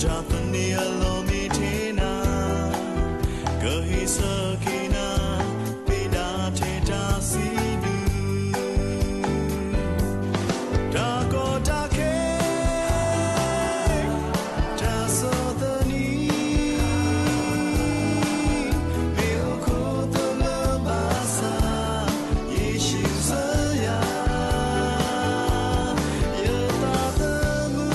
တၢ်သန့ၤအလီၢ်မ့ၢ်ထဲနၤ, ကဟ့ၣ်ဆၢက့ၤနၤ, မ့ၢ်ဒၣ်ထဲတၢ်စံးဘျုး, တၢ်ကီတၢ်ခဲ, တၢ်ဆီၣ်သနံး, မ့ၢ်အိၣ်ခိးသလၢဘၣ်ဆၣ်, ယ့ၣ်ၡူးစၢၤယၤ, ယသးသမူ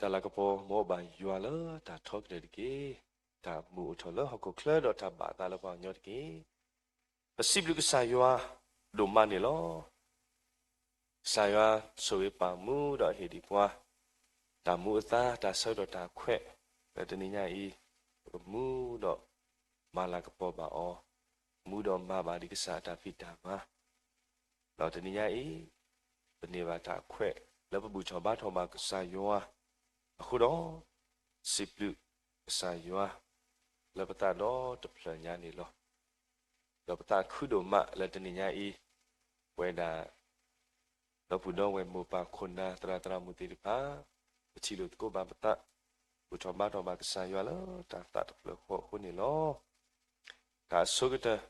တၢ်လၤကပီၤ မ်အအိၣ်ဘၣ်ယွၤလၢတၢ်ထီကတၢၢ်တက့ၢ်. တၢ်မုာ်အိၣ်ထီၣ်လၢဟီၣ်ခိၣ်ချၢဒီးတၢ်ဘၣ်အသးလၢပှၤကညီတက့ၢ်. ပစံးဘျုးကစၢ်ယွၤဒိၣ်မးန့ၣ်လီၤ. ကစၢ်ယွၤဆိၣ်ဂ့ၤပာ်မူဒီးဟ့ၣ်ဒံးပှၤ တၢ်မူအသါ တၢ်ဆၢကတီၢ်တၢ်ခွဲး လၢတနံၤညါအံၤ ပကမူဒီးမၤလၤကပီၤဘၣ်အီၤ, မူဒီးမၤဘၣ်ဒံးကစၢ်အတၢ်ဖံးတၢ်မၤ ဒီးတနံၤညါအံၤ ပန့ၢ်ဘၣ်တၢ်ခွဲးလၢပဘူၣ်ထီၣ်ဘါထီၣ်ဘၣ်ကစၢ်ယွၤ အဃိဒီး စံးဘျုးကစၢ်ယွၤ လၢပသးဒီတဖျၢၣ်ညါန့ၣ်လီၤ. ဒီးပသးခုဒိၣ်မးလၢတနံၤညါအံၤ ပဝဲဒၣ် ဒီပုၢ်ဒီဝဲၢ်မိၢ်ပၢ်ခိၣ်နၢ်သရၣ်သရၣ်မုၣ်သ့ၣ်တဖၣ် ပထံၣ်လိာ်သကိးဘၣ်ပသး ဘူၣ်ထီၣ်ဘါထီၣ်ဘၣ်ကစၢ်ယွၤလၢတၢ်သးတဖျၢၣ်ဃီအဃိန့ၣ်လီၤ. တၢ်အဆိကတၢၢ်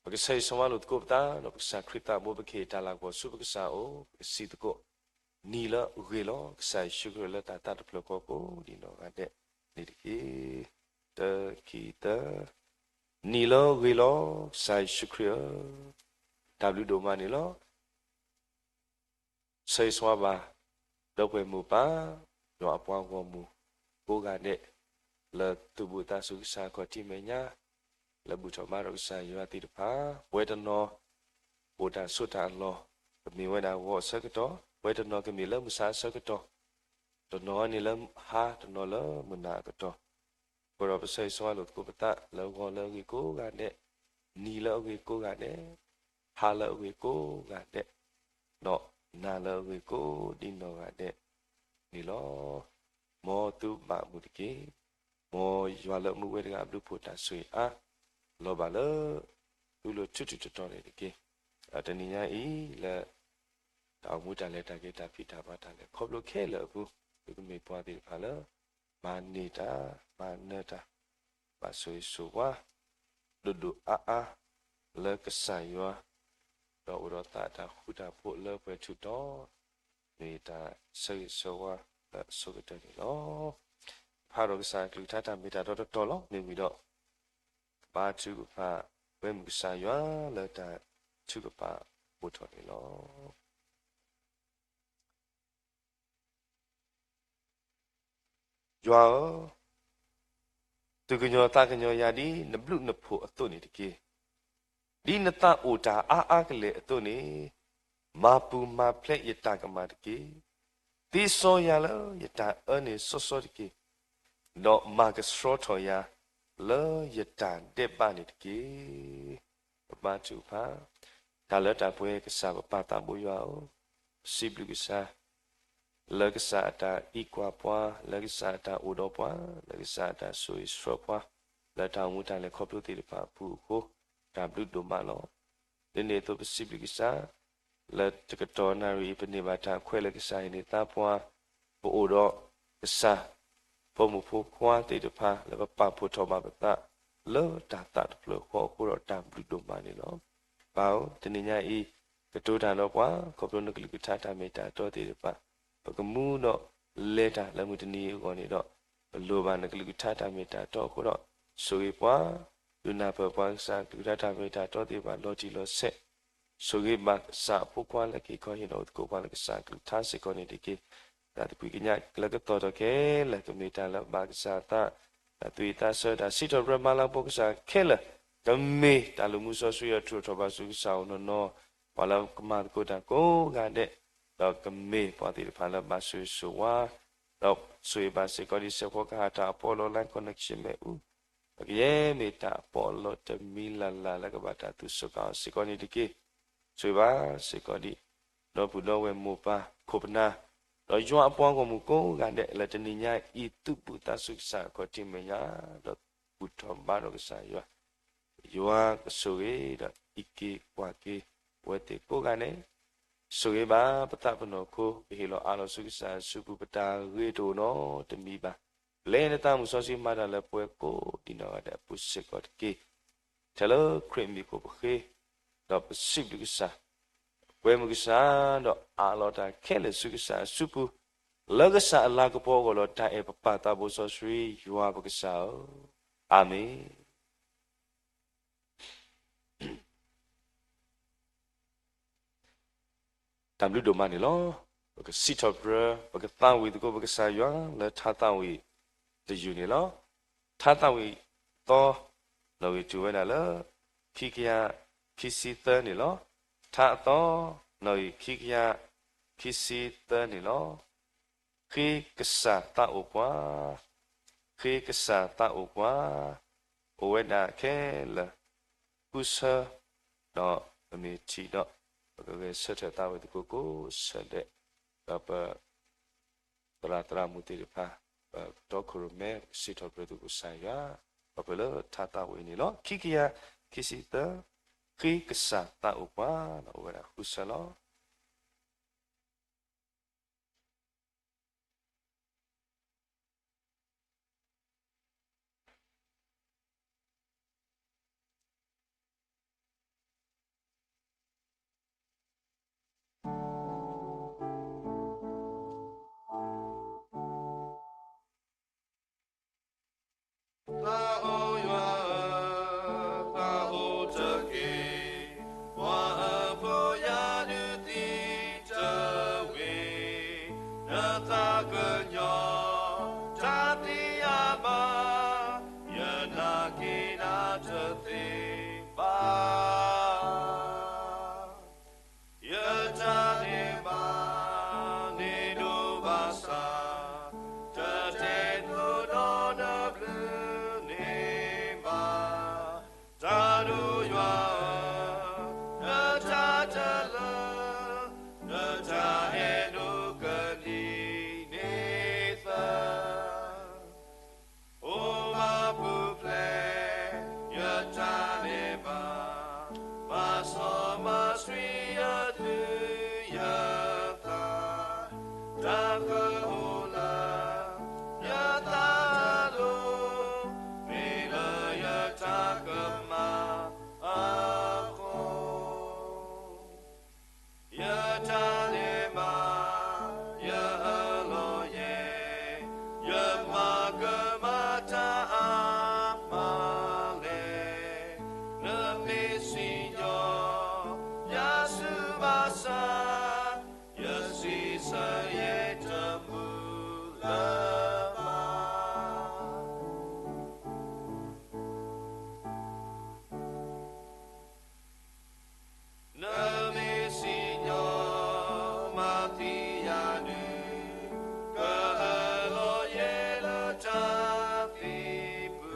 ပကဆၢဂ့ၤဆၢဝါလိာ်သကိးပသး ဒီးပကစၢ်ခရံာ်သးဘိ ပကဟ့ၣ်တၢ်လၤကပီၤဆူပကစၢ်အအိၣ် ပကစံးသကိး နံၤလၢအဂ့ၤလီၤ ကစၢ်ယ့ၣ်ၡူးခရံာ်လၢတၢ်သးတဖျၢၣ်ဃီကိးဒံးနီၢ်ဂၤဒဲးန့ၣ်တက့ၢ်. တၢ ခံ သၢ နံၤလၢအဂ့ၤလီၤ ကစၢ်ယ့ၣ်ၡူးခရံာ်ဧၢ, တၢ်ဘျုးဒိၣ်မးန့ၣ်လီၤ. ဆၢဂ့ၤဆၢဝါဘၣ် ဒီပုၢ်ဝဲၢ်မိၢ်ပၢ် ယွၤအပှၤဂီၢ်မုၢ်ကိးဂၤဒဲး လၢသူၣ်ဘီၣ်သးစူၤကစၢ်အခီၣ်ထံးမဲာ်ညါ လၢဘူၣ်ထီၣ်ဘါထီၣ်ကစၢ်ယွၤသ့ၣ်တဖၣ် ပဝဲတနီၤ အိၣ်တၢ်ဆိးတၢ်အလီၢ် ကမ့ၢ်ဝဲဒၣ်ဂီၤအဆၢကတီၢ်, ပဝဲတနီၤကမ့ၢ်လၢမုၢ်ဆါအဆၢကတီၢ်, တနီၤန့ၣ်လၢဟါ တနီၤလၢမုၢ်နၤအကတီၢ် အဃိဒီးပဆၢဂ့ၤဆၢဝါလိာ်သကိးပသး လၢဂီၤလၢအဂ့ၤကိးဂၤဒဲး, နံၤလၢအဂ့ၤကိးဂၤဒဲး, ဟါလၢအဂ့ၤကိးဂၤဒဲး, ဒီးနၤလၢအဂ့ၤကိးဒံးနီၢ်ဂၤဒဲးန့ၣ်လီၤ. မ်သုဘၣ်မုာ်တက့ၢ်. မ်ယွၤလၢမူဝဲတဂၤအဘျုးအဖှိၣ်တၢ်ဆိၣ်ဂ့ၤအါ လီၤဘၣ်လၢ သုလိၤထူထူတီတီန့ၣ်တက့ၢ်. တနံၤညါအံၤလၢ တၢ်အိၣ်မူတၢ်လဲၤတၢ်က့ၤ တၢ်ဖံးတၢ်မၤတၢ်လဲၤခီဖျိခဲလၢာ်အပူၤ သုကမ့ၢ်ပှၤသ့ၣ်တဖၣ်လၢ မၤန့ၢ်တၢ် မၤနၢၤတၢ် ဘၣ်ဆိၣ်ဂ့ၤဆိၣ်ဝါ ဒိၣ်ဒိၣ်အါအါ လၢကစၢ်ယွၤ ဒီးအိၣ်ဒီးသးတၢ်ဃူတၢ်ဖိးလၢပှဲၤထူၣ်တီၤ မ့ၢ်တၢ်ဆၢဂ့ၤဆၢဝါလၢအဆိကတၢၢ်န့ၣ်လီၤ. ဖးဒီးကစၢ်အကလုၢ်ကထါတၢ်မ့ၢ်တၢ်တီတီတီလီၤ. မ့ၢ်ဝံၤဒီး ကဘါထုကဖၣ် ဝဲမုၢ်ကစၢ်ယွၤလၢတၢ်ထုကဖၣ်အိၣ်ထီၣ်န့ၣ်လီၤ. ယွၤဧၢ, သူၣ်ကညီၤသးကညီၤယၤဒ်နဘျုးနဖှိၣ်အသိးန့ၣ်တက့ၢ်. ဒ်နသးအိၣ်တၢ်အါအါကလဲာ်အသိးန့ၣ်, မၤပူၤမၤဖျဲးယတၢ်ကမၣ်တက့ၢ်. သ့စီယၤလၢယတၢ်အၢန့ၣ်စီစီတက့ၢ်. ဒီးမၤကဆှီထီၣ်ယၤလၢယတၢ်ဒဲးဘးန့ၣ်တက့ၢ်. ပဘါထုကဖၣ်, တၢ်လၢတၢ်ပှဲၤကစၢ်ပပၢ်သးဘိယွၤဧၢ, ပစံးဘျုးကစၢ် လၢကစၢ်အတၢ်အံးကွၢ်ပှၤ, လၢကစၢ်အတၢ်အိၣ်ဒီးပှၤ, လၢကစၢ်အတၢ်ဆိၣ်ဂ့ၤဆှၢပှၤ, လၢတၢ်အိၣ်မူတၢ်လဲၤခီဖျိသ့ၣ်တဖၣ်အပူၤအဃိ, တၢ်ဘျုးဒိၣ်မးလီၤ. ဒ်န့ၣ်အသိးပစံးဘျုးကစၢ် လၢတကတီၢ်နၣ်ရံၣ်အံၤ ပန့ၢ်ဘၣ်တၢ်ခွဲးလၢကစၢ်ဟ့ၣ်န့ၢ်သးပှၤ, ပအိၣ်ဒီးကစၢ် ဖိမုၣ်ဖိခွါသ့ၣ်တဖၣ် လၢပပာ်ဖှိၣ်ထီၣ်ဘၣ်ပသး လၢတၢ်သးတဖျၢၣ်ဃီအဃိဒီးတၢ်ဘျုးဒိၣ်မးန့ၣ်လီၤ. ပၢ်ဧၢ, တနံၤညါအံၤ ကတိၤတၢ်ဒီးပှၤ ခီဖျိနကလုၢ်ကထါတၢ်မ့ၢ်တၢ်တီသ့ၣ်တဖၣ် ပကမူဒီးလဲၤတၢ်လၢမုၢ်တနံၤအံၤအဂီၢ်န့ၣ်ဒီး ပလိၣ်ဘၣ်နကလုၢ်ကထါတၢ်မ့ၢ်တၢ်တီအဃိဒီး ဆိၣ်ဂ့ၤပှၤ ဒုးနၢ်ပၢၢ်ပှၤကစၢ်ကလုၢ်ကထါတၢ်မ့ၢ်တၢ်တီသ့ၣ်တဖၣ်လီၤတံၢ်လီၤဆဲး ဆိၣ်ဂ့ၤဘၣ်ကစၢ်အဖိခွါလၢက့ၤခီဟ့ၣ်ဒီးအိၣ်သကိးပှၤလၢကစၢ်ကလုၢ်ကထါစ့ၢ်ကီးန့ၣ်တက့ၢ်. တၢ်သကွံာ်ကညးလၢကသီၣ်ထီၣ်ခဲလၢာ် ကမ့ၢ်တၢ်လၢအဘၣ်ကစၢ်အသး, တၢ်သူၣ်ဝံၣ်သးဆၢ တၢ်စံးထီၣ်ပတြၢၤမၤလၤကပီၤကစၢ်ခဲလၢာ်, ကမ့ၢ်တၢ်လူၤမူစီဆှံအထူးအထီၣ်ဘၣ်ဆူကစၢ်အိၣ်နီၢ်နီၢ်, ပှၤလၢကမၤသကိးတၢ်ကိးဂၤဒဲး, ဒီးကမ့ၢ်ပှၤသ့ၣ်တဖၣ်လၢဘၣ်ဆိၣ်ဂ့ၤဆိၣ်ဝါ ဒီးဆိၣ်ဂ့ၤဘၣ်စ့ၢ်ကီးဒ်စဲးဖီကဟၣ်တၢ်အပီးအလီ line connection မ့ၣ်အူ, ဒီးကယဲၢ်မ့ၢ်တၢ်အပီးအလီတမံၤလၢ်လၢ်လၢကဘၣ်တၢ်သူၣ်စူၤကါအီၤစ့ၢ်ကီးန့ၣ်တက့ၢ်. ဆိၣ်ဂ့ၤဘၣ်စ့ၢ်ကီးဒ် ဒီပုၢ်ဒီဝဲၢ်မိၢ်ပၢ်ခိၣ်ပနၢ်, ဒီးယွၤအပှၤဂီၢ်မုၢ်ကိးဂၤဒဲး လၢတနံၤညါအံၤ သူၣ်ဘီၣ်သးစူၤကစၢ်အခီၣ်ထံးမဲာ်ညါ, ဒီးဘူၣ်ထီၣ်ဘါထီၣ်ကစၢ်ယွၤ ယွၤကဆိၣ်ဂ့ၤဒီးအံးက့ၤကွၢ်က့ၤ ပဝဲသ့ၣ်ကိးဂၤဒဲး, ဆိၣ်ဂ့ၤဘၣ်ပသးပနီၢ်ခိ ပဟ့ၣ်လီၤအးလီၤဆူကစၢ်အစုပူၤ ပတၢ်ဂ့ၤတအိၣ်နီတမံၤဘၣ်. ပလဲၤနသးမုၢ်စီဆှံမၤတၢ်လၢပှဲၤကိးဒံးနီၢ်ဂၤဒဲးအပူၤစ့ၢ်ကီးတက့ၢ်. ထဲလၢခရံာ်မံၤအဃိပဃ့, ဒီးပစံးဘျုးကစၢ် ပှဲၤမုၢ်ကစၢ် ဒီးအးလီၤတၢ်ခဲလၢာ်ဆူကစၢ်အစုပူၤ, လၢကစၢ်အလၤကပီၤအဂီၢ်လီၤ. တၢ်အဲၣ်ပပၢ်သးဘိစီဆှံ ယွၤပကစၢ်ဧၢ, အၤမ့ၣ်. တၢ်ဘျုးဒိၣ်မးန့ၣ်လီၤ. ပကစံးထီၣ်ပတြၢၤ ပကသးဝံၣ်သကိးပကစၢ်ယွၤလၢထါသးဝံၣ်တယုၢ်န့ၣ်လီၤ. ထါသးဝံၣ်သီ နီၣ်ဂံၢ်တုၤဝဲဒၣ်လၢ ခံကယၤခံဆံသၢန့ၣ်လီၤ. ထါအသီ နီၣ်ဂံၢ်ခံကယၤခံဆံသၢန့ၣ်လီၤ. ဃ့ကစၢ်သးအိၣ်ပှၤ, ဃ့ကစၢ်သးအိၣ်ပှၤ, အိၣ်ဝဲဒၣ်ခဲလၢာ် ဃုဆၢ, ဒီးပမ့ၢ်ထံၣ်ဒီး ပကဂဲၤဆၢထၢၣ်သးဝံၣ်သကိးကိးဆၢဒဲး, ဒီးပသရၣ်သရၣ်မုၣ်သ့ၣ်တဖၣ် ပတီခိၣ်ရိၣ်မဲ ပကစံးထီၣ်ပတြၢၤသကိးကစၢ်ယွၤ, ဒီးပလၢထါသးဝံၣ်အံၤန့ၣ်လီၤ. ခံကယၤခံဆံသၢ, ဃ့ကစၢ်သးအိၣ်ပှၤ, ဒီးအိၣ်ဝဲဒၣ်ဃုဆၢလီၤ. သးအိၣ်ယွၤဧၢ, သးအိၣ်တက့ၢ်, ပှၤအဖိယၤဒုးသံတဝ့ၢ်, နသးကညီၤ တၢ်သံအါမး, ယနာ်က့ၤနၤတသ့ဘၣ်. ယတၢ်န့ၣ်မၤ န့ၢ်ဒိၣ်ဘၣ်ဆၣ်, တတဲသိးဒီးနဘျုးန့ၢ်ဘၣ်. တၢ်ဒိၣ်ယွၤဧၢ, နတၢ်တလၢ, နတၢ်အဲၣ်ဒိးကဒံးန့ၢ်သၢ အိၣ်မၤပူၤဖျဲး ယတၢ်န့ၢ်မၤ, မၤစီမၤဆှံယသူၣ်ယသး, တၢ်ကအိၣ်လၢ ယသးတလိၤ, မ့ၢ်လၢယတၢ်ကမၣ်အဃိ ယတၢ်န့ၢ်မၤ ယအလီၢ်ယဲ, ယမၤကမၣ်တၢ်အါမးလဲၣ်, နမ့ၢ်စံၣ်ညီၣ် ယၤဆူဘၣ်ဆၣ်, ယစံးဆၢယဲတမုာ်လၢၤဘၣ်. နမ့ၢ်စံၣ်ညီၣ်မၤသံယၤဒုး, ကအလီၢ်ယဲလၢတၢ်သံပူ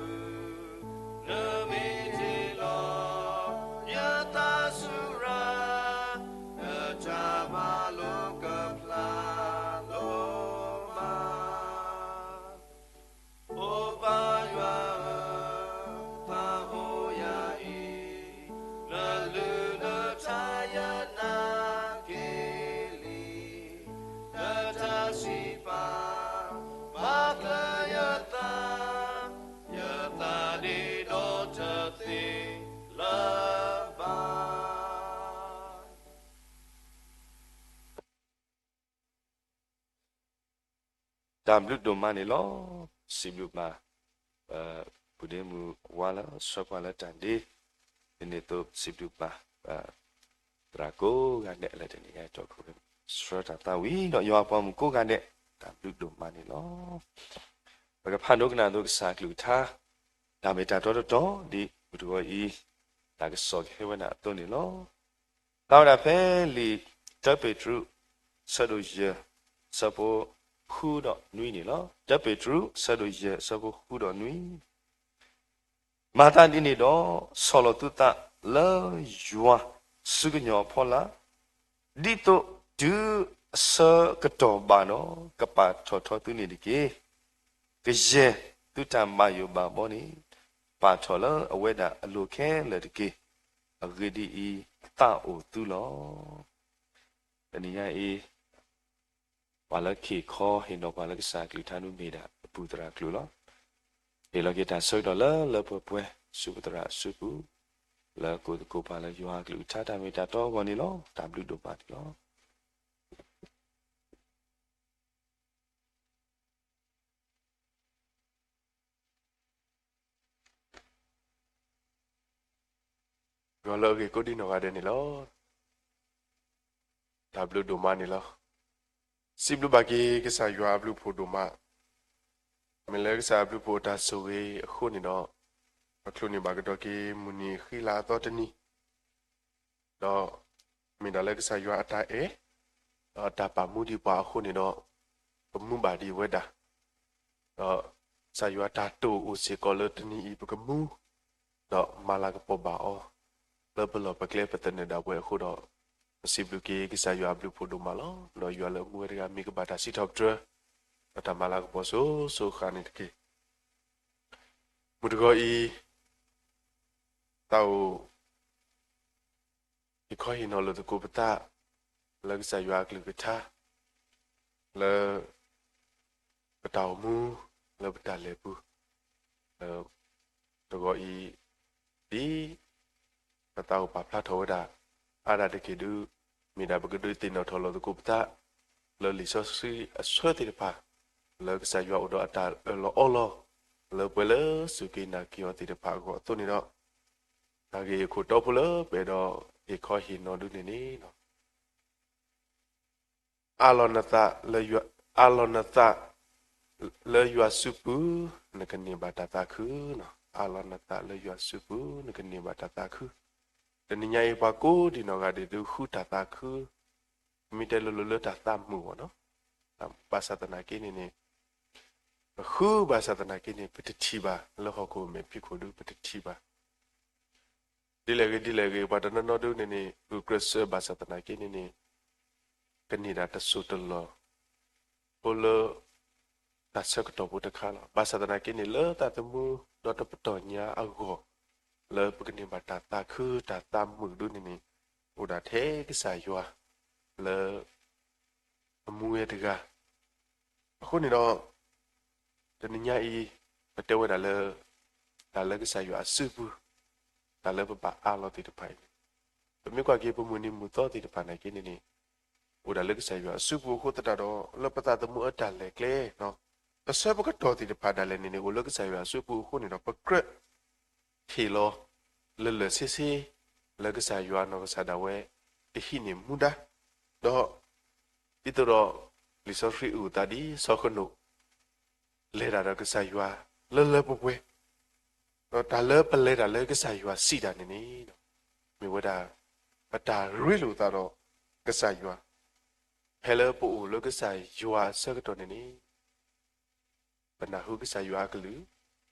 ၤ, နမ့ၢ်တ့လီၤယသးဆူရၤ, နတၢ်မၤလိာ်ကဖျါလီၤမး. အိၣ်ပၢ်ယွၤဧၢ, သးအိၣ်ယၤအံၤ, နလုၢ်နထါယနာ်က့ၤလံ, နတၢ်စံးပာ် မၤသၢယသး, ယသးဒ့ဒီတသ့လၢၤဘၣ်. တၢ်ဘျုးဒိၣ်မးန့ၣ်လီၤ. စံးဘျုးဘၣ် ပုၢ်ဒ့မုၣ်ဝါလၢဆှၢပှၤလၢတၢ်ဒ့, ဒ်န့ၣ်အသိးစံးဘျုးဘၣ် သရၣ်ကိးဂၤဒဲးလၢတနံၤညါအံၤ တီခိၣ်ရိၣ်မဲ ဆှၢတၢ်သးဝံၣ်ဒီးယွၤအပှၤမုၣ်ကိးဂၤဒဲး, တၢ်ဘျုးဒိၣ်မးန့ၣ်လီၤ. ပကဖးဒိကနၣ်အသိးကစၢ်အကလုၢ်ကထါ, တၢ်မ့ၢ်တၢ်တီတတီၤ ဒ်ပတဝီၤအံၤ တၢ်ကစီၣ်ကဟဲဝဲဒၣ်အသိးန့ၣ်လီၤ. တၢ်ဝဲဒၣ်ဖဲလံာ်တၢပ့းတရူး ဆၢဒိၣ်ယဲၢ် ဆၢဖိဃုဒီးနွံန့ၣ်လီၤ. တၢပ့းတရူး ဆၢဒိၣ်ယဲၢ် ဆၢဖိဃုဒီးနွံ. မၤသးဒ်န့ၣ်ဒီး ဆီၣ်လီၤသုသးလၢယွၤစုကညီၤအဖီလာ်, ဒ်သိးတုၤအဆၢကတီၢ်ဘၣ်ဒီး ကပာ်ထီၣ်ထီသုန့ၣ်တက့ၢ်. ကယဲၢ်သုတၢ်ဘၣ်ယိၣ်ဘၣ်ဘီန့ၣ် ပာ်ထီၣ်လၢအဝဲဒၣ်အလိၤခဲလၢာ်တက့ၢ်. အဂ့ၢ်ဒ်အံၤ, သးအိၣ်သုလီၤ. တနံၤညါအံၤ ပှၤလၢခ့ၣ်ခီဟ့ၣ်နီၤပှၤလၢကစၢ်အကလုၢ်ကထါန့ၣ်မ့ၢ်ဒၣ်အပူၤသရၣ်ကျိာ်လီၤ. ဟ့ၣ်လီၤက့ၤတၢ်ဆၢကတီၢ်လၢလၢပှဲၤပှဲၤ ဆူပသရၣ်အစုပူၤ, လၢကိၣ်သကိးပှၤလၢယွၤအကလုၢ်ကထါတၢ်မ့ၢ်တၢ်တီအဂီၢ်န့ၣ်လီၤ. တၢ်ဘျုးဒိၣ်မးန့ၣ်လီၤ. ယွၤလၢအဂ့ၤကိးဒံနီၢ်ဂၤဒဲးန့ၣ်လီၤ. တၢ်ဘျုးဒိၣ်မးန့ၣ်လီၤ. စံးဘျုးဘၣ်က့ၤကစၢ်ယွၤအဘျုးဖှိၣ်ဒိၣ်မး, မ့ၢ်လၢကစၢ်အဘျုးဖှိၣ်အတၢ်ဆိၣ်ဂ့ၤအဃိန့ၣ်ဒီး, ပချုးန့ၢ်ဘၣ်ကဒီးက့ၤမုၢ်နံၤဃံလၤအသီတနံၤ, ဒီးမ့ၢ်ဒၣ်လၢကစၢ်ယွၤအတၢ်အဲၣ်, ဒီးအတၢ်ပာ်မူဒံးပှၤအဃိန့ၣ်ဒီး, ပမူဘၣ်ဒံးဝဲဒၣ် ဒီးကစၢ်ယွၤတၢ်တိာ်အိၣ်စ့ၢ်ကီးလၢတနံၤအံၤပကမူ, ဒီးမၤလၤကပီၤဘၣ်အီၤ, လၢပလီၢ်ပကျဲပသနၢၣ်ဒၣ်ဝဲအဃိဒီး, ပစံးဘျုးက့ၤကစၢ်ယွၤအဘျုးဖှိၣ်ဒိၣ်မးလီၤ. ဒီးယွၤလၢအမူဝဲတဂၤမ့ၢ်ကဘၣ်တၢ်စံးထီၣ်ပတြၢၤ, ဒီးတၢ်မၤလၤကပီၤစိၤစိၤဃၣ်ဃၣ်န့ၣ်တက့ၢ်. မုၢ်တဂီၤအံၤ, သးအိၣ် ဟ့ၣ်ခီဟ့ၣ်နီၤလိာ်သကိးပသး လၢကစၢ်ယွၤအကလုၢ်ကထါ, လၢပတၢ်အိၣ်မူ, လၢပတၢ်လဲၤပူၤ, လၢတဂီၤအံၤ, ဒ်ပသးအိၣ်ပာ်ဖျါထီၣ်ဝဲဒၣ် အါဒၣ်တက့ၢ်ဒုး, မ့ၢ်ဒၣ်ပကဒုးသ့ၣ်နီၣ်ထီၣ်လိာ်သကိးပသး လၢလံာ်စီဆှံအဆၢသ့ၣ်တဖၣ်, လၢကစၢ်ယွၤအိၣ်ဒီးအတၢ်အၢၣ်လီၤအီလီၤ လၢပှၤလၢစူၢ်က့ၤနာ်က့ၤအီၤသ့ၣ်တဖၣ်အဂီၢ်အသိးန့ၣ်ဒီး, တၢ်ဂ့ၢ်အခိၣ်တီဖိလၢပအဲၣ်ဒိးဟ့ၣ်ခီဟ့ၣ်နီၤဒုးန့ၣ်န့ၣ်, အၢၣ်လီၤနသးလၢယွၤ, အၢၣ်လီၤနသးလၢယွၤစုပူၤ, နကန့ၢ်ဘၣ်တၢ်သးခု. အၢၣ်လီၤနသးလၢယွၤစုပူၤ, နကန့ၢ်ဘၣ်တၢ်သးခု. တနံၤညါအံၤပှၤကိးဒံးနီၢ်ဂၤဒဲးဒုးဃုတၢ်သးခု, မ့ၢ်တဲလိၤလိၤလၢတၢ်သးမုာ်ဘၣ်နီၤ, ဘၣ်ဆၣ်သနာ်က့န့ၣ်န့ၣ်, ပဃုဘၣ်ဆၣ်သနာ်က့န့ၣ် ပတထံၣ်ဘၣ်, လၢဟီၣ်ခိၣ်မဲာ်ဖံးခိၣ်ဒုးပတထံၣ်ဘၣ် ဒ်လဲၣ်ဂ့ၤဒ်လဲၣ်ဂ့ၤ, ပှၤတနီၤနီၤဒုးန့ၣ်န့ၣ် ဂုာ်ကျဲးစၢးဘၣ်ဆၣ်သနာ်က့န့ၣ်န့ၣ်, ကန့ၢ်ဒၣ်တစိၢ်တလီၢ် အိၣ်လၢတၢ်ဆၢကတီၢ်ဖိတခါလီၤ. ဘၣ်ဆၣ်သနာ်က့န့ၣ် လၢသးသမူဒီးတပတီၢ်ညါအဂီၢ်, လၢပကန့ၢ်ဘၣ်တၢ်သးခုတၢ်သးမုာ်ဒုးန့ၣ်န့ၣ်, အိၣ်ဒၣ်ထဲကစၢ်ယွၤလၢ အမူဝဲတဂၤ. အဃိန့ၣ်ဒီး, တနံၤညါအံၤ, ပတဲဝဲဒၣ်လၢ တၢ်လၢကစၢ်ယွၤအစုပူၤ, တၢ်လၢပဘၣ်အၢၣ်လီၤသ့ၣ်တဖၣ်အံၤန့ၣ်, ပမ့ၢ်ကွၢ်က့ၤပမုၢ်နံၤမုၢ်သီသ့ၣ်တဖၣ်နာ်က့န့ၣ်န့ၣ်, အိၣ်ဒၣ်လၢကစၢ်ယွၤအစုပူၤအဃိသတးဒီး လၢပသးသမူအတၢ်လဲၤကျဲ, အဆၢပကတီၢ်သ့ၣ်တဖၣ်ဒၣ်လဲာ်န့ၣ်န့ၣ် အိၣ်လၢကစၢ်ယွၤအစုပူၤအဃိန့ၣ်ဒီး ပကြၢး ဟ့ၣ်လီၤ လၢလၢာ်ဆ့ဆ့ လၢကစၢ်ယွၤအနီၢ်ကစၢ်ဒၣ်ဝဲ ကဟံးန့ၢ်မူဒါ, ဒီး ဒ်သိးဒီး လံာ်စီဆှံအုၣ်သးဒ်စီၤဃနိာ် လဲၤတၢ်ဒီးကစၢ်ယွၤ လၢလၢပှဲၤပှဲၤ, ဒီးတၢ်လၢပလဲၤတၢ်လၢကစၢ်ယွၤစံးတၢ်န့ၣ်န့ၣ်, မ့ၢ်ဝဲဒၣ် ပတၢ်ရ့လိာ်သးဒီးကစၢ်ယွၤ, ဖဲလၢပအိၣ်လၢကစၢ်ယွၤအဆၢကတီၢ်န့ၣ်န့ၣ် ပနၢ်ဟူကစၢ်ယွၤအကလုၢ်,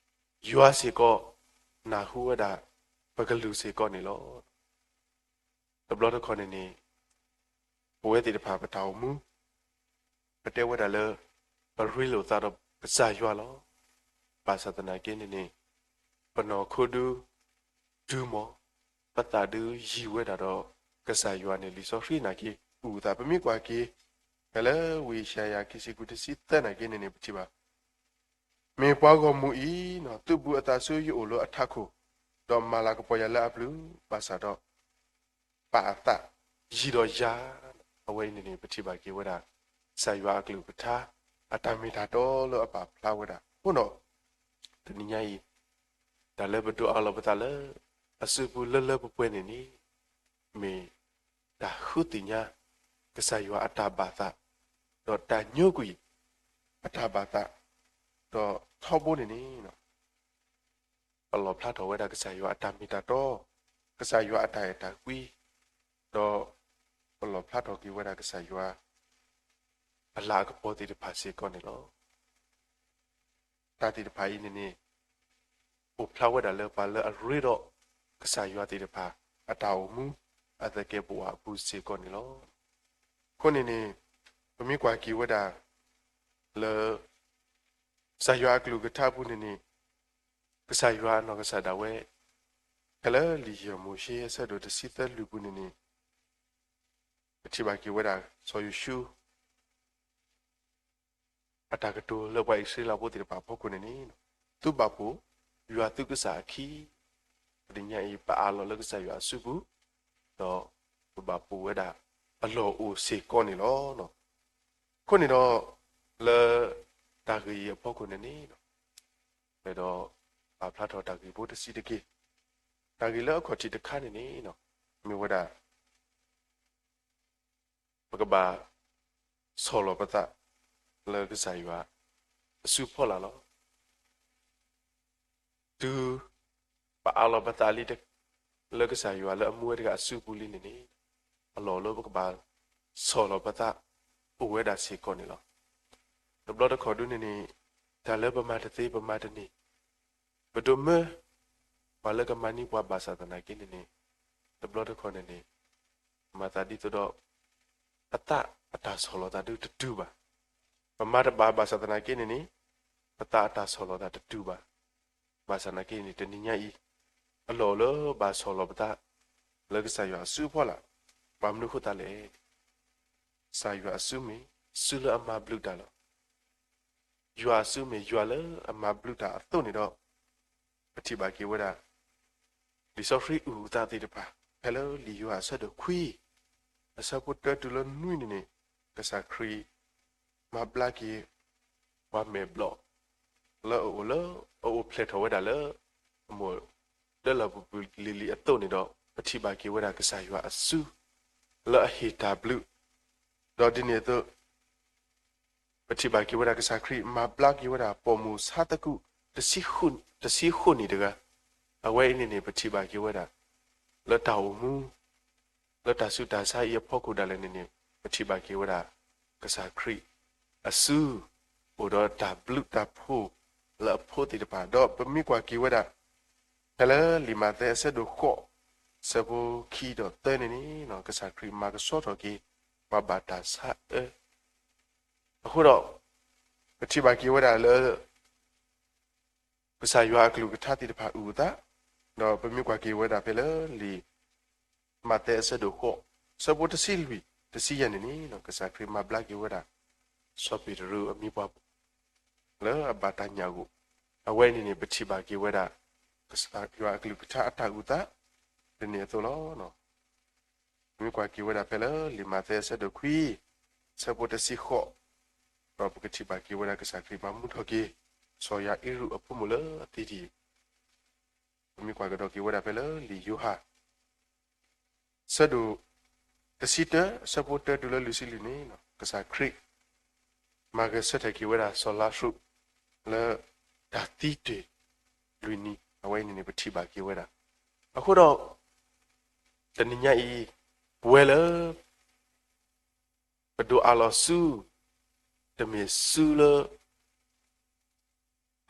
ယွၤစ့ၢ်ကီး နၢ်ဟူဝဲဒၣ် ပကလုၢ်စ့ၢ်ကီးန့ၣ်လီၤ. တဘျီတခီၣ်န့ၣ်န့ၣ် ပဝဲသ့ၣ်တဖၣ်ပတၢ်အိၣ်မူ ပတဲဝဲဒၣ်လၢ ပရ့လိာ်သးဒီးကစၢ်ယွၤလီၤ. ဘၣ်ဆၣ်သနာ်က့န့ၣ်န့ၣ် ပနီၢ်ခိဒု တုၤမီၢ်, ပသးဒုယံၤဝဲဒၣ်ဒီးကစၢ်ယွၤန့ၣ် လံာ်စီဆှံနာ်က့ အုၣ်သး ပမ့ၢ်ကွၢ်က့ၤ ဖဲလၢဝံယၡါယၤ ခံဆံဃု တဆံသၢနာ်က့န့ၣ်န့ၣ် ပထံၣ်ဘၣ် မ့ၢ်ပှၤဂီၢ်မုၢ်အံၤ သုးဘူးအသးဆူယအိၣ်လၢအထးခိၣ်, ဒီးမၤလၤကပီၤယၤလၢအပျုၤ, ဘၣ်ဆၣ်ဒီး ပာ်အသးယံၤဒီးယၤ, အဝဲအံၤန့ၣ်န့ၣ် ပထံၣ်ဘၣ်က့ၤဝဲဒၣ် ကစၢ်ယွၤအကလုၢ်ကထါ အတၢ်မ့ၢ်တၢ်တီလၢအပာ်ဖျါဝဲဒၣ်. အဃိဒီး တနံၤညါအံၤ တၢ်လၢပဒိးအးလီၤပသးလၢ အစုပူၤလၢလၢပှဲၤပှဲၤန့ၣ်န့ၣ် မ့ၢ်တၢ်ဃုသ့ၣ်ညါ ကစၢ်ယွၤအတၢ်ဘၣ်သး, ဒီးတၢ်ညိကွံာ်အတၢ်ဘၣ်သး, ဒီးထီဘိန့ၣ်န့ၣ် ပလီၣ်ဖျါထီၣ်ဝဲဒၣ်ကစၢ်ယွၤအတၢ်မ့ၢ်တၢ်တီ, ကစၢ်ယွၤအတၢ်အဲၣ်တၢ်ကွံ, ဒီးပလီၣ်ဖျါထီၣ်က့ၤဝဲဒၣ်ကစၢ်ယွၤ အလၤအကပီၤသ့ၣ်တဖၣ်စ့ၢ်ကီးန့ၣ်လီၤ. တၢ်သ့ၣ်တဖၣ်အံၤန့ၣ်န့ၣ် အိၣ်ဖျါဝဲဒၣ်လၢပှၤလၢအရ့ဒီးကစၢ်ယွၤသ့ၣ်တဖၣ် အတၢ်အိၣ်မူ အသကဲးပဝးအပူၤစ့ၢ်ကီးန့ၣ်လီၤ. အဃိန့ၣ်န့ၣ် ပမ့ၢ်ကွၢ်က့ၤဝဲဒၣ်လၢ ကစၢ်ယွၤအကလုၢ်ကထါအပူၤန့ၣ်န့ၣ် ကစၢ်ယွၤအနီၢ်ကစၢ်ဒၣ်ဝဲ ဖဲလၢလံာ်ယဲၢ်မိၤၡ့အဆၢဒိၣ်တဆံသၢလွံၢ်ပူၤန့ၣ်န့ၣ် ပထံၣ်ဘၣ်က့ၤဝဲဒၣ် စီၤယိၤၡူ အတၢ်ကတိၤလၢပှၤအံၣ်စရ့လးဖိသ့ၣ်တဖၣ်အဖီခိၣ်န့ၣ်န့ၣ် သုဘၣ်ပိာ်ယွၤသုကစၢ်အခံ, တနံၤညါအံၤ ပအးလီၤလၢကစၢ်ယွၤအစုပူၤ, ဒီးပဘၣ်ပိာ်ဝဲဒၣ်အလီၢ်အိၣ်စ့ၢ်ကီးန့ၣ်လီၤ. အဃိန့ၣ်ဒီး လၢတၢ်ဂ့ၢ်အံၤအဖီခိၣ်န့ၣ်န့ၣ် ပအဲၣ်ဒိးပာ်ဖျါထီၣ်တၢ်ဂ့ၢ်ဖိတဆံးတက့ၢ်. တၢ်ဂ့ၢ်လၢအခီၣ်ထံးတခါန့ၣ်န့ၣ် မ့ၢ်ဝဲဒၣ် ပကဘၣ် ဆီၣ်လီၤပသးလၢကစၢ်ယွၤအစုဖီလာ်လီၤ. တုၤပအးလီၤပသးလံ လၢကစၢ်ယွၤလၢအမူဝဲတဂၤအစုပူၤလံန့ၣ်န့ၣ်, အလီၢ်လၢပကဘၣ်ဆီၣ်လီၤပသးအိၣ်ဝဲဒၣ်စ့ၢ်ကီးန့ၣ်လီၤ. တဘျီတခီၣ်ဒုန့ၣ်န့ၣ်, တၢ်လၢပမၤတသ့ ပမၤတန့ၢ်, ပဒိးမၢပှၤလၢကမၤန့ၢ်ပှၤဘၣ်ဆၣ်သနာ်က့န့ၣ်န့ၣ်, တဘျီတခီၣ်န့ၣ်န့ၣ်, မၤသးဒ်သိးဒီး ပသးအတၢ်ဆီၣ်လီၤသးဒုတတုၤဘၣ်. ပမၤတဘၣ်ဘၣ်ဆၣ်သနာ်က့န့ၣ်န့ၣ်, ပသးအတၢ်ဆီၣ်လီၤသးတတုၤဘၣ်. ဘၣ်ဆၣ်သနာ်က့န့ၣ် တနံၤညါအံၤ, အလီၢ်လၢဘၣ်ဆီၣ်လီၤပသး လၢကစၢ်ယွၤအစုအဖီလာ်, ဘၣ်မနုၤအဃိသတးလဲၣ်. ကစၢ်ယွၤအစုမ့ၢ်စုလၢအမၤဘျုးတၢ်လီၤ. ယွၤအစုမ့ၢ်ယွၤလၢအမၤဘျုးတၢ်အသိးန့ၣ်ဒီး, ပထံၣ်ဘၣ်က့ၤဝဲဒၣ် လံာ်စီဆှံအုၣ်အသးသ့ၣ်တဖၣ် ဖဲလၢလံာ်ယိၤဟၣ်အဆၢဒိၣ်ခွံ အဆၢဖိတၢတုၤလၢနွံန့ၣ်န့ၣ်, ကစၢ်ခရံာ်မၤဘျါက့ၤပှၤမဲာ်ဘျီၣ် လၢအအိၣ်လၢ အအိၣ်ဖျဲၣ်ထီၣ်ဝဲဒၣ်လၢ အမိၢ်တၢ်လၢပူၤပူၤလံၤလံၤအသိးန့ၣ်ဒီး, ပထံၣ်ဘၣ်က့ၤဝဲဒၣ်ကစၢ်ယွၤအစု လၢအဟ့ၣ်တၢ်ဘျုး, ဒီးဒ်န့ၣ်အသိး ပထံၣ်ဘၣ်က့ၤဝဲဒၣ်ကစၢ်ခရံာ်မၤဘျါက့ၤဝဲဒၣ်ပိာ်မုၣ်ဆါသကုၤ တဆံဃိးနံၣ်တဂၤ, အဝဲအံၤန့ၣ်န့ၣ် ပထံၣ်ဘၣ်က့ၤဝဲဒၣ် လၢတၢ်အိၣ်မူ လၢတၢ်ဆူးတၢ်ဆါအံၤအဖီခိၣ်ဒၣ်လဲာ်န့ၣ်န့ၣ် ပထံၣ်ဘၣ်က့ၤဝဲဒၣ် ကစၢ်ခရံာ်အစု အိၣ်ဒီးတၢ်ဘျုးတၢ်ဖှိၣ်လၢအဖိသ့ၣ်တဖၣ်, ဒီးပမ့ၢ်ကွၢ်က့ၤဝဲဒၣ် ဖဲလၢလံာ်မးသဲအဆၢဒိၣ်ဃိး ဆၢဖိခံဒီးသၢန့ၣ်န့ၣ် ကစၢ်ခရံာ်မၤကဆှီထီၣ်က့ၤ ပှၤဘၣ်တၢ်ဆါအၢ အဃိဒီး ပထံၣ်ဘၣ်က့ၤဝဲဒၣ်လၢ ကစၢ်ယွၤအကလုၢ်ကထါသ့ၣ်တဖၣ်အုၣ်အသး, ဒီးပမ့ၢ်ကွၢ်က့ၤဝဲဒၣ်ဖဲလၢလံာ်မးသဲအဆၢဒိၣ်ဃိး ဆၢဖိတဆံလွံၢ် တဆံယဲၢ်န့ၣ်န့ၣ် ကစၢ်ခရံာ်မၤဘျါက့ၤဝဲဒၣ် စီၤပ့းတရူးအမံၤပှၢ် လၢအဘၣ်တၢ်ညၣ်အဂီၢ်, အဝဲန့ၣ်န့ၣ် ပထံၣ်ဘၣ်က့ၤဝဲဒၣ် ကစၢ်ယွၤအကလုၢ်ကထါအတၢ်အုၣ်သး တန့ၢ်အသိးလီၤ. ပမ့ၢ်ကွၢ်က့ၤဝဲဒၣ်ဖဲလၢလံာ်မးသဲအဆၢဒိၣ်ခွံ ဆၢဖိတဆံဃိး, ဒီးပကထံၣ်ဘၣ်က့ၤဝဲဒၣ်ကစၢ်ခရံာ်မၤမူထီၣ်က့ၤ စီၤယၤအံရူးအဖိမုၣ်လၢအသံတယံၤ, ပမ့ၢ်ကွၢ်ကဒီးက့ၤဝဲဒၣ်ဖဲလၢလံာ်ယိၤဟၣ် ဆၢဒိၣ်တဆံတၢ ဆၢဖိတၢတုၤလၢလွံၢ်ဆံလွံၢ်န့ၣ် ကစၢ်ခရံာ် မၤဂဲၤဆၢထၢၣ်က့ၤဝဲဒၣ်စီၤလါရူး လၢတၢ်သံတ့ၢ်လွံၢ်နံၤ အဝဲအံၤန့ၣ်န့ၣ် ပထံၣ်ဘၣ်က့ၤဝဲဒၣ်. အဃိဒီး တနံၤညါအံၤ ပဝဲလၢ ပဒိးအးလီၤစု တမ့ၢ်စုလၢ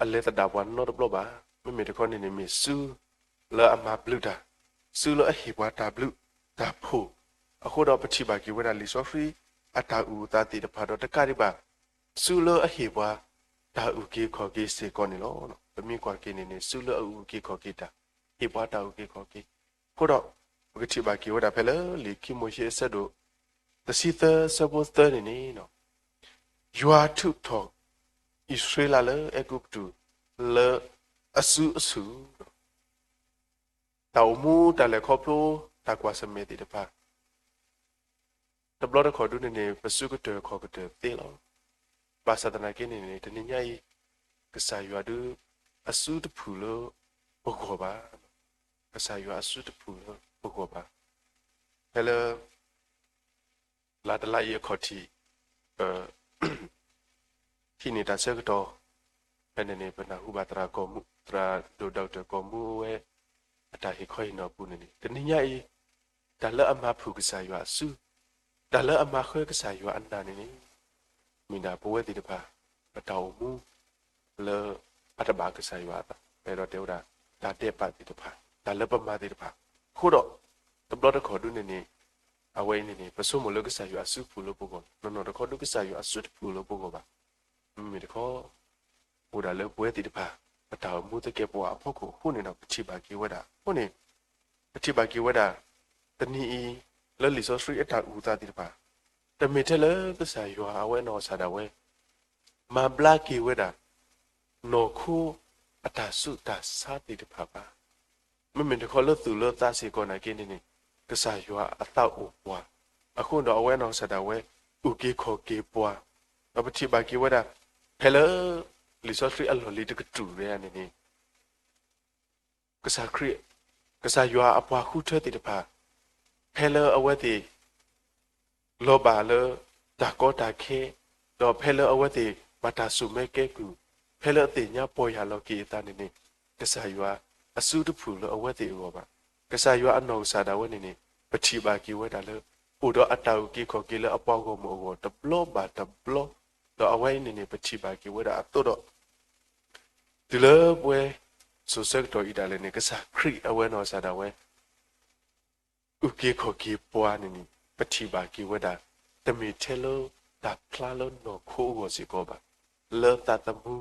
အလဲၤသဒၣ်ပှၤနီတဘျီဘၣ်. မ့မ့ၢ်တခီန့ၣ်န့ၣ် မ့ၢ်စုလၢအမၤဘျုးတၢ်, စုလၢအဟ့ၣ်ပှၤတၢ်ဘျုးတၢ်ဖှိၣ်, အဃိဒီးပထံၣ်ဘၣ်က့ၤဝဲဒၣ်လံာ်စီဆှံ အတၢ်အုၣ်အသးသ့ၣ်တဖၣ်ဒီးတကးဒံးဘၣ် စုလၢအဟ့ၣ်ပှၤတၢ်အုၣ်က့ၤခီၣ်က့ၤစ့ၢ်ကီးန့ၣ်လီၤ. ပမ့ၢ်ကွၢ်က့ၤန့ၣ်န့ၣ် စုလၢအအုၣ်က့ၤခီၣ်က့ၤတၢ်, ဟ့ၣ်ပှၤတၢ်အုၣ်က့ၤခီၣ်က့ၤ, အဃိဒီး ပကထံၣ်ဘၣ်က့ၤဝဲဒၣ်ဖဲလၢလံာ်ခံမိၤၡ့အဆၢဒိၣ် တဆံသၢ ဆၢဖိသၢန့ၣ်န့ၣ် ယွၤထုးထီၣ်အံၣ်စရ့လးလၢအဲၤကူပတူး လၢအစုအဆူၣ်, တၢ်အိၣ်မူတၢ်လဲၤခီဖျိ တၢ်ကွၢ်ဆၢၣ်မဲာ်သ့ၣ်တဖၣ် တဘျီတခီၣ်ဒုန့ၣ်န့ၣ် ပစုကတၢၢ်ခီၣ်ကတၢၢ်သ့လီၤ. ဘၣ်ဆၣ်သနာ်က့န့ၣ်န့ၣ် တနံၤညါအံၤ ကစၢ်ယွၤဒုး အစုတဖုၣ်လၢပဂီၢ်ဘၣ်. ကစၢ်ယွၤအစုတဖုၣ်လၢပဂီၢ်ဘၣ်. ဖဲလၢ လါတလါအံၤအခီၣ်ထံး ပ ထံၣ်န့ၢ်တၢ်ဆၢကတီၢ် ဖဲန့ၣ်န့ၣ် ပနၢ်ဟူဘၣ်သရၣ်ကီၢ်မူ သရၣ်ဒိၣ် ဒီကတၢၢ် ကီၢ်မူဝဲ အတၢ်ဟ့ၣ်ခီဟ့ၣ်နီၤအပူၤန့ၣ်န့ၣ် တနံၤညါအံၤ တၢ်လၢအမၤဖုၣ်ကစၢ်ယွၤအစု တၢ်လၢအမၤဃၢကစၢ်ယွၤအနၢ်န့ၣ်န့ၣ် မ့ၢ်ဒၣ်ပဝဲသ့ၣ်တဖၣ် ပတၢ်အိၣ်မူ လၢအတဘၣ်ကစၢ်ယွၤအသး ပအဲၣ်ဒိးတဲဝဲဒၣ် တၢ်ဒဲးဘးသ့ၣ်တဖၣ် တၢ်လၢပမၤသ့ၣ်တဖၣ် အဃိဒီး တဘျီတခီၣ်ဒုန့ၣ်န့ၣ် အဝဲအံၤန့ၣ်န့ၣ် ပဆိကမိၣ်လၢကစၢ်ယွၤအစုဖုၣ်လၢပဂီၢ် နီၢ်နီၢ်တခီဒုကစၢ်ယွၤအစုတဖုၣ်လၢပဂီၢ်ဘၣ်. မ့မ့ၢ်တခီ အိၣ်ဒၣ်လၢပဝဲသ့ၣ်တဖၣ် ပတၢ်အိၣ်မူသကဲာ်ပဝးအဖီခိၣ်အဃိန့ၣ်ဒီး ပထံၣ်ဘၣ်က့ၤဝဲဒၣ်အဃိန့ၣ် ပထံၣ်ဘၣ်က့ၤဝဲဒၣ် တနံၤအံၤ လၢလံာ်စီဆှံအတၢ်အုၣ်အသးသ့ၣ်တဖၣ် တမ့ၢ်ထဲလၢကစၢ်ယွၤအဝဲနီၢ်ကစၢ်ဒၣ်ဝဲ မၤဘျါက့ၤဝဲဒၣ် နီၢ်ခိအတၢ်ဆူးတၢ်ဆါသ့ၣ်တဖၣ်ဘၣ်. မ့မ့ၢ်တခီလၢသူၣ်လၢသးစ့ၢ်ကီးနာ်က့န့ၣ်န့ၣ် ကစၢ်ယွၤအသးအိၣ်ပှၤ အဃိဒီးအဝဲနီၢ်ကစၢ်ဒၣ်ဝဲ အုၣ်က့ၤခီၣ်က့ၤပှၤ ဒီးပထံၣ်ဘၣ်က့ၤဝဲဒၣ် ဖဲလၢ လံာ်စီဆှံအလီၢ်လံၤတကတြူၢ်ဝဲန့ၣ်န့ၣ် ကစၢ်ခရံာ် ကစၢ်ယွၤအပှၤဃုထၢသ့ၣ်တဖၣ် ဖဲလၢအဝဲသ့ၣ် လီၤဘၣ်လၢ တၢ်ကီတၢ်ခဲ, ဒီးဖဲလၢအဝဲသ့ၣ်ဘၣ်တၢ်စိာ်မၢကဲကုၢ်, ဖဲလၢအသ့ၣ်ညါပီၢ်ယၢ်လီၤက့ၤအသးန့ၣ်န့ၣ်, ကစၢ်ယွၤအစုတဖုၣ်လၢအဝဲသ့ၣ်အဂီၢ်ဘၣ်. ကစၢ်ယွၤအနီၢ်ကစၢ်ဒၣ်ဝဲန့ၣ်န့ၣ် ပထံၣ်ဘၣ်က့ၤဝဲဒၣ်လၢ အိၣ်ဒီးအတၢ်အုၣ်က့ၤခီၣ်က့ၤလၢအပှၤဂီၢ်မုၢ်အဂီၢ်တဘျီဘၣ်တဘျီ, ဒီးအဝဲအံၤန့ၣ်န့ၣ် ပထံၣ်ဘၣ်က့ၤဝဲဒၣ်အသိးဒီး တုၤလၢပဝဲစိၤဆၢကတီၢ်အံၤဒၣ်လဲာ်န့ၣ် ကစၢ်ခရံာ်အဝဲနီၢ်ကစၢ်ဒၣ်ဝဲ အုၣ်က့ၤခီၣ်က့ၤပှၤန့ၣ်န့ၣ် ပထံၣ်ဘၣ်က့ၤဝဲဒၣ် တမ့ၢ်ထဲလၢတၢ်ဖျါလၢနီၢ်ခိအဂီၢ်စ့ၢ်ကီးဘၣ်, လၢသးသမူ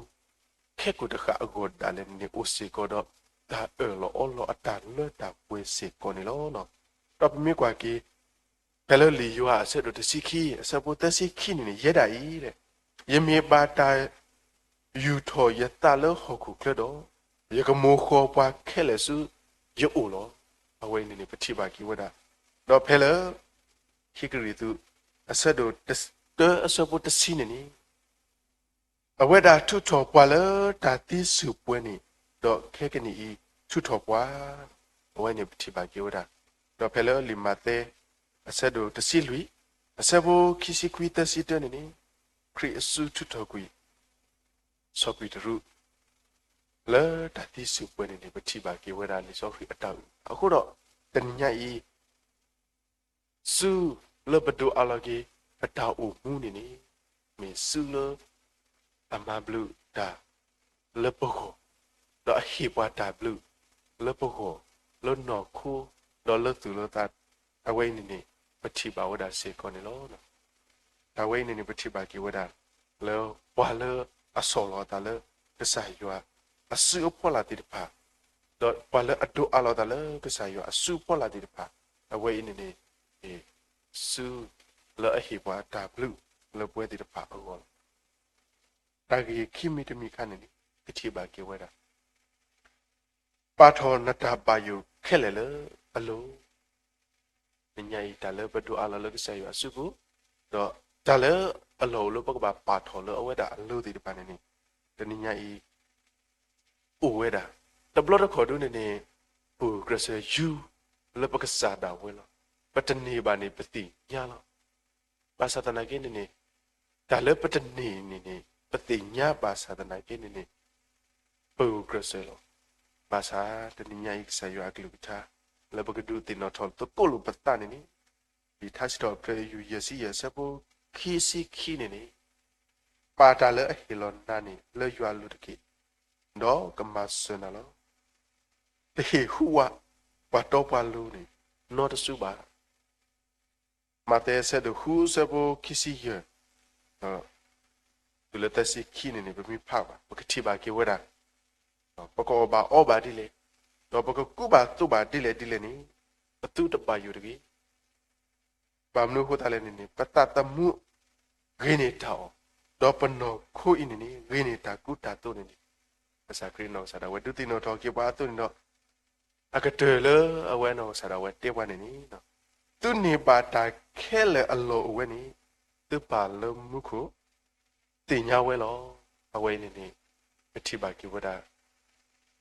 ခဲကိာ်တဃာ်အဂီၢ်ဒၣ်လဲာ်န့ၣ်န့ၣ် အိၣ်စ့ၢ်ကီးဒီးတၢ်အၢၣ်လီၤအီလီၤအတၢ်လၢတၢ်ပှဲၤစ့ၢ်ကီးန့ၣ်လီၤ. ဒီးပမ့ၢ်ကွၢ်က့ၤ ဖဲလၢလံာ်ယိၤဟၣ်အဆၢဒိၣ်တဆံခံ အဆၢဖိသၢဆံခံန့ၣ်န့ၣ် ယဲဒၣ်အံၤ ယမ့ၢ်ဘၣ်တၢ်ယူာ်ထီၣ်ယသးလၢဟီၣ်ခိၣ်ချၢဒီး, ယကမိၤဃီၤပှၤခဲလၢာ်ဆူယအိၣ်လီၤ. အဝဲအံၤန့ၣ်န့ၣ် ပထံၣ်ဘၣ်က့ၤဝဲဒၣ်, ဒီးဖဲလၢ ခံကရံၣ်သူး အဆၢဒိၣ်တၢ အဆၢဖိတဆံန့ၣ်န့ၣ် အဝဲဒၣ်ထုးထီၣ်ပှၤလၢတၢ်သံစူၢ်ပှဲၤန့ၣ်, ဒီးခဲကနံၣ်အံၤထုးထီၣ်ပှၤ, အဝဲန့ၣ်ပထံၣ်ဘၣ်က့ၤဝဲဒၣ်. ဒီးဖဲလၢလံာ်မးသဲ အဆၢဒိၣ်တဆံလွံၢ် အဆၢဖိခံဆံခွံသၢဆံတၢန့ၣ်န့ၣ်, ခရံာ်အစုထုးထီၣ်ကွံာ် စီၤပ့းတရူး လၢတၢ်သံစူၢ်ပှဲၤန့ၣ်န့ၣ် ပထံၣ်ဘၣ်က့ၤဝဲဒၣ်လံာ်စီဆှံအတၢ်အုၣ်. အဃိဒီး တနံၤညါအံၤ စုလၢပဒိးအးလီၤက့ၤ ပတၢ်အိၣ်မူန့ၣ်န့ၣ် မ့ၢ်စုလၢအမၤဘျုးတၢ်လၢပဂီၢ်, ဒီးအဟ့ၣ်ပှၤတၢ်ဘျုးလၢပဂီၢ်, လၢနီၢ်ခိ, ဒီးလၢသူၣ်လၢသး, အဝဲအံၤန့ၣ်န့ၣ် ပထံၣ်ဘၣ်ဝဲဒၣ်စ့ၢ်ကီးန့ၣ်လီၤ. တၢ်ဝဲအံၤန့ၣ်န့ၣ် ပထံၣ်ဘၣ်က့ၤဝဲဒၣ် လၢပှၤလၢအဆီၣ်လီၤအသးလၢကစၢ်ယွၤအစုအဖီလာ်သ့ၣ်တဖၣ်, ဒီးပှၤလၢအဒိးအးလီၤအသးလၢကစၢ်ယွၤအစုအဖီလာ်သ့ၣ်တဖၣ်, အဝဲအံၤန့ၣ်န့ၣ် စုလၢအဟ့ၣ်ပှၤတၢ်ဘျုးလၢပဝဲသ့ၣ်တဖၣ်အဂီၢ်လီၤ. တၢ်ဂ့ၢ်ခံမံၤတမံၤခါန့ၣ်န့ၣ် ပထံၣ်ဘၣ်က့ၤဝဲဒၣ် ပာ်ထီၣ်နတၢ်ဘၣ်ယိၣ်ခဲလၢာ်လၢအလိၤ, တနံၤညါအံၤ တၢ်လၢပဒိးအးလီၤလၢကစၢ်ယွၤအစုပူၤ, ဒီးတၢ်လၢအလီၢ်အိၣ်လၢပကဘၣ်ပာ်ထီၣ်လၢအဝဲဒၣ်အလိၤသ့ၣ်တဖၣ်န့ၣ်န့ၣ်, တနံၤညါအံၤ အိၣ်ဝဲဒၣ် တဘျီတခီၣ်ဒုန့ၣ်န့ၣ် ပဂုာ်ကျဲးစၢးယူၤလၢပကစၢ်ဒၣ်ဝဲလီၤ. ပတန့ၢ်ဘၣ်န့ၣ် ပသ့ၣ်ညါလီၤ. ဘၣ်ဆၣ်သနာ်က့န့ၣ်န့ၣ် တၢ်လၢပတန့ၢ်န့ၣ်န့ၣ် ပသ့ၣ်ညါဘၣ်ဆၣ်သနာ်က့န့ၣ်န့ၣ် ပဂုာ်ကျဲးစၢးလီၤ. ဘၣ်ဆၣ်တနံၤညါအံၤ ကစၢ်ယွၤအကလုၢ်ကထါ လၢပကဒုးသ့ၣ်နီၣ်ထီၣ်သကိးလိာ်ပသးန့ၣ်န့ၣ်, လံာ်ထါစံးထီၣ်ပတြၢၤ ယူၢ်ယဲၢ်ဆံယဲၢ် အဆၢဖိခံဆံခံန့ၣ်န့ၣ်, ပာ်တၢ်လၢအဟ့ၣ်လီၤနၤန့ၣ် လၢယွၤအလိၤတက့ၢ်, ဒီးကမၤစၢၤနၤလီၤ. တဟ့ၣ်ဟူးဝးပှၤတီပှၤလိၤန့ၣ် နီတစုဘၣ်. မးသဲ အဆၢဒိၣ်ဃု အဆၢဖိခံဆံယဲၢ် တုၤလၢသၢဆံခံန့ၣ်န့ၣ် ပမ့ၢ်ဖးဘၣ် ပကထံၣ်ဘၣ်က့ၤဝဲဒၣ် ပကအီၣ်ဘၣ်အီဘၣ်ဒ်လဲၣ်, ဒီးပကကူးဘၣ်သိးဘၣ်ဒ်လဲၣ်ဒ်လဲၣ်န့ၣ် ပသုတဘၣ်ယိၣ်တဂ့ၤ. ဘၣ်မနုၤအဃိသတးလဲၣ်န့ၣ်န့ၣ် ပသးသမူဂ့ၤန့ၢ်တၢ်အီၣ်, ဒီးပနီၢ်ခိအံၤန့ၣ်န့ၣ် ဂ့ၤန့ၢ်တၢ်ကူတၢ်သိးန့ၣ်န့ၣ် ကစၢ်ခရံာ်နီၢ်ကစၢ်ဒၣ်ဝဲ ဒုးသ့ၣ်နီၣ်ထီၣ်က့ၤပှၤအသိးန့ၣ်ဒီး အကတၢၢ်လၢအဝဲနီၢ်ကစၢ်ဒၣ်ဝဲတဲပှၤန့ၣ်န့ၣ်, သုန့ၢ်ဘၣ်တၢ်ခဲလၢာ်အလီၢ်အိၣ်ဝဲန့ၣ် သုပၢ်လၢမူခိၣ်သ့ၣ်ညါဝဲလီၤ. အဝဲအံၤန့ၣ်န့ၣ် ပထံၣ်ဘၣ်က့ၤဝဲဒၣ်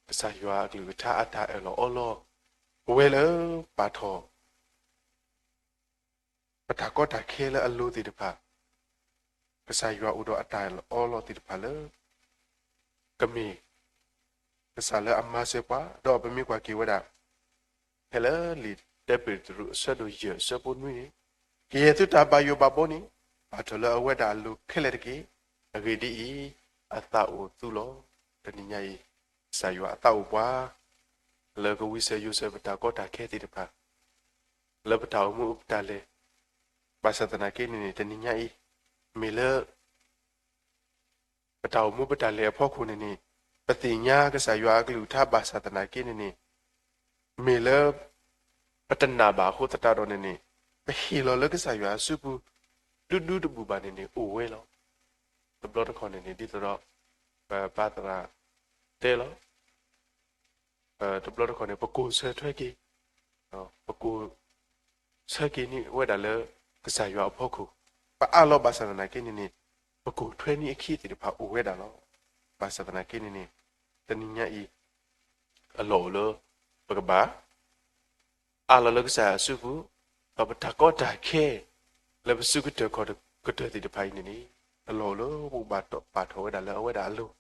ကစၢ်ယွၤအကလုၢ်ကထါအတၢ်အၢၣ်လီၤအီလီၤ ပဝဲလၢပာ်ထီၣ် ပတၢ်ကီတၢ်ခဲလၢအလိၤသ့ၣ်တဖၣ်, ကစၢ်ယွၤအိၣ်ဒီးအတၢ်အၢၣ်လီၤအီလီၤသ့ၣ်တဖၣ်လၢ ကမ့ၢ်ကစၢ်လၢအမၤစၢၤပှၤ, ဒီးပမ့ၢ်ကွၢ်က့ၤဝဲဒၣ် ဖဲလၢလံာ်တၢပ့းတရူးအဆၢဒိၣ်ယဲၢ်အဆၢဖိနွံန့ၣ်, ကယဲၢ်သုတၢ်ဘၣ်ယိၣ်ဘၣ်ဘီန့ၣ် ပာ်ထီၣ်လၢအဝဲဒၣ်အလိၤခဲလၢာ်တက့ၢ်. အဂ့ၢ်ဒ်အံၤ, အသးအိၣ်သုလီၤ. တနံၤညါအံၤ ကစၢ်ယွၤအသးအိၣ်ပှၤ လၢကဝံစၢၤယိၤစၢၤပတၢ်ကီတၢ်ခဲသ့ၣ်တဖၣ် လၢပတၢ်အိၣ်မူပတၢ်လဲၤ, ဘၣ်ဆၣ်သနာ်က့န့ၣ်န့ၣ် တနံၤညါအံၤ မ့ၢ်လၢ ပတၢ်အိၣ်မူပတၢ်လဲၤအဖီခိၣ်န့ၣ်န့ၣ် ပသ့ၣ်ညါကစၢ်ယွၤအကလုၢ်ကထါဘၣ်ဆၣ်သနာ်က့န့ၣ်န့ၣ် မ့ၢ်လၢ ပတနာ်ဘၣ်အဃိသတးဒီးန့ၣ်န့ၣ် ပဟ့ၣ်လီၤလၢကစၢ်ယွၤအစုပူၤ ဒူဒူတဘူၣ်ဘၣ်န့ၣ်န့ၣ် အိၣ်ဝဲလီၤ. တဘျီတခီၣ်န့ၣ်န့ၣ် ဒ်သိးဒီး ပဘၣ်သရၣ်တဲလီၤ တဘျီတခီၣ်န့ၣ် ပကိးဆၢထွဲက့ၤ, ပကိးဆၢက့ၤန့ၢ်ဝဲဒၣ်လၢ ကစၢ်ယွၤအဖီခိၣ်, ပအးလီၤဘၣ်ဆၣ်သနာ်က့န့ၣ်န့ၣ် ပကိးထွဲန့ၢ်အခံသ့ၣ်တဖၣ်အိၣ်ဝဲဒၣ်လီၤ. ဘၣ်ဆၣ်သနာ်က့န့ၣ်န့ၣ် တနံၤညါအံၤ အလီၢ်အိၣ်လၢ ပကဘၣ် အးလီၤလၢကစၢ်ယွၤအစုပူၤ, ဒီးပတၢ်ကီတၢ်ခဲ လၢပစုကတၢၢ်ခီၣ်တ ကတၢၢ်သ့ၣ်တဖၣ်အံၤန့ၣ်န့ၣ် အလီၢ်အိၣ်လၢပကဘၣ်ပာ်ထီၣ်ဝဲဒၣ်လၢအဝဲဒၣ်အလိၤ,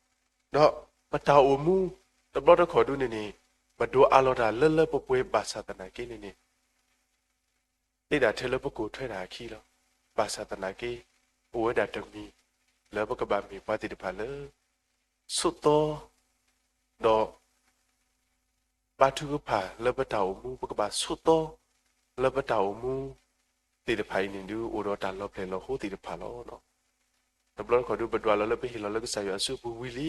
ဒီးပတၢ်အိၣ်မူ တဘျီတခီၣ်ဒုန့ၣ်န့ၣ် ပဒိးအးလီၤတၢ်လၢလၢပှဲၤပှဲၤဘၣ်ဆၣ်သနာ်က့န့ၣ်န့ၣ် သ့ဒၣ်ထဲလၢပကိၢ်ထွဲတၢ်အခံလီၤ. ဘၣ်ဆၣ်သနာ်က့ အိၣ်ဝဲဒၣ်တမံၤ လၢပကဘၣ်မ့ၢ်ပှၤသ့ၣ်တဖၣ်လၢ ဆိးသီ ဒီး ဘါထုကဖၣ်လၢပတၢ်အိၣ်မူ, ပကဘၣ်ဆိးသီ လၢပတၢ်အိၣ်မူ သ့ၣ်တဖၣ်အံၤန့ၣ်ဒုး အိၣ်ဒီးတၢ်လီၤဖျဲၣ်လီၤဟိသ့ၣ်တဖၣ်လီၤ. တဘျီတခီၣ်ဒုး ပဒွးလီၤလၢပဟ့ၣ်လီၤလၢကစၢ်ယွၤအစုပူၤဝံၤလံ,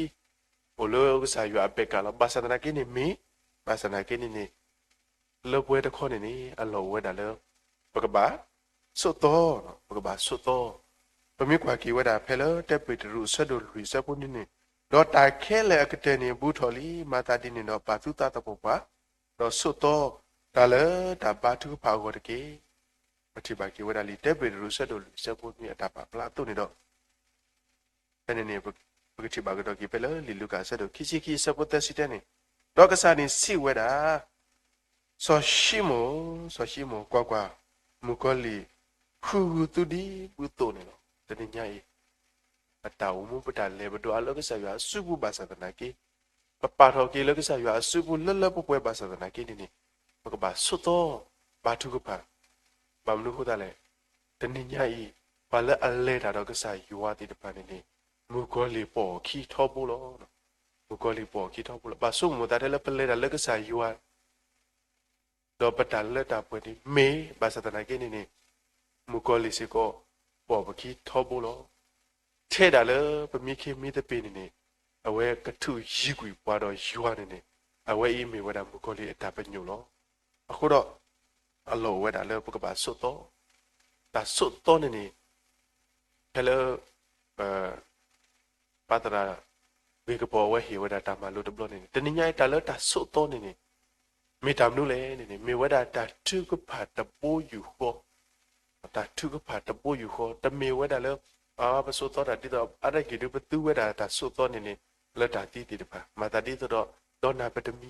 အိၣ်လၢကစၢ်ယွၤအဘဲၣ်ကးလီၤ. ဘၣ်ဆၣ်သနာ်က့န့ၣ်မ့ၢ်, ဘၣ်ဆၣ်သနာ်က့န့ၣ်န့ၣ် လၢပှဲၤတခီန့ၣ်န့ၣ် အလီၢ်အိၣ်ဝဲဒၣ်လၢ ပကဘၣ်ဆိးသီ, ပကဘၣ်ဆိးသီ. ပမ့ၢ်ကွၢ်က့ၤဝဲဒၣ်ဖဲလၢ တၢပ့းတရူး အဆၢဒိၣ်လွံၢ် အဆၢဖိနွံန့ၣ်, ဒီးတၢ်ခဲလၢာ်အကတၢၢ်န့ၣ် ဘူးထီၣ်လံ, မၤသးဒ်န့ၣ်ဒီး ပာ်သုသးသပှၢ်ပှၢ်, ဒီးဆိးသီတၢ်လၢတၢ်ဘါထုကဖၣ်အဂီၢ်တက့ၢ်. ပထံၣ်ဘၣ်က့ၤဝဲဒၣ်လံ တၢပ့းတရူး အဆၢဒိၣ်လွံၢ် အဆၢဖိနွံ အတၢ်ပာ်ဖျါအသိးန့ၣ်ဒီး ဖဲန့ၣ်န့ၣ် ပကထံၣ်ဘၣ်ကဒီးက့ၤဖဲလၢ လံာ်လူၤကၣ် အဆၢဒိၣ်ခံဆံခံ အဆၢဖိသၢဆံတၢန့ၣ်, ဒီးကစၢ်န့ၣ်စံးဝဲဒၣ်, စီၤၡံမိၣ်, စီၤၡံမိၣ်, ကွၢ်ကွၢ်, မုၣ်ကီၤလံၢ်ဃုဂုာ်သုဒ်ဘုသိးန့ၣ်လီၤ. တနံၤညါအံၤ ပတၢ်အိၣ်မူ ပတၢ်လဲၤ ပဒိးအးလၢကစၢ်ယွၤအစုပူၤဘၣ်ဆၣ်သနာ်က့, ပပာ်ထီၣ်က့ၤလၢကစၢ်ယွၤအစုပူၤလၢလၢပှဲၤပှဲၤဘၣ်ဆၣ်သနာ်က့န့ၣ်န့ၣ်, ပကဘၣ်ဆိးသီ ဘါထုကဖၣ်. ဘၣ်မနုၤအဃိသတးလဲၣ်, တနံၤညါအံၤ ပှၤလၢအလဲၤတၢ်ဒီးကစၢ်ယွၤသ့ၣ်တဖၣ်န့ၣ်န့ၣ် မုၣ်ကီၤလံၢ်ပိာ်အခံထီဘိလီၤ. မုၣ်ကီၤလံၢ်ပိာ်အခံထီဘိလီၤ. ဘၣ်ဆိကမိၣ်သးထဲလၢပလဲၤတၢ်လၢကစၢ်ယွၤ ဒီးပတၢ်လၢတၢ်ပှဲၤန့ၣ်မ့ၢ်ဘၣ်ဆၣ်သနာ်က့န့ၣ်န့ၣ်, မုၣ်ကီၤလံၢ်စ့ၢ်ကီး ပိာ်ပခံထီဘိလီၤ. ထဲဒၣ်လၢပမံခ့မံသပ့ၤန့ၣ်န့ၣ်, အဝဲကထူၣ်ယံၤကွံာ်ပှၤဒီးယွၤန့ၣ်န့ၣ်, အဝဲအံၤမ့ၢ်ဝဲဒၣ်မုၣ်ကီၤလံၢ်အတၢ်ပညိၣ်လီၤ. အဃိဒီး အလီၢ်အိၣ်ဝဲဒၣ်လၢပကဘၣ်ဆိးသီ, တၢ်ဆိးသီန့ၣ်န့ၣ် ဖဲလၢ ပ ပၢ်သရၣ် ဂ့ၤကပီၤအဝဲဟ့ၣ်ဝဲဒၣ်တၢ်မၤလိတဘျီန့ၣ်န့ၣ်, တနံၤညါအံၤတၢ်လၢတၢ်ဆိးသီန့ၣ်န့ၣ် မ့ၢ်တၢ်မနုၤလဲၣ်န့ၣ်န့ၣ်, မ့ၢ်ဝဲဒၣ်တၢ်ထုကဖၣ်တဘိယူၢ်ဃီ, တၢ်ထုကဖၣ်တဘိယူၢ်ဃီ, တမ့ၢ်ဝဲဒၣ်လၢ ပဆိးသီတၢ်ဒ်သိး အါတက့ၢ်ဒုးပသူဝဲဒၣ်တၢ်ဆိးသီန့ၣ်န့ၣ် လၢတၢ်သံသ့ၣ်တဖၣ်, မၤသးဒ်သိးဒီး ဒီးနၢ်ပတမံ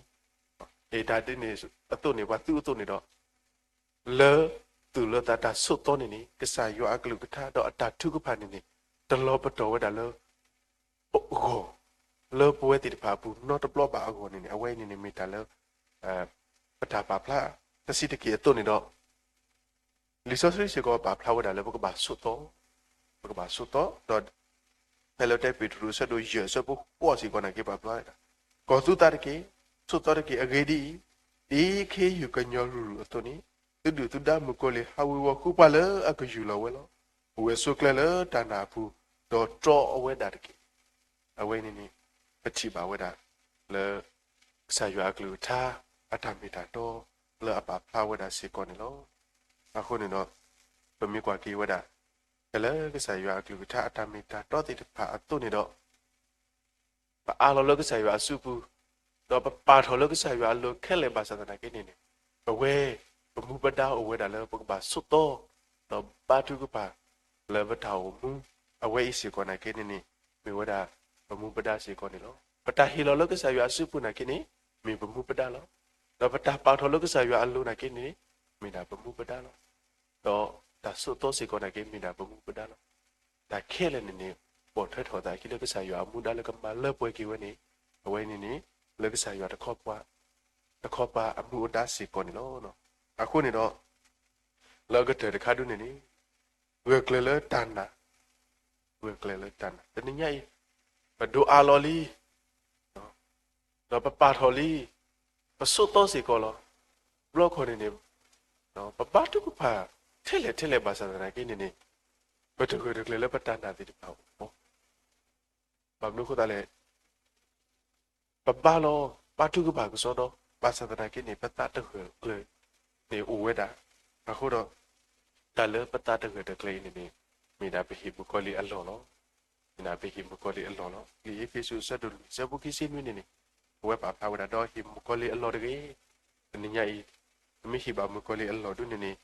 အ့ၣ်တၢ်ဒ်န့ၣ်အသိးန့ၣ် ပှၤသူအသိးန့ၣ်ဒီး လၢ သူၣ်လၢသးတၢ်ဆိးသီန့ၣ်န့ၣ် ကစၢ်ယွၤအကလုၢ်ကထါဒီးအတၢ်ထုကဖၣ်န့ၣ်န့ၣ် တလီၤပတီၢ်ဝဲဒၣ်လၢ ပဂီၢ် လၢပဝဲသ့ၣ်တဖၣ်အပူၤနီတဘျီဘၣ်အဂီၢ်န့ၣ်န့ၣ် အဝဲအံၤန့ၣ်န့ၣ်မ့ၢ်တၢ်လၢ ပတၢ်ပာ်ဖျါ တဆံးတက့ၢ်အသိးန့ၣ်ဒီး လံာ်စီဆှံစ့ၢ်ကီးပာ်ဖျါဝဲဒၣ်လၢပကဘၣ်ဆိးသီ, ပကဘၣ်ဆိးသီ ဒီး ဖဲလၢတၢပ့းတရူး အဆၢဒိၣ်ယဲၢ် အဆၢဖိဃိးစ့ၢ်ကီးန့ၣ်က့ပာ်ဖျါဝဲဒၣ်, ကီၢ်သူသးတက့ၢ်, ဆိးသီတက့ၢ်. အဂ့ၢ်ဒ်အံၤ, ဒ်ခ့ယုၢ်ကညီၤရုၢ်ရုၢ်အသိးန့ၣ်, သုဒုၣ်သုဒါမုၣ်ကီၤလံၢ်ဟးဝ့ၤဝီၤဃုပှၤလၢအကယူၢ်လီၤဝဲလီၤ. အိၣ်ဝဲဆိးကျၢၤလၢတၢ်နာ်အပူၤ, ဒီးတြီအဝဲဒၣ်တက့ၢ်. အဝဲန့ၣ်န့ၣ် ပထံၣ်ဘၣ်ဝဲဒၣ်လၢ ကစၢ်ယွၤအကလုၢ်ကထါ အတၢ်မ့ၢ်တၢ်တီ လၢအပာ်ဖျါဝဲဒၣ်စ့ၢ်ကီးန့ၣ်လီၤ. အဃိန့ၣ်ဒီး ပမ့ၢ်ကွၢ်က့ၤဝဲဒၣ် ဖဲလၢကစၢ်ယွၤအကလုၢ်ကထါအတၢ်မ့ၢ်တၢ်တီသ့ၣ်တဖၣ်အသိးန့ၣ်ဒီး ပအးလီၤလၢကစၢ်ယွၤအစုပူၤ, ဒီးပပာ်ထီၣ်လၢကစၢ်ယွၤအလိၤခဲလၢာ်ဘၣ်ဆၣ်သနာ်က့န့ၣ်န့ၣ်, ပဝဲ ပမူပဒါအိၣ်ဝဲဒၣ်လၢပကဘၣ်ဆိးသီ ဒီးဘါထုကဖၣ် လၢပတၢ်အိၣ်မူ အဝဲအံၤစ့ၢ်ကီးနာ်က့န့ၣ်န့ၣ် မ့ၢ်ဝဲဒၣ်ပမူပဒါစ့ၢ်ကီးန့ၣ်လီၤ. ပတၢ်ဟ့ၣ်လီၤလၢကစၢ်ယွၤအစုပူၤနာ်က့န့ၣ် မ့ၢ်ပမူပဒါလီၤ. ဒီးပတၢ်ပာ်ထီၣ်လၢကစၢ်ယွၤအလိၤနာ်က့န့ၣ် မ့ၢ်ဒၣ်ပမူပဒါလီၤ. ဒီးတၢ်ဆိးသီစ့ၢ်ကီးနာ်က့ မ့ၢ်ဒၣ်ပမူပဒါလီၤ. တၢ်ခဲလၢာ်န့ၣ်န့ၣ် ပိာ်ထွဲထီၣ်သးအခံလၢကစၢ်ယွၤအမူဒါလၢကမၤလၢပှဲၤက့ၤဝဲန့ၣ် အဝဲန့ၣ်န့ၣ် လၢကစၢ်ယွၤတခီပၤ တခီပၤအမူအဒါစ့ၢ်ကီးန့ၣ်လီၤ. အဃိန့ၣ်ဒီး လၢအကတၢၢ်တခါဒုန့ၣ်န့ၣ် ဂၢၢ်ကျၢၤလၢတၢ်နာ်, ဂၢၢ်ကျၢၤလၢတၢ်နာ် တနံၤညါအံၤ ပဒိးအးလီၤလံ ဒီးပပာ်ထီၣ်လံ, ပဆိးသီစ့ၢ်ကီးလီၤ. ဘျီခီန့ၣ်န့ၣ် ပဘါထုကဖၣ် ထဲလဲၣ်ထဲလဲၣ်ဘၣ်ဆၣ်သနာ်က့န့ၣ်န့ၣ် ပတဂၢၢ်တကျၢၤလၢပတၢ်နာ်သ့ၣ်တဖၣ်အဂီၢ် ဘၣ်မနုၤအဃိသတးလဲၣ် ပဘါလီၤ ဘါထုကဖၣ်ကစီဒီ ဘၣ်ဆၣ်သနာ်က့န့ၣ် ပသးတဂၢၢ်တကျၢၤန့ၣ်အိၣ်ဝဲဒၣ်. အဃိဒီး တၢ်လၢပသးတဂၢၢ်တကျၢၤအံၤန့ၣ်န့ၣ် မ့ၢ်ဒၣ်ပဟ့ၣ်မုၣ်ကီၤလံၢ်အလီၢ်လီၤ. မ့ၢ်ဒၣ်ပဟ့ၣ်မုၣ်ကီၤလံၢ်အလီၢ်လီၤ. လံာ်အ့းဖ့းစူး အဆၢဒိၣ်လွံၢ် အဆၢဖိခံဆံနွံန့ၣ်န့ၣ် အဝဲပာ်ဖျါဝဲဒၣ် ဒီးဟ့ၣ်မုၣ်ကီၤလံၢ်အလီၢ်တဂ့ၤ. တနံၤညါအံၤ ပမ့ၢ်ဟ့ၣ်ဘၣ်မုၣ်ကီၤလံၢ်အလီၢ်ဒုန့ၣ်န့ၣ်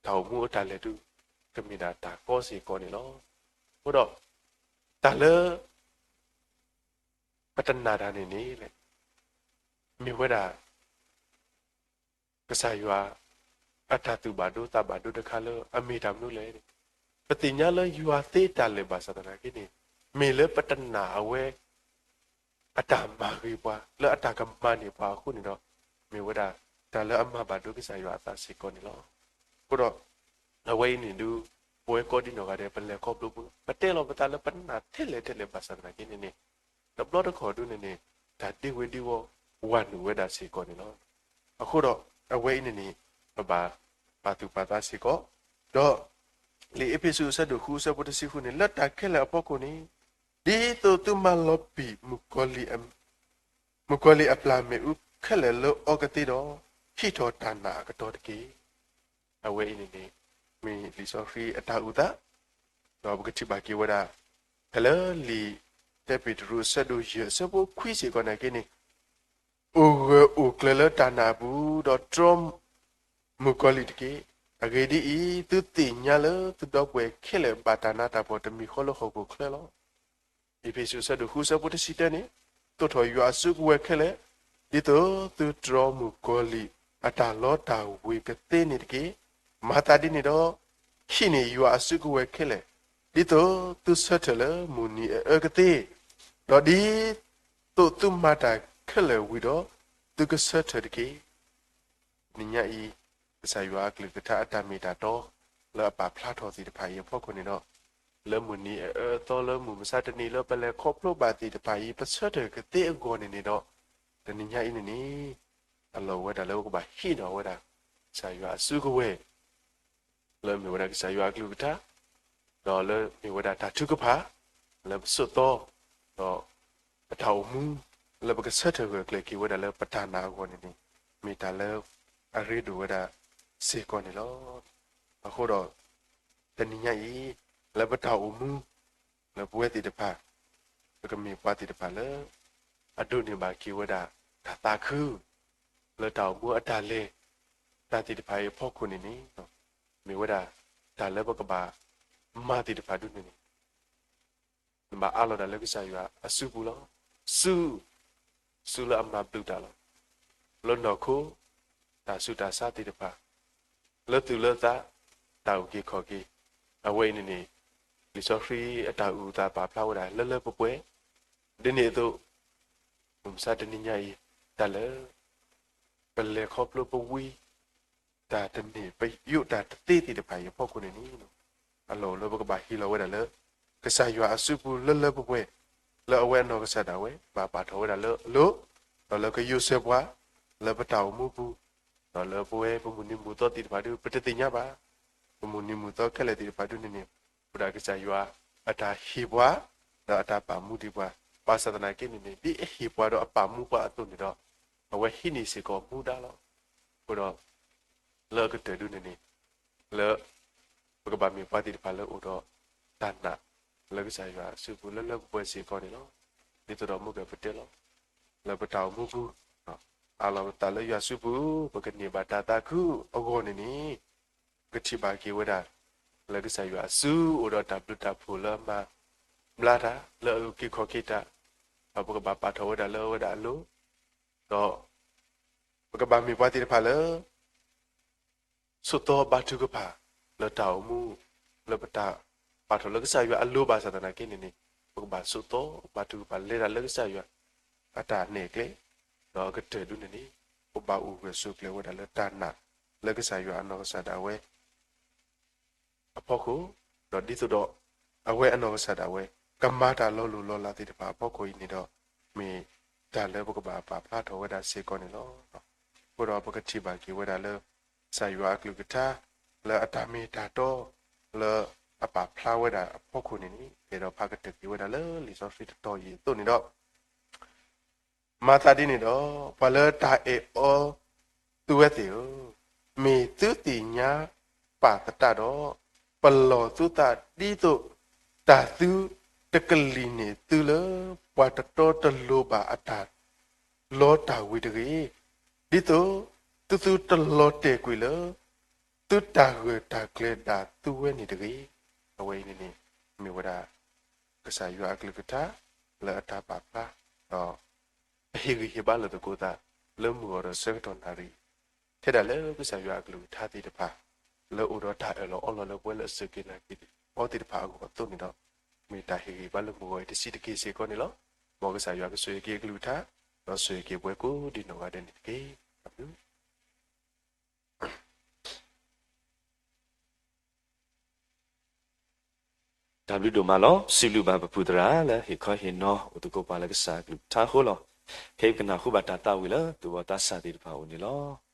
တၢ်အိၣ်မူအတၢ်လဲၤဒု ကမ့ၢ်ဒၣ်တၢ်ကီစ့ၢ်ကီးန့ၣ်လီၤ. အဃိဒီး တၢ်လၢ ပတနာ်တၢ်န့ၣ်န့ၣ် မ့ၢ်ဝဲဒၣ် ကစၢ်ယွၤ အတၢ်သူၣ်ဘၣ်ဒိသးဘၣ်ဒိတခါလၢအမ့ၢ်တၢ်မနုၤလဲၣ်န့ၣ် ပသ့ၣ်ညါလၢယွၤသ့တၢ်လၢာ်ဘၣ်ဆၣ်သနာ်က့န့ၣ်, မ့ၢ်လၢပတနာ်အဝဲ အတၢ်မၤဂ့ၤပှၤ လၢအတၢ်ကမၤန့ၢ်ပှၤအဃိန့ၣ်ဒီး, မ့ၢ်ဝဲဒၣ်တၢ်လၢအမၤဘၣ်ဒိကစၢ်ယွၤအသးစ့ၢ်ကီးန့ၣ်လီၤ. အဃိဒီး အဝဲအံၤန့ၣ်ဒုး ပဝဲကိးဒံနီၢ်ဂၤဒဲး ပလဲၤခီဖျိပူၤ ပတဲလီၤပသးလၢပနာ်ထဲလဲၣ်ထဲလဲၣ်ဘၣ်ဆၣ်သနာ်က့န့ၣ်န့ၣ်, တဘျီတခီၣ်ဒုးန့ၣ်န့ၣ် တၢ်ဒ့ဝ့ၤဒ့ဝီၤ ဝၤနုာ်ဝဲဒၣ်စ့ၢ်ကီးန့ၣ်လီၤ. အဃိဒီး အဝဲအံၤန့ၣ်န့ၣ် ပဘၣ်ပာ်သူၣ်ပာ်သးစ့ၢ်ကီး, ဒီး လံာ်အ့းဖ့းစူးအဆၢဒိၣ်ဃုအဆၢဖိတဆံဃုန့ၣ်, လၢတၢ်ခဲလၢာ်အဖီခိၣ်န့ၣ်, ဒ်သိးသုမၤလီၤပံာ် မုၣ်ကီၤလံၢ်အပျၢ်မ့ၣ်အူခဲလၢာ်လၢအီကသ့ဒီး, ဟံးထီၣ်တၢ်နာ်အကတီၢ်တက့ၢ်. အဝဲအံၤန့ၣ်န့ၣ် မ့ၢ်လံာ်စီဆှံအတၢ်အုၣ်သး, ဒီးပကထံၣ်ဘၣ်က့ၤဝဲဒၣ် ဖဲလၢလံာ် တၢ်ပ့းတရူးအဆၢဒိၣ်ယဲၢ်အဆၢဖိခွံစ့ၢ်ကီးနာ်က့န့ၣ်, အိၣ်ဂၢၢ်အိၣ်ကျၢၤလၢတၢ်နာ်အပူၤ, ဒီးတြီမုၣ်ကီၤလံၢ်တက့ၢ်. အဂ့ၢ်ဒ်အံၤ, သုသ့ၣ်ညါလၢသုဒီပုၢ်ဝဲၢ်ခဲလၢာ်ဘၣ်တၢ်နးတၢ်ဖှီၣ်တမံၤဃီလၢဟီၣ်ခိၣ်ချၢလီၤ. အ့းဖ့းစူးအဆၢဒိၣ်ဃုအဆၢဖိတဆံတၢန့ၣ်, သိးထီၣ်ယွၤအစုကဝဲၤခဲလၢာ်, ဒ်သိးသုတြီမုၣ်ကီၤလံၢ်အတၢ်လီတၢ်ဝ့ၤကသ့န့ၣ်တက့ၢ်. မၤသးဒ်န့ၣ်ဒီး, ဟံးန့ၢ်ယွၤအစုကဝဲၤခဲလၢာ်, ဒ်သိးသုဆၢထၢၣ်လၢမုၢ်နံၤအအၢကသ့, ဒီးဒ်သိးသုမၤတၢ်ခဲလၢာ်ဝံၤဒီး, သုကဆၢထၢၣ်တက့ၢ်. တနံၤညါအံၤ, ကစၢ်ယွၤအကလုၢ်ကထါအတၢ်မ့ၢ်တၢ်တီ လၢအပာ်ဖျါထီၣ်သ့ၣ်တဖၣ်အံၤအဖီခိၣ်န့ၣ်ဒီး, လၢမုၢ်နံၤအအၢအသီလၢမုၢ်မဆါတနံၤလၢပလဲၤခီဖျိဘၣ်သ့ၣ်တဖၣ်အံၤ ပဆၢထၢၣ်ကသ့အဂီၢ်န့ၣ်န့ၣ်ဒီး, တနံၤညါအံၤန့ၣ်န့ၣ်, အလီၢ်ဝဲဒၣ်လၢပကဘၣ်ဟံးန့ၢ်ဝဲဒၣ် ကစၢ်ယွၤအစုကဝဲၤ လၢမ့ၢ်ဝဲဒၣ်ကစၢ်ယွၤအကလုၢ်ကထါ, ဒီးလၢမ့ၢ်ဝဲဒၣ်တၢ်ထုကဖၣ်, လၢပဆိးသီ, ဒီးပတၢ်အိၣ်မူ, လၢပကဆၢထၢၣ်ဂၢၢ်ကျၢၤက့ၤဝဲဒၣ်လၢပတၢ်နာ်အဂီၢ်န့ၣ်န့ၣ်, မ့ၢ်တၢ်လၢအရ့ဒိၣ်ဝဲဒၣ်စ့ၢ်ကီးန့ၣ်လီၤ. အဃိဒီး, တနံၤညါအံၤ, လၢပတၢ်အိၣ်မူ, လၢပဝဲသ့ၣ်တဖၣ်, ပကမ့ၢ်ပှၤသ့ၣ်တဖၣ်လၢ အဒိးန့ၢ်ဘၣ်က့ၤဝဲဒၣ် တၢ်သးခု လၢတၢ်အိၣ်မူအတၢ်လဲၤ တၢ်သ့ၣ်တဖၣ်အံၤအဖီခိၣ်န့ၣ်န့ၣ်, မ့ၢ်ဝဲဒၣ် တၢ်လၢပကဘၣ်မၤသ့ၣ်တဖၣ်ဒ်န့ၣ်န့ၣ်, နဘၣ်အးလီၤဒၣ်လၢကစၢ်ယွၤအစုပူၤလီၤ. စု, စုလၢအမၤဘျုးတၢ်လီၤ. လၢနီၢ်ခိ, တၢ်ဆူးတၢ်ဆါသ့ၣ်တဖၣ်, လၢသူၣ်လၢသး, တၢ်အုၣ်က့ၤခီၣ်က့ၤ, အဝဲအံၤန့ၣ်န့ၣ်, လံာ်စီဆှံအတၢ်အုၣ်အသးပာ်ဖျါဝဲဒၣ်လၢလၢပှဲၤပှဲၤ, ဒ်န့ၣ်အသိး, မုၢ်မဆါတနံၤညါအံၤ, တၢ်လၢ ပလဲၤခီဖျိပဝံ တၢ်တန့ၢ်ပယိးတၢ်တသ့သ့ၣ်တဖၣ်အံၤအဖီခိၣ်န့ၣ်န့ၣ်, အလီၢ်အိၣ်လၢပကဘၣ်ဟ့ၣ်လီၤဝဲဒၣ်လၢ ကစၢ်ယွၤအစုပူၤလၢလၢပှဲၤပှဲၤ, လၢအဝဲအနီၢ်ကစၢ်ဒၣ်ဝဲ ဘၣ်ပာ်ထီၣ်ဝဲဒၣ်လၢအလိၤ, ဒီးလၢကယိးစဲပှၤ လၢပတၢ်အိၣ်မူပူၤ, ဒီးလၢပဝဲပမုၢ်နံၤမုၢ်သီသ့ၣ်တဖၣ်ဒုး ပတသ့ၣ်ညါဘၣ်. ပမုၢ်နံၤမုၢ်သီခဲလၢာ်သ့ၣ်တဖၣ်ဒုးန့ၣ်န့ၣ်, အိၣ်ဒၣ်ကစၢ်ယွၤအတၢ်ဟ့ၣ်ပှၤ, ဒီးအတၢ်ပာ်မူဒံးပှၤ, ဘၣ်ဆၣ်သနာ်က့န့ၣ်န့ၣ် ဒ်အဟ့ၣ်ပှၤဒီးအပာ်မူပှၤအသိးန့ၣ်ဒီး, အဝဲဟံးန့ၢ်စ့ၢ်ကီးမူဒါလီၤ. အဃိဒီး လၢအကတၢၢ်ဒုးန့ၣ်န့ၣ်, လၢ ပကဘၣ်မ့ၢ်ပှၤသ့ၣ်တဖၣ်လၢအိၣ်ဒီးတၢ်နာ် လၢကစၢ်ယွၤအစုပူၤလၢလၢပှဲၤပှဲၤစ့ၢ်ကီးန့ၣ်လီၤ. ဒ်သိးဒီးမုၢ်ကပတဲလီၤ, လၢပတၢ်အိၣ်မူပူၤ, အးလီၤပသးလၢယွၤစုပူၤ ပကန့ၢ်ဘၣ်တၢ်သးခုအဂီၢ်န့ၣ်န့ၣ်, ပကထံၣ်ဘၣ်က့ၤဝဲဒၣ် လၢကစၢ်ယွၤအစုအိၣ်ဒီးတၢ်ဘျုးတၢ်ဖှိၣ်လၢအမၤဘျါတၢ် လၢအအုၣ်က့ၤခီၣ်က့ၤတၢ်, ဒီးပကဘၣ်ပာ်ထီၣ်ဝဲဒၣ်လၢအဝဲဒၣ်အလိၤ, ဒီး ပကဘၣ်မ့ၢ်ပှၤသ့ၣ်တဖၣ်လၢ ဆိးသီဘါထုကဖၣ် လၢတၢ်အိၣ်မူ လၢပတၢ်ပာ်ထီၣ်လၢကစၢ်ယွၤအလိၤဘၣ်ဆၣ်သနာ်က့န့ၣ်န့ၣ်, ပကဘၣ်ဆိးသီဘါထုကဖၣ် လဲၤတၢ်လၢကစၢ်ယွၤအတၢ်နဲၣ်ကျဲ, ဒီးအကတၢၢ်ဒုးန့ၣ်န့ၣ်, ပဘၣ်အိၣ်ဂၢၢ်ဆိးကျၢၤဝဲဒၣ်လၢတၢ်နာ် လၢကစၢ်ယွၤအနီၢ်ကစၢ်ဒၣ်ဝဲ အဖီခိၣ်, ဒီးဒ်သိးဒီး အဝဲအနီၢ်ကစၢ်ဒၣ်ဝဲ ကမၤတၢ်လီၤလိၢ်လီၤလးသ့ၣ်တဖၣ်အဖီခိၣ်အံၤန့ၣ်ဒီး, မ့ၢ်တၢ်လၢပကဘၣ်ပာ်ဖျါထီၣ်ဝဲဒၣ်စ့ၢ်ကီးန့ၣ်လီၤ. အဃိဒီးပကထံၣ်ဘၣ်က့ၤဝဲဒၣ်လၢ ကစၢ်ယွၤအကလုၢ်ကထါ လၢအတၢ်မ့ၢ်တၢ်တီ လၢအပာ်ဖျါဝဲဒၣ်အဖီခိၣ်န့ၣ်န့ၣ်, အဲၣ်ဒိးဖးကတၢၢ်က့ၤဝဲဒၣ်လၢလံာ်စီဆှံတတီၤအံၤအသိးန့ၣ်ဒီး မၤသးဒ်န့ၣ်ဒီး, ပှၤလၢတၢ်အဲၣ်အီၤသုဝဲသ့ၣ်ဧၢ, မ့ၢ်သုသ့ၣ်ညါပာ်သတးဒီး, ပလီၢ်သုသးဒ်သိးတၢ်သုတကလံၤန့ၢ်သုလၢ ပှၤတတီတလိၤဘၣ်အတၢ်လီတၢ်ဝ့ၤတဂ့ၤ, ဒ်သိးသုသုတလီၤတဲာ်ကွံာ်လၢ သုတၢ်ဂၢၢ်တၢ်ကျၢၤဒၣ်သုဝဲန့ၣ်တဂ့ၤ. အဝဲအံၤန့ၣ်န့ၣ် မ့ၢ်ဝဲဒၣ် ကစၢ်ယွၤအကလုၢ်ကထါ လၢအတၢ်ပာ်ဖျါ ဒီး အဟ့ၣ်ဂံၢ်ဟ့ၣ်ဘါလိာ်သကိးသး လၢမုၢ်ဂီၤဒီးဆၢကတီၢ်နၣ်ရံၣ် ထဲဒၣ်လၢကစၢ်ယွၤအကလုၢ်ကထါသ့ၣ်တဖၣ် လၢအိၣ်ဒီးတၢ်အၢၣ်လီၤအီလီၤလၢပဝဲလၢအစူၢ်က့ၤနာ်က့ၤ အီၣ်သ့ၣ်တဖၣ်အဂီၢ်အသိးန့ၣ်ဒီး, မ့ၢ်တၢ်ဟ့ၣ်ဂံၢ်ဘါလၢမုၢ်ဂီၤအံၤတဆံးတက့ၢ်စ့ၢ်ကီးန့ၣ်လီၤ. မ်ကစၢ်ယွၤကဆိၣ်ဂ့ၤက့ၤအကလုၢ်ကထါ, ဒီးဆိၣ်ဂ့ၤက့ၤပှၤကိးဒံနီၢ်ဂၤဒဲးန့ၣ်တက့ၢ်. အၤမ့ၣ်. တၢ်ဘျုးဒိၣ်မးလီၤ. စံးဘျုးဘၣ်ပပုၢ်သရၣ်လၢဟ့ၣ်ခီဟ့ၣ်နီၤ အိၣ်သကိးပှၤလၢကစၢ်အကလုၢ်ကထါအဃိလီၤ. ခဲအံၤပကနၢ်ဟူဘၣ်တၢ်သးဝံၣ်လၢသူၣ်ဘီၣ်သးစၢ်သ့ၣ်တဖၣ်အအိၣ်န့ၣ်လီၤ.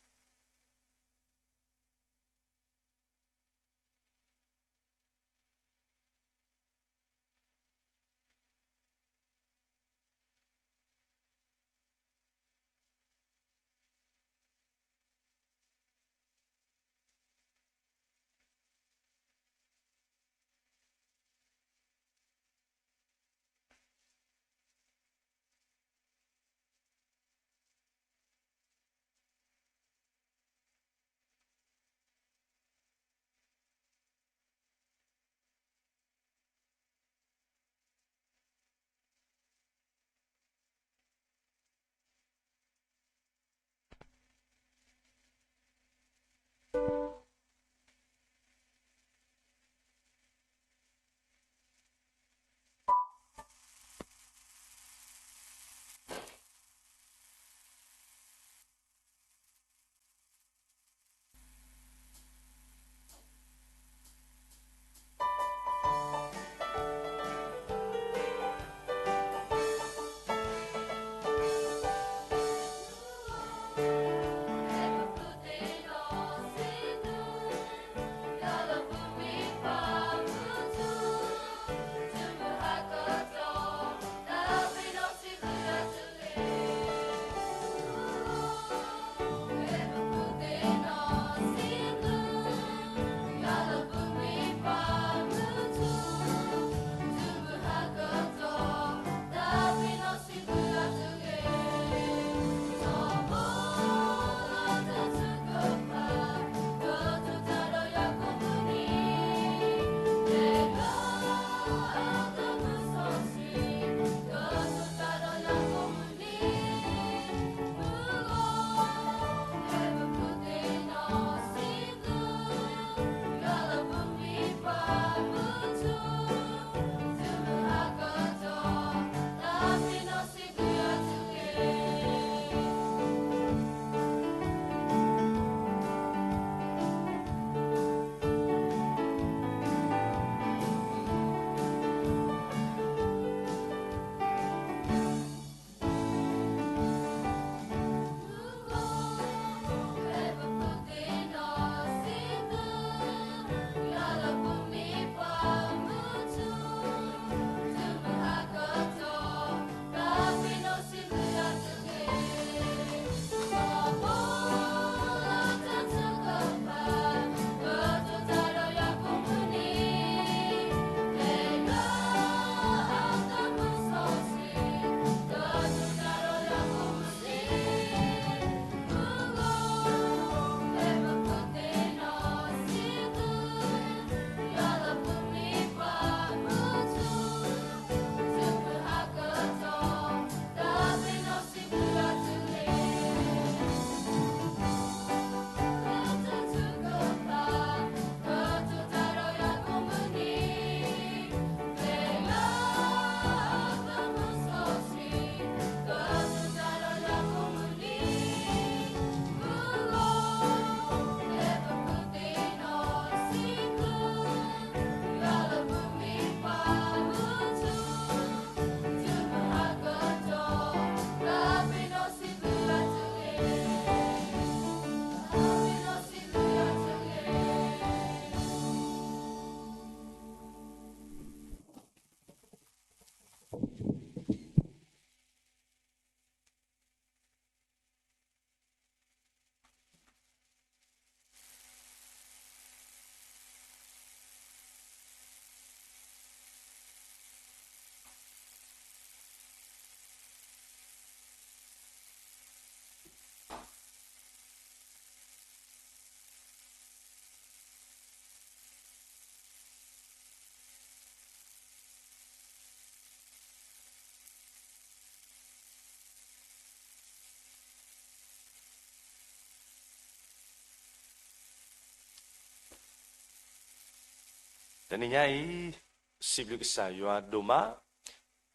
တနံၤညါအံၤ စံးဘျုးကစၢ်ယွၤဒိၣ်မး,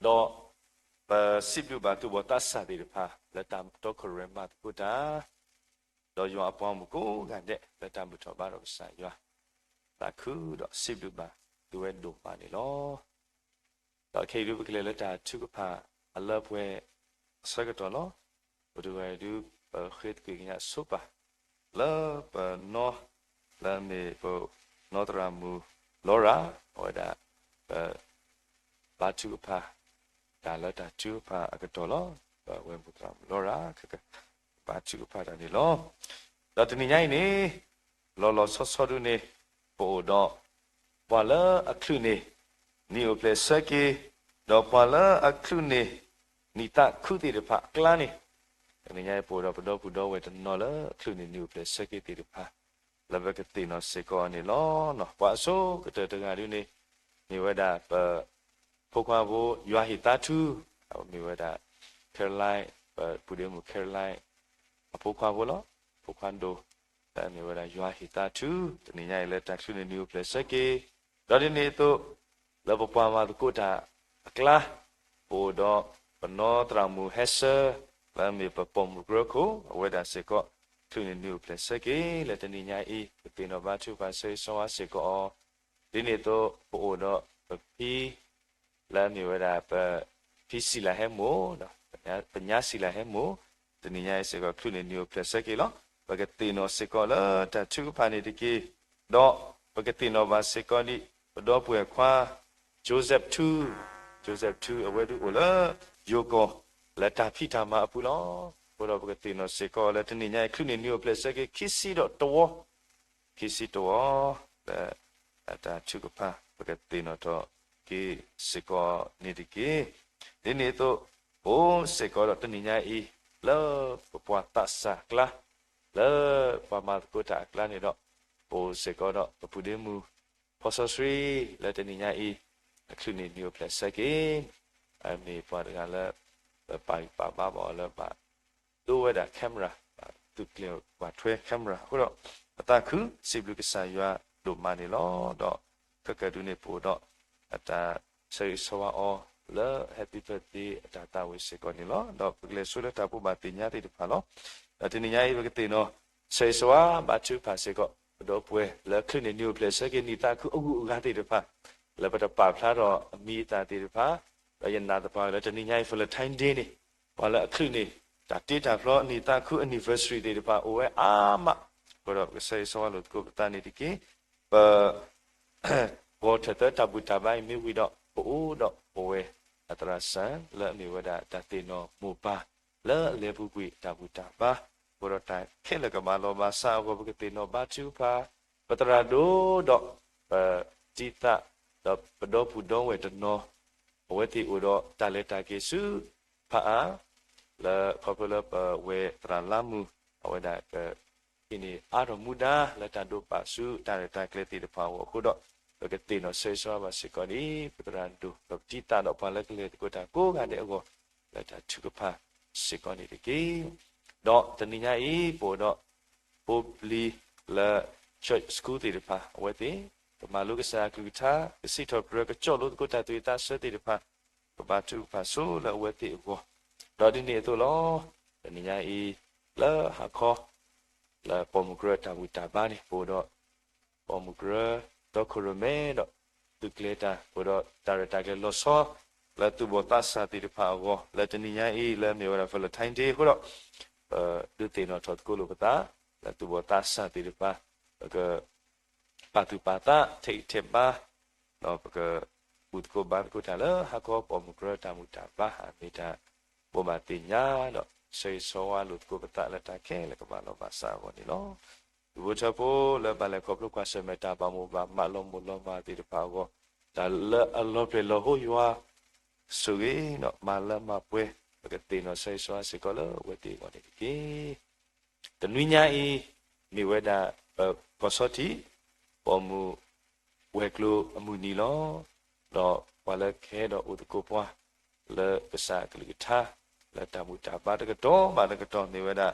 ဒီးပစံးဘျုးဘၣ်သူၣ်ဘီၣ်သးစၢ်သ့ၣ်တဖၣ် လၢတၢ်တီခိၣ်ရိၣ်မဲမၤသကိးတၢ်, ဒီးယွၤအပှၤဂီၢ်မုၢ်ကိးဂၤဒဲး လၢတၢ်ဘူၣ်ထီၣ်ဘါထီၣ်ကစၢ်ယွၤ, သးခုဒီးစံးဘျုးဘၣ်သုဝဲဒိၣ်မးန့ၣ်လီၤ. ဒီးခဲအံၤဒုပကလဲၤလၢတၢ်ထုကဖၣ်အလၢပှဲၤအဆၢကတီၢ်လီၤ. ပတဂၤဒု ပဃ့သကွံာ်ကညးဆိပာ် လၢပနီ လၢအမ့ၢ်ပနီသရၣ်မုၣ်လီရၤ, အဝဲဒၣ် ပ ဘါထုကဖၣ်တၢ်လၢတၢ်ထုကဖၣ်အကတီၢ်လီၤ. ပဝဲၢ်မုၣ်သရၣ်မုၣ်လီရၤ ဘါထုကဖၣ်တၢ်န့ၣ်လီၤ. ဒီးတနံၤညါအံၤန့ၣ် လီၤလီၤဆီဆီဒုန့ၣ် ပအိၣ်ဒီး ပှၤလၢအချုးန့ၢ် နံၣ်အိၣ်ဖျဲၣ်ဆၢက့ၤ, ဒီးပှၤလၢအချုးန့ၢ် နံၣ်သးခုသ့ၣ်တဖၣ်အကျါန့ၣ်, တနံၤညါအံၤပအိၣ်ဒီးပဒီပုၢ်ဒီဝဲၢ်တနီၤလၢချုးန့ၢ်နံၣ်အိၣ်ဖျဲၣ်ဆၢက့ၤသ့ၣ်တဖၣ် လၢပကသ့ၣ်နီၣ်စ့ၢ်ကီးအီၤန့ၣ်လီၤ. ပှၤအဆိကတၢၢ်တဂၤဒုန့ၣ် မ့ၢ်ဝဲဒၣ်ပ ဖိခွါဖိ ယွၤဟ့ၣ်သးထူ, မ့ၢ်ဝဲဒၣ် Caroline, ပပုၢ်ဒ့မုၣ် Caroline အဖိခွါဖိလီၤ. ဖိခွါဒိၣ် လၢအမ့ၢ်ဝဲဒၣ်ယွၤဟ့ၣ်သးထူ, တနံၤညါအံၤလၢတၢ်ချုးန့ၢ်နံၣ်အိၣ်ဖျဲၣ်ဆၢက့ၤ, ဒီးဒ်န့ၣ်အသိး လၢပပှၤမၤသကိးတၢ်အကျါ ပအိၣ်ဒီးပနီသရၣ်မုၣ်ဟဲဆၢ လၢအမ့ၢ်ပပိာ်မုၣ်ကရၢခိၣ် အဝဲဒၣ်စ့ၢ်ကီး ချုးန့ၢ်နံၣ်အိၣ်ဖျဲၣ်ဆၢက့ၤ လၢတနံၤညါအံၤ ပသ့ၣ်နီၣ်ဘါထုကဖၣ်ဆၢဂ့ၤဆၢဝါစ့ၢ်ကီးအီၤ, ဒ်န့ၣ်အသိး ပအိၣ်ဒီးပဖံ လၢအမ့ၢ်ဝဲဒၣ်ပ ဖံစံလၤဟဲမိၢ်, ပညါစံလၤဟဲမိၢ်, တနံၤညါအံၤစ့ၢ်ကီး ချုးန့ၢ်နံၣ်အိၣ်ဖျဲၣ်ဆၢက့ၤလီၤ. ပကသ့ၣ်နီၣ်စ့ၢ်ကီးလၢတၢ်ထုကဖၣ်န့ၣ်တက့ၢ်, ဒီးပကသ့ၣ်နီၣ်ဘၣ်စ့ၢ်ကီးဒ် ပဒီပုၢ်ဝဲၢ်ခွါ Joseph ထူ, Joseph ထူ အဝဲဒုအိၣ်လၢ ယိၤကီၢ် လၢတၢ်ဖံးတၢ်မၤအပူၤလီၤ. အဃိဒီးပကသ့ၣ်နီၣ်စ့ၢ်ကီးလၢတနံၤညါအံၤ ချုးန့ၢ်နံၣ်အိၣ်ဖျဲၣ်ဆၢက့ၤ ခံဆံဒီးတဝီ ခံဆံတဝီ လၢတၢ်ထုကဖၣ် ပကသ့ၣ်နီၣ်ထီၣ်က့ၤစ့ၢ်ကီးန့ၣ်တက့ၢ်. ဒ်န့ၣ်အသိး ပအိၣ်စ့ၢ်ကီးဒီးတနံၤညါအံၤ လၢပပှၤသးစၢ်အကျါ, လၢပှၤမၤသကိးတၢ်အကျါန့ၣ်ဒီး ပအိၣ်စ့ၢ်ကီးဒီးပပုၢ်ဒ့မုၣ် ဖီစီဆှံ လၢတနံၤညါအံၤ အချုးန့ၢ်နံၣ်အိၣ်ဖျဲၣ်ဆၢက့ၤ, အမ့ၢ်ပှၤတဂၤလၢ ပပာ်ဂံၢ်ပာ်ဘါဘၣ်အီၤလၢဘၣ် ဒိဝဲဒၣ် camera, ဘၣ်သုးကျဲၤဘၣ်ထွဲ camera အဃိဒီး ပသးခုစံးဘျုးကစၢ်ယွၤဒိၣ်မးန့ၣ်လီၤ. ဒီးခဲကၢၣ်ဒုန့ၣ် ပအိၣ်ဒီးအတၢ်ဆၢဂ့ၤဆၢဝါအီၤလၢ Happy Birthday အတၢ်သးဝံၣ်စ့ၢ်ကီးန့ၣ်လီၤ. ဒီးပကလဲၤဆူလၢတၢ်ဘိးဘၣ်သ့ၣ်ညါသ့ၣ်တဖၣ်လီၤ. ဒီးတနံၤညါအံၤ ပကသ့ၣ်နီၣ် ဆၢဂ့ၤဆၢဝါဘါထုကဖၣ်စ့ၢ်ကီး ပဒီပုၢ်ဝဲၢ်လၢချုးန့ၢ်နံၣ်အိၣ်ဖျဲၣ်ဆၢက့ၤ နံၣ်သးခုအဂုၤအဂၤသ့ၣ်တဖၣ် လၢပတပာ်ဖျါထီၣ်အမံၤအသၣ်သ့ၣ်တဖၣ်, ဒီးယနာ်သပှၢ်လၢတနံၤညါအံၤ Valentine Day န့ၣ် ပှၤလၢအချုးန့ၢ် တၢ်တ့တၢ်ဖျီ နံၣ်သးခု anniversary သ့ၣ်တဖၣ် အိၣ်ဝဲအါမး, အဃိဒီးပကဆၢဂ့ၤဆၢဝါလိာ်သကိးပသးန့ၣ်တက့ၢ်. ပ ဂီၤထၢၣ်သၢတၢ်ဘူၣ်တၢ်ဘါအံၤမ့ၢ်ဝံၤဒီး ပအိၣ်ဒီးပဝဲအသရၣ်စၢ် လၢအမ့ၢ်ဝဲဒၣ်တၢ်သ့ၣ်နီၣ်မိၢ်ပၢ် လၢအလဲၤပူၤကွံာ်တၢ်ဘူၣ်တၢ်ဘါ, အဃိဒီးတၢ်ခဲလၢာ်ကမၤလီၤဘၣ်စးအဂီၢ် ပကသ့ၣ်နီၣ်ဘါထုကဖၣ် ပသရၣ်ဒိၣ်ဒီး ပတံၤသၣ် ဒီးပဒီပုၢ်ဒီဝဲၢ်တနီၤ အဝဲသ့ၣ်အိၣ်ဒီးတၢ်လဲၤတၢ်က့ၤဆူ ဖးအါ လၢခီဖျိလၢပဝဲသရၣ်လါမုၢ် အဝဲဒၣ်က ဟံးန့ၢ်အါထီၣ်မူဒါလၢတၢ်ဒိးပာ်ဆူတၢ်ရဲၣ်တၢ်ကျဲၤသ့ၣ်တဖၣ်အဂီၢ်အဃိဒီး ပကသ့ၣ်နီၣ်ဆၢဂ့ၤဆၢဝါဘၣ်စ့ၢ်ကီးန့ၣ် ပသရၣ်ဒိၣ် ဒီးပတံၤသၣ်ဒီးပှၤလၢကလဲၤသကိးတၢ်ကိးဂၤဒဲးအဂီၢ် လၢတၢ်ထုကဖၣ်စ့ၢ်ကီးန့ၣ်တက့ၢ်. ဒီးတနံၤညါအံၤ ပအိၣ်ဒီး ဖိပျံၤလၢ church school သ့ၣ်တဖၣ် အဝဲသ့ၣ် ကမၤလိကစၢ်အကလုၢ်ကထါ ကစံးထီၣ်ပတြၢၤ ကကၠီၣ်လိသကိးတၢ်သူၣ်ဝံၣ်သးဆၢသ့ၣ်တဖၣ် ကဘါထုကဖၣ်ဆိလၢအဝဲသ့ၣ်အဂီၢ်, ဒီးဒ်န့ၣ်အသိးလီၤ. တနံၤညါအံၤ လၢဟါခီ လၢပိာ်မုၣ်ကရၢတၢ်ဘူၣ်တၢ်ဘါန့ၣ် ပအိၣ်ဒီး ပိာ်မုၣ်ကရၢ တီခိၣ်ရိၣ်မဲဒီး သုးကျဲၤတၢ် ပအိၣ်ဒီးတၢ်ရဲၣ်တၢ်ကျဲၤလီၤဆီ လၢသူၣ်ဘီၣ်သးစၢ်သ့ၣ်တဖၣ်အဂီၢ် လၢတနံၤညါအံၤ လၢအမ့ၢ်ဝဲဒၣ် Valentine Day အဃိဒီး ပဒုးသ့ၣ်နီၣ်ထီၣ်သကိးလိာ်ပသး လၢသူၣ်ဘီၣ်သးစၢ်သ့ၣ်တဖၣ် ပက ပာ်သူၣ်ပာ်သး ထဲးဂံၢ်ထဲးဘါ ဒီးပက ဘူၣ်သကိးဘါသကိးတၢ်လၢဟါခီ ပိာ်မုၣ်ကရၢတၢ်ဘူၣ်တၢ်ဘါ အမ့ၢ်တၢ်ဘိးဘၣ်သ့ၣ်ညါ ဒီးဆၢဂ့ၤဆၢဝါလိာ်သကိးပသးလၢတၢ်ခဲလၢာ်ကမၤလီၤဘၣ်စးအဂီၢ်န့ၣ်လီၤ. သုးဖိထၢဖိ လၢဘၣ်လဲၤခီဖျိကွၢ်ဆၢၣ်မဲာ်တၢ်ဘၣ်မိၢ်ဘၣ်မးလီၤမိၢ်လီၤမၢ်သ့ၣ်တဖၣ်အဂီၢ် တၢ်လၢအလီၤပျဲၢ်လီၤဟိယွၤ ဆိၣ်ဂ့ၤဒီးမၤလၢမၤပှဲၤ ပကသ့ၣ်နီၣ်ဆၢဂ့ၤဆၢဝါစ့ၢ်ကီးလၢအဝဲသ့ၣ်အဂီၢ်န့ၣ်တက့ၢ်. တနွံညါအံၤ မ့ၢ်ဝဲဒၣ် ပကီၢ်ဆီထံး ပိာ်မုၣ်ဝဲၤကျိၤအမုၢ်နံၤလီၤ. ဒီးပှၤလၢကဟဲဒီးအိၣ်သကိးပှၤ လၢကစၢ်အကလုၢ်ကထါ လၢတၢ်ဘူၣ်တၢ်ဘါတကတီၢ်ဘၣ်တကတီၢ် မ့ၢ်ဝဲဒၣ်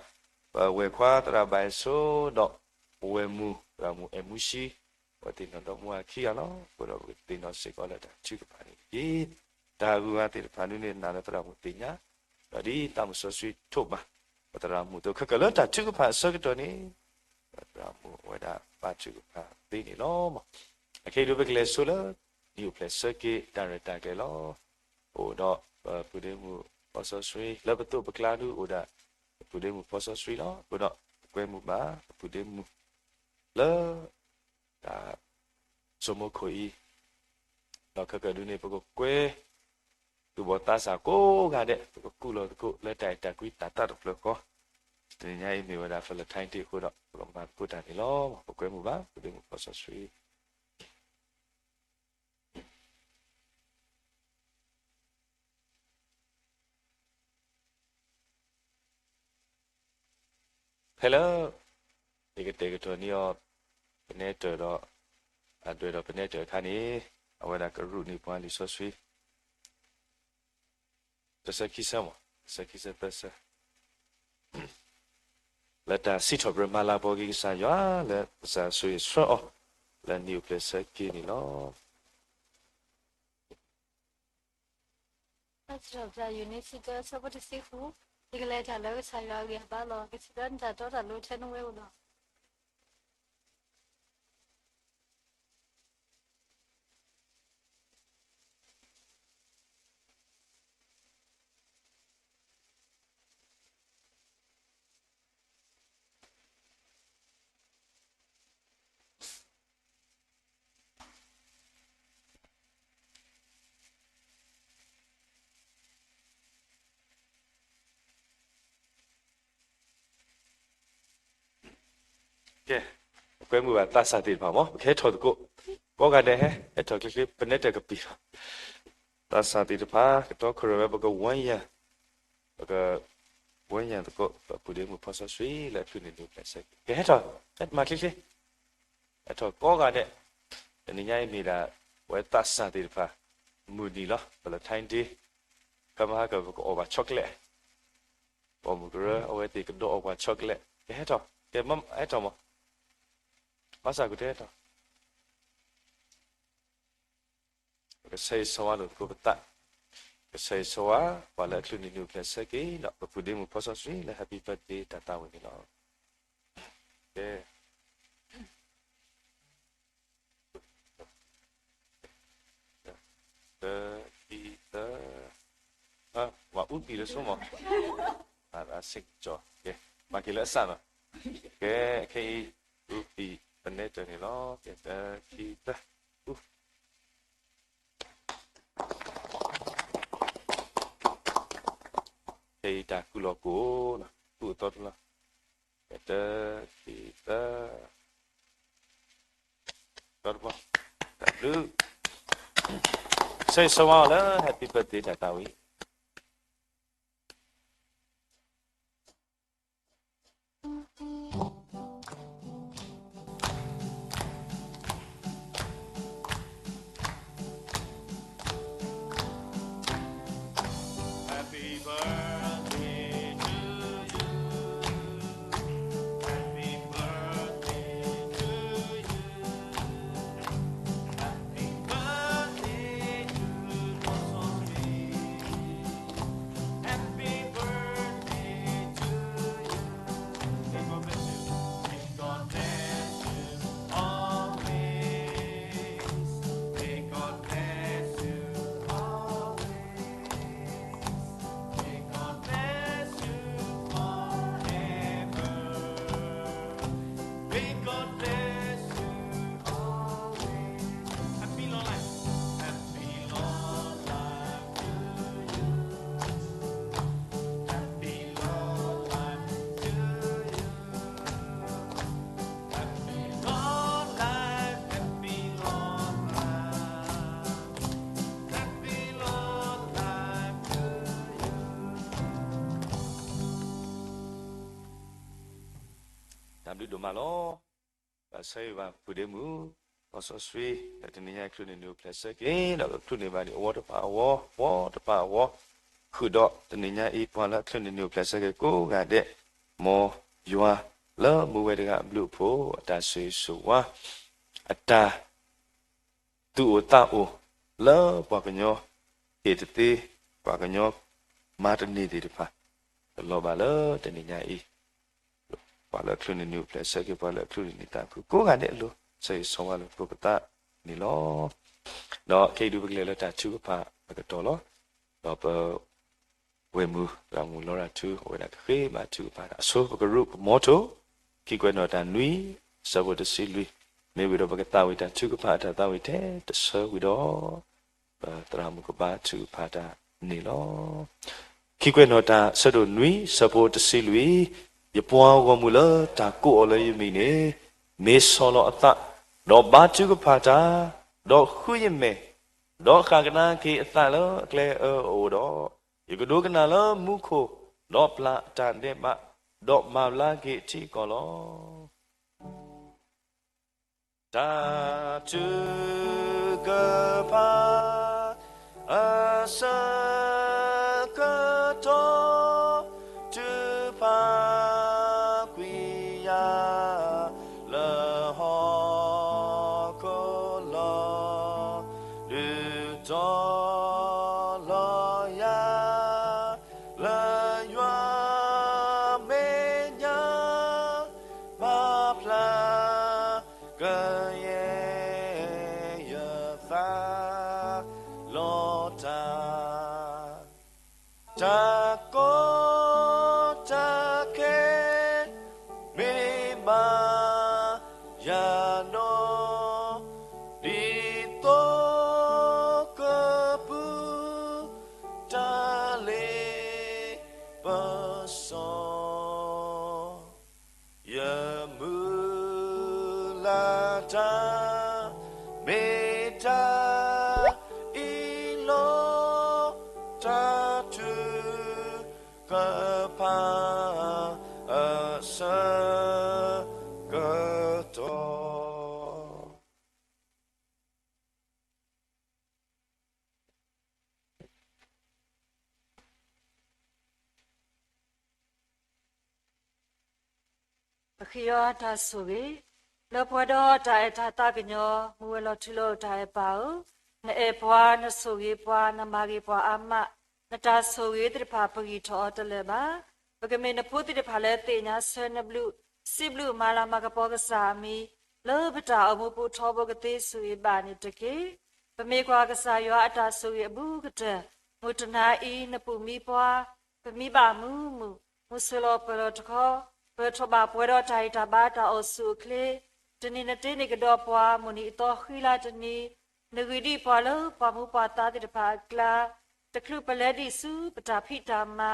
ပဝဲၢ်ခွါသရၣ်ဘၣ်အ့ၣ်စိ ဒီးပဝဲၢ်မုၣ်သရၣ်မုၣ်အဲၣ်မူဆှံ ပကသ့ၣ်နီၣ်ဒီမါဝၤခံဂၤလီၤ. အဃိဒီးပကသ့ၣ်နီၣ်စ့ၢ်ကီးလၢတၢ်ထုကဖၣ်န့ၣ်တက့ၢ်. တၢ်ဂုၤဂၤသ့ၣ်တဖၣ်ဒုန့ၣ် နာ်လၢသရၣ်မုၣ်သ့ၣ်ညါ, ဒီးဒ်သးမုၣ်စီဆှံထိးဘၣ် ပသရၣ်မုၣ်အသိး ခဲကၢၣ်လၢတၢ်ထုကဖၣ်အဆၢကတီၢ်န့ၣ် ပသရၣ်မုၣ်အဝဲဒၣ်ဘၣ်ထုကဖၣ်သ့န့ၣ်လီၤ. အခဲအံၤဒုးပကလဲၤဆိလၢ နံၣ်အိၣ်ဖျဲၣ်ဆၢက့ၤ တၢ်ရဲၣ်တၢ်ကျဲၤလီၤ. အိၣ်ဒီးပပုၢ်ဒ့မုၣ်ဖီစီဆှံ လၢပသိးပကျါဒုးအိၣ်ဒၣ် ပပုၢ်ဒ့မုၣ်ဖီစီဆှံလီၤ. အဃိဒီး ပကွဲမုာ်ဘၣ် ပပုၢ်ဒ့မုၣ် လၢ တၢ် ဆိမိၣ်ခိၣ်အံၤ ဒီးခဲကၢၣ်ဒုးန့ၣ် ပကကွဲ သူၣ်ဘီၣ်သးစၢ်ကိးဂၤဒဲး ပကကူၣ်လီၤသကိးလၢတၢ်အဲၣ်တၢ်ကွံတၢ်သးတဖျၢၣ်ဃီ, တနံၤညါအံၤမ့ၢ်ဝဲဒၣ် Valentine Day အဃိဒီး ပကမၤသကိးတၢ်န့ၣ်လီၤ. ပကွဲမုာ်ဘၣ် ပုၢ်ဒ့မုၣ်ဖီစီဆှံ ဖဲလၢ ယကတဲာ်ကတီၤန့ၢ်အီၤ ပနဲတၢၢ်ဒီး အဒွဲၣ်ဒီးပနဲတၢၢ်အခါန့ၣ် အဝဲဒၣ်ကရူၢ်န့ၢ်ပှၤလံာ်စီဆှံ တဆၢခံဆၢမး တဆၢခံဆၢသၢဆၢ လၢတၢ်စံးထီၣ်ပတြၢၤမၤလၤကပီၤက့ၤကစၢ်ယွၤ လၢကစၢ်ဆိၣ်ဂ့ၤဆှၢအီၤ လၢနံၣ်အိၣ်ဖျဲၣ်ဆၢက့ၤန့ၣ်လီၤ. တၢ်စံးထီၣ်ပတြၢၤ ယူၢ်န့ၢ်ဆံတၢ အဆၢဖိတဆံဃု, ယကလဲၤတၢ်လၢကစၢ်ယွၤအဂံၢ်အဘါလီၤ. ကစံးဘျုးနတၢ်တီတၢ်လိၤထဲနဝဲဧိၤလီၤ. ကဲ, ပကွဲမုာ်ဘၣ်သးစၢ်သ့ၣ်တဖၣ်မး, ပကဟဲထီၣ်သကိး, ကိးဂၤဒဲးဟဲ, ဟဲထီၣ်ချ့ချ့, ပနဲတၢၢ်ကပံာ်ထီၣ်, သးစၢ်သ့ၣ်တဖၣ် ကတီခိၣ်ရိၣ်မဲ ပကဝဲယၤ, ပကဝဲယၤသကိး ပပုၢ်ဒ့မုၣ်ဖီစီဆှံလၢအချုးန့ၢ်နံၣ်အိၣ်ဖျဲၣ်ဆၢက့ၤ, ကဟဲထီၣ်, ဟဲမၤချ့ချ့, ဟဲထီၣ်ကိးဂၤဒဲး, တနံၤညါအံၤမ့ၢ်ဒၣ် ပဝဲသးစၢ်သ့ၣ်တဖၣ် မုၢ်နံၤလီၤ, Valentine Day, ခဲမုၢ်ဟါကပကအီၣ်ဘၣ် chocolate, ပိာ်မုၣ်ကရၢ အဝဲသ့ၣ်ကဒိးအီၣ်ပှၤ chocolate, ကဟဲထီၣ်, ကဟဲထီၣ်မး, ဘၣ်ဆၣ်ကတဟဲထီၣ် ပကဆၢဂ့ၤဆၢဝါလိာ်သကိးပသး, ကဆၢဂ့ၤဆၢဝါ ပှၤလၢအချုးန့ၢ်နံၣ်အိၣ်ဖျဲၣ်ဆၢက့ၤဒီး ပပုၢ်ဒ့မုၣ်ဖီစီဆှံလၢ Happy Birthday တၢ်သးဝံၣ်န့ၣ်လီၤ. ကဲ, တၢ, ခံ, သၢ, ပှၤအူပံာ်လၢဆိမး, ကဲ, မၤက့ၤလၢအစၢ်လီၤ. ကဲ, ခဲအံၤ အူပံာ်ပနဲတၢၢ်န့ၣ်လီၤ. ကဲ, တၢ, ခံ, သၢ, အူ ခဲအံၤတၢ်ကူၣ်လီၤကိၣ်, ကူၣ်အသီတလီၤ. ကဲ, တၢ, ခံ, သၢ, ဒီတဘျီ, တၢ်ဘျုး, ဆၢဂ့ၤဆၢဝါအီၤလၢ Happy Birthday တၢ်သးဝံၣ်.တၢ်ဘျုးဒိၣ်မးလီၤ. ပဆၢဂ့ၤဘၣ်ပုၢ်ဒ့မုၣ် ဖီစီဆှံ လၢတနံၤညါအံၤ ချုးန့ၢ်နံၣ်အိၣ်ဖျဲၣ်ဆၢက့ၤ ဒီးကချုးန့ၢ်ဘၣ်န့ၣ် အဝီတဖၣ်အဝီ, ဝီတဖၣ်အဝီ, ဃုာ်ဒီးတနံၤညါအံၤ ပှၤလၢအချုးန့ၢ်နံၣ်အိၣ်ဖျဲၣ်ဆၢက့ၤကိးဂၤဒဲး, မ်ယွၤလၢမူဝဲတဂၤအဘျုးအဖှိၣ် အတၢ်ဆိၣ်ဂ့ၤဆိၣ်ဝါ, အ အတၢ်သူၣ်အိၣ်သးအိၣ်လၢပှၤကညီ ဟ့ၣ်တသ့ ပှၤကညီမၤတန့ၢ်သ့ၣ်တဖၣ် ကလီၤဘၣ်လၢတနံၤညါအံၤ ပှၤလၢအချုးန့ၢ်နံၣ်အိၣ်ဖျဲၣ်ဆၢက့ၤ ပှၤလၢအချုးန့ၢ်နံၣ်သးခု ကိးဂၤဒဲးအလိၤ ဆၢဂ့ၤဆၢဝါလၢပှၤပသးန့ၣ်လီၤ. ဒီးခဲအံၤဒုးပကလဲၤလၢတၢ်ထုကဖၣ်အကတီၢ်လီၤ. ဒီးပ ဝဲၢ်မုၢ်သရၣ်မုၣ်လီရၤထူ အဝဲဒၣ်ကဃ့ဘါထုကဖၣ်တၢ်အဆိ ပကရူၢ်ကမီထိ ခံကွဲးနီၣ်တၢ်နွံ ဆၢဖိတဆံလွံၢ် မ့ၢ်ဝံၤဒီးပကသးဝံၣ်တၢ်ထုကဖၣ်အတၢ်သးဝံၣ်ထဲတဆၢဝံၤဒီး ပသရၣ်မုၣ်ကဘါထုကဖၣ်တၢ်န့ၣ်လီၤ. ခံကွဲးနီၣ်တၢ် ဆၢဒိၣ်နွံ ဆၢဖိတဆံလွံၢ်, ယပှၤဂီၢ်မုၢ်လၢတၢ်ကိးအီၤလၢယမံၤန့ၣ် မ့ၢ်ဆီၣ်လီၤအသး, ဒီးဘါထုကဖၣ်တၢ်, ဒီးဃုယမဲာ်, ဒီးဃၣ်ကဒါက့ၤအသးလၢအကျဲအၢအအိၣ်ဒီး, ယကဒိကနၣ်လၢမူခိၣ်, ဒီးပျၢ်အတၢ်ဒဲးဘး, ဒီးမၤဘျါက့ၤထံကီၢ်လီၤ. တၢ်ထုကဖၣ်အဆၢကတီၢ် ထုကဖၣ်ကွံာ်ယၤလၢဟီၣ်ခိၣ်လီၤ. ဒုးတီလီၤယၤ လၢယွၤမဲာ်ညါ ပာ်ဖျါကယဲၢ်ယသးလီၤတၢ်, တၢ်ကီတၢ်ခဲ မ့ၢ်ဘၣ်ယၤဒီး ဒ်သိးကပူၤ တၢ်လ့ပစီ ယမုၢ်လၢ်တၢ် မ့ၢ်တၢ်အံၤလီၤ. တၢ်ထုကဖၣ်အဆၢကတီၢ် ပဃ့ယွၤတၢ်ဆိၣ်ဂ့ၤ, လၢပှဲၤဒီး တၢ်အဲၣ်တၢ်သးကညီၤ မူဝဲလီၤထူလီၤယိာ်တၢ်အဲၣ်ပၢ်ဧၢ, နအဲၣ်ပှၤ, နဆိၣ်ဂ့ၤပှၤ, နမၤဂ့ၤပှၤအါမး, နတၢ်ဆိၣ်ဂ့ၤသ့ၣ်တဖၣ် ပဂံၢ်ထီၣ်အီၤတလၢာ်ဘၣ်. ပကမ့ၢ်နဖိသ့ၣ်တဖၣ်လၢသ့ၣ်ညါဆၢနဘျုး, စံးဘျုးမၤလၤမၤကပီၤကစၢ်အမံၤ, လၢပတၢ်အိၣ်မူပူၤထီဘိကသ့ဆိၣ်ဂ့ၤဘၣ်န့ၣ်တက့ၢ်. ပမ့ၢ်ကွၢ်ကစၢ်ယွၤအတၢ်ဆိၣ်ဂ့ၤအဘူးကတၢၢ်, မုၢ်တနၤအံၤ နပူၤမံပှၤ, ပမံဘၣ်မုာ်မုာ်, မုၢ်ဆ့ၣ်လီၤပှဲၤလီၤတခီ, ပထိးဘၣ်ပှဲၤဒီးတၢ်ဂံၢ်တၢ်ဘါတၢ်အိၣ်ဆူၣ်အိၣ်ချ့, တနံၤနတ့န့ၢ်ကဒီးပှၤ မိၢ်နံၤအသီဃံလၤတနံၤ, နဂံၢ်ဒံးပှၤလၢပှၤမူပှၤသါသ့ၣ်တဖၣ်အကျါ, တချုးပလဲၤဒံးဆူပတၢ်ဖံးတၢ်မၤ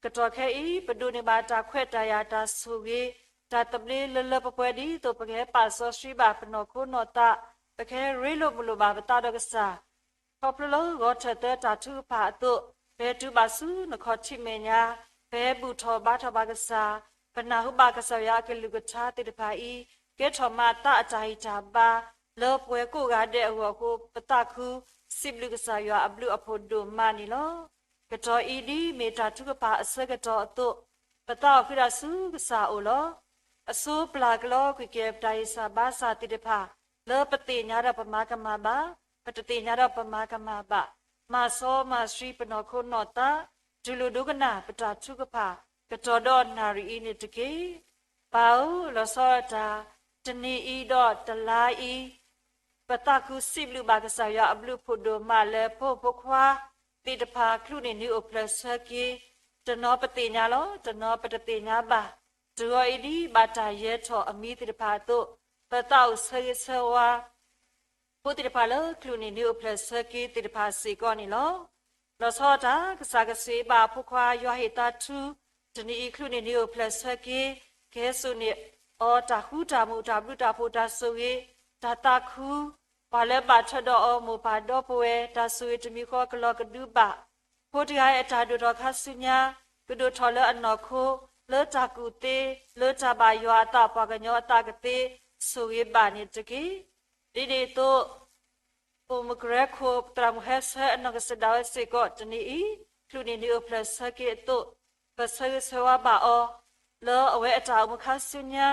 ကတီၢ်ခဲအံၤ ပဒိးန့ၢ်ဘၣ်တၢ်ခွဲးတၢ်ယာ်တၢ်ဆိၣ်ဂ့ၤ တၢ်သဘျ့လၢလၢပှဲၤပှဲၤ ဒ်သိးပကဟဲပာ်စီဆှံဘၣ်ပနီၢ်ခိနီၢ်သး, ပကဟဲရ့လိာ်မုာ်လိာ်ဘၣ်ပသးဒီးကစၢ်, ခီဖျိလၢဂီၤထၢၣ်သၢတၢ်ထုကဖၣ်အသိး, ပဟဲတုၤဘၣ်ဆူနခီၣ်ထံးမဲာ်ညါ, ပဟဲဘူၣ်ထီၣ်ဘါထီၣ်ဘၣ်ကစၢ်, ပနၢ်ဟူဘၣ်ကစၢ်ယွၤအကလုၢ်ကထါသ့ၣ်တဖၣ်အံၤ, ကဲထီၣ်မၤအသးအတၢ်ဂံၢ်တၢ်ဘါ လၢပှဲၤကိးဂၤဒဲးအဂီၢ်အဃိ ပသးခု စံးဘျုးကစၢ်ယွၤအဘျုးအဖှိၣ်ဒိၣ်မးန့ၣ်လီၤ. ကတီၢ်အံၤဒ်မ့ၢ်တၢ်ထုကဖၣ်အဆၢကတီၢ်အသိး, ပသးအိၣ်ဃုာ်တၢ်ဆူကစၢ်အအိၣ်လီၤ. အဆိပျၢ်ကလီကွံာ်က့ၤပတၢ်ဂံၢ်စၢ်ဘါစၢ်သ့ၣ်တဖၣ်, လၢပသ့ၣ်ညါဒီးပမၤကမၣ်ဘၣ်, ပတသ့ၣ်ညါဒီးပမၤကမၣ်ဘၣ်, မၤစီမၤဆှံပနီၢ်ခိနီၢ်သး, တူၢ်လိာ်ဒိကနၣ်ပတၢ်ထုကဖၣ် ကတီၢ်ဒီးနၣ်ရံၣ်အံၤန့ၣ်တက့ၢ်. ပၢ်ဧၢ, လီၤဆီဒၣ်တၢ်, တနံၤအံၤဒီးတလါအံၤ ပသးခုစံးဘျုးဘၣ်ကစၢ်ယွၤအဘျုးအဖှိၣ်ဒိၣ်မးလၢ ဖိမုၣ်ဖိခွါသ့ၣ်တဖၣ် ချုးန့ၢ်နံၣ်အိၣ်ဖျဲၣ်ဆၢက့ၤ, တနီၤပသ့ၣ်ညါလီၤ, တနီၤပတသ့ၣ်ညါဘၣ်. တဂီၤအံၤဒ်ဘၣ်တၢ်ယဲၢ်ထီၣ်အမံၤသ့ၣ်တဖၣ်အသိး, ပသးအိၣ်ဆၢဂ့ၤဆၢဝါ ဖိသ့ၣ်တဖၣ်လၢချုးန့ၢ်နံၣ်အိၣ်ဖျဲၣ်ဆၢက့ၤသ့ၣ်တဖၣ်စ့ၢ်ကီးန့ၣ်လီၤ. လီၤဆီဒၣ်တၢ် ကစၢ်ကဆိၣ်ဂ့ၤဘၣ်အဖိခွါယွၤဟ့ၣ်သးထူ, တနံၤအံၤချုးန့ၢ်နံၣ်အိၣ်ဖျဲၣ်ဆၢက့ၤ, ကဟဲစိာ်န့ၢ်အီၤတၢ်ဃူတၢ်မုာ် တၢ်ဘျုးတၢ်ဖှိၣ်တၢ်ဆိၣ်ဂ့ၤ, တၢ်သးခု, ပှၤလၢဘၣ်ထွဲဒီးအီၤမိၢ်ပၢ်ဒီပုၢ်ဝဲၢ် တၢ်ဆိၣ်ဂ့ၤတမံၤဃီကလီၤကဒုဘၣ် ဖိတဂၤအတၢ်ဒိၣ်ထီၣ်ခါဆူညါ, ကဒိၣ်ထီၣ်လၢအနီၢ်ခိ, လၢတၢ်ကူၣ်သ့, လၢတၢ်ဘၣ်ယွၤအသးပှၤကညီအသးကသ့, ဆိၣ်ဂ့ၤဘၣ်န့ၣ်တက့ၢ်. ဒ်န့ၣ်အသိး, အိၣ်မုၢ်ကရၢခိၣ် သရၣ်မုၣ်ဟဲဆှၢအနီၢ်ကစၢ်ဒၣ်ဝဲစ့ၢ်ကီး တနံၤအံၤ, ချုးန့ၢ်နံၣ်အိၣ်ဖျဲၣ်ဆၢက့ၤအသိး, ပဆၢဂ့ၤဆၢဝါဘၣ်အီၤ, လၢအဝဲအတၢ်အိၣ်မူခါဆူညါ,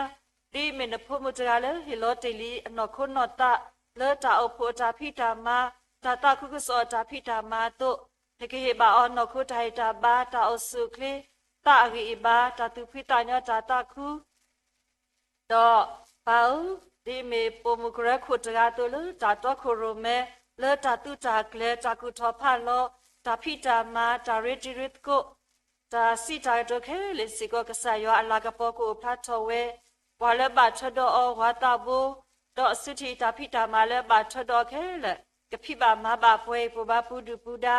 ဒ်အမ့ၢ်နဖိမုၣ်တဂၤလၢဟ့ၣ်လီၤတ့ၢ်လံအနီၢ်ခိနီၢ်သး လၢတၢ်အိၣ်ဖှိၣ်အတၢ်ဖံးတၢ်မၤ, တၢ်သးခုကစီၣ်အတၢ်ဖံးတၢ်မၤအသိး, နကဟ့ၣ်ဘၣ်အီၤနီၢ်ခိတၢ်ဟ့ၣ်တၢ်ဘါ, တၢ်အိၣ်ဆူၣ်အိၣ်ချ့, သးအဂံၢ်အဘါ, တၢ်သူၣ်ဖှံသးညီ, တၢ်သးခု ဒီးပၢ်ဧၢ, ဒ်အမ့ၢ်ပိာ်မုၣ်ကရၢခိၣ်တဂၤအသိးလၢ တၢ်တီခိၣ်ရိၣ်မဲ, လၢတၢ်သုးတၢ်ကျဲၤ, တၢ်ကူၣ်ထီၣ်ဖးလီၤ, တၢ်ဖံးတၢ်မၤ, တၢ်ရ့တံၤရ့သကိး, တၢ်စံးတၢ်ကတိၤခဲလၢာ်စ့ၢ်ကီး ကစၢ်ယွၤအလၤကပီၤကအိၣ်ဖျါထီၣ်ဝဲ, ပှၤလၢအဘၣ်ထွဲဒီးအီၤ ဝၤသးဘိ, ဒီးအစုထံၣ်တၢ်ဖံးတၢ်မၤလၢအဘၣ်ထွဲဒီးအီၤခဲလၢာ်, ကဖံးဘၣ်မၤဘၣ် ပှဲၤအံၤပှဲၤဘၣ် ပူၤဒုၣ်ပူၤဒါ,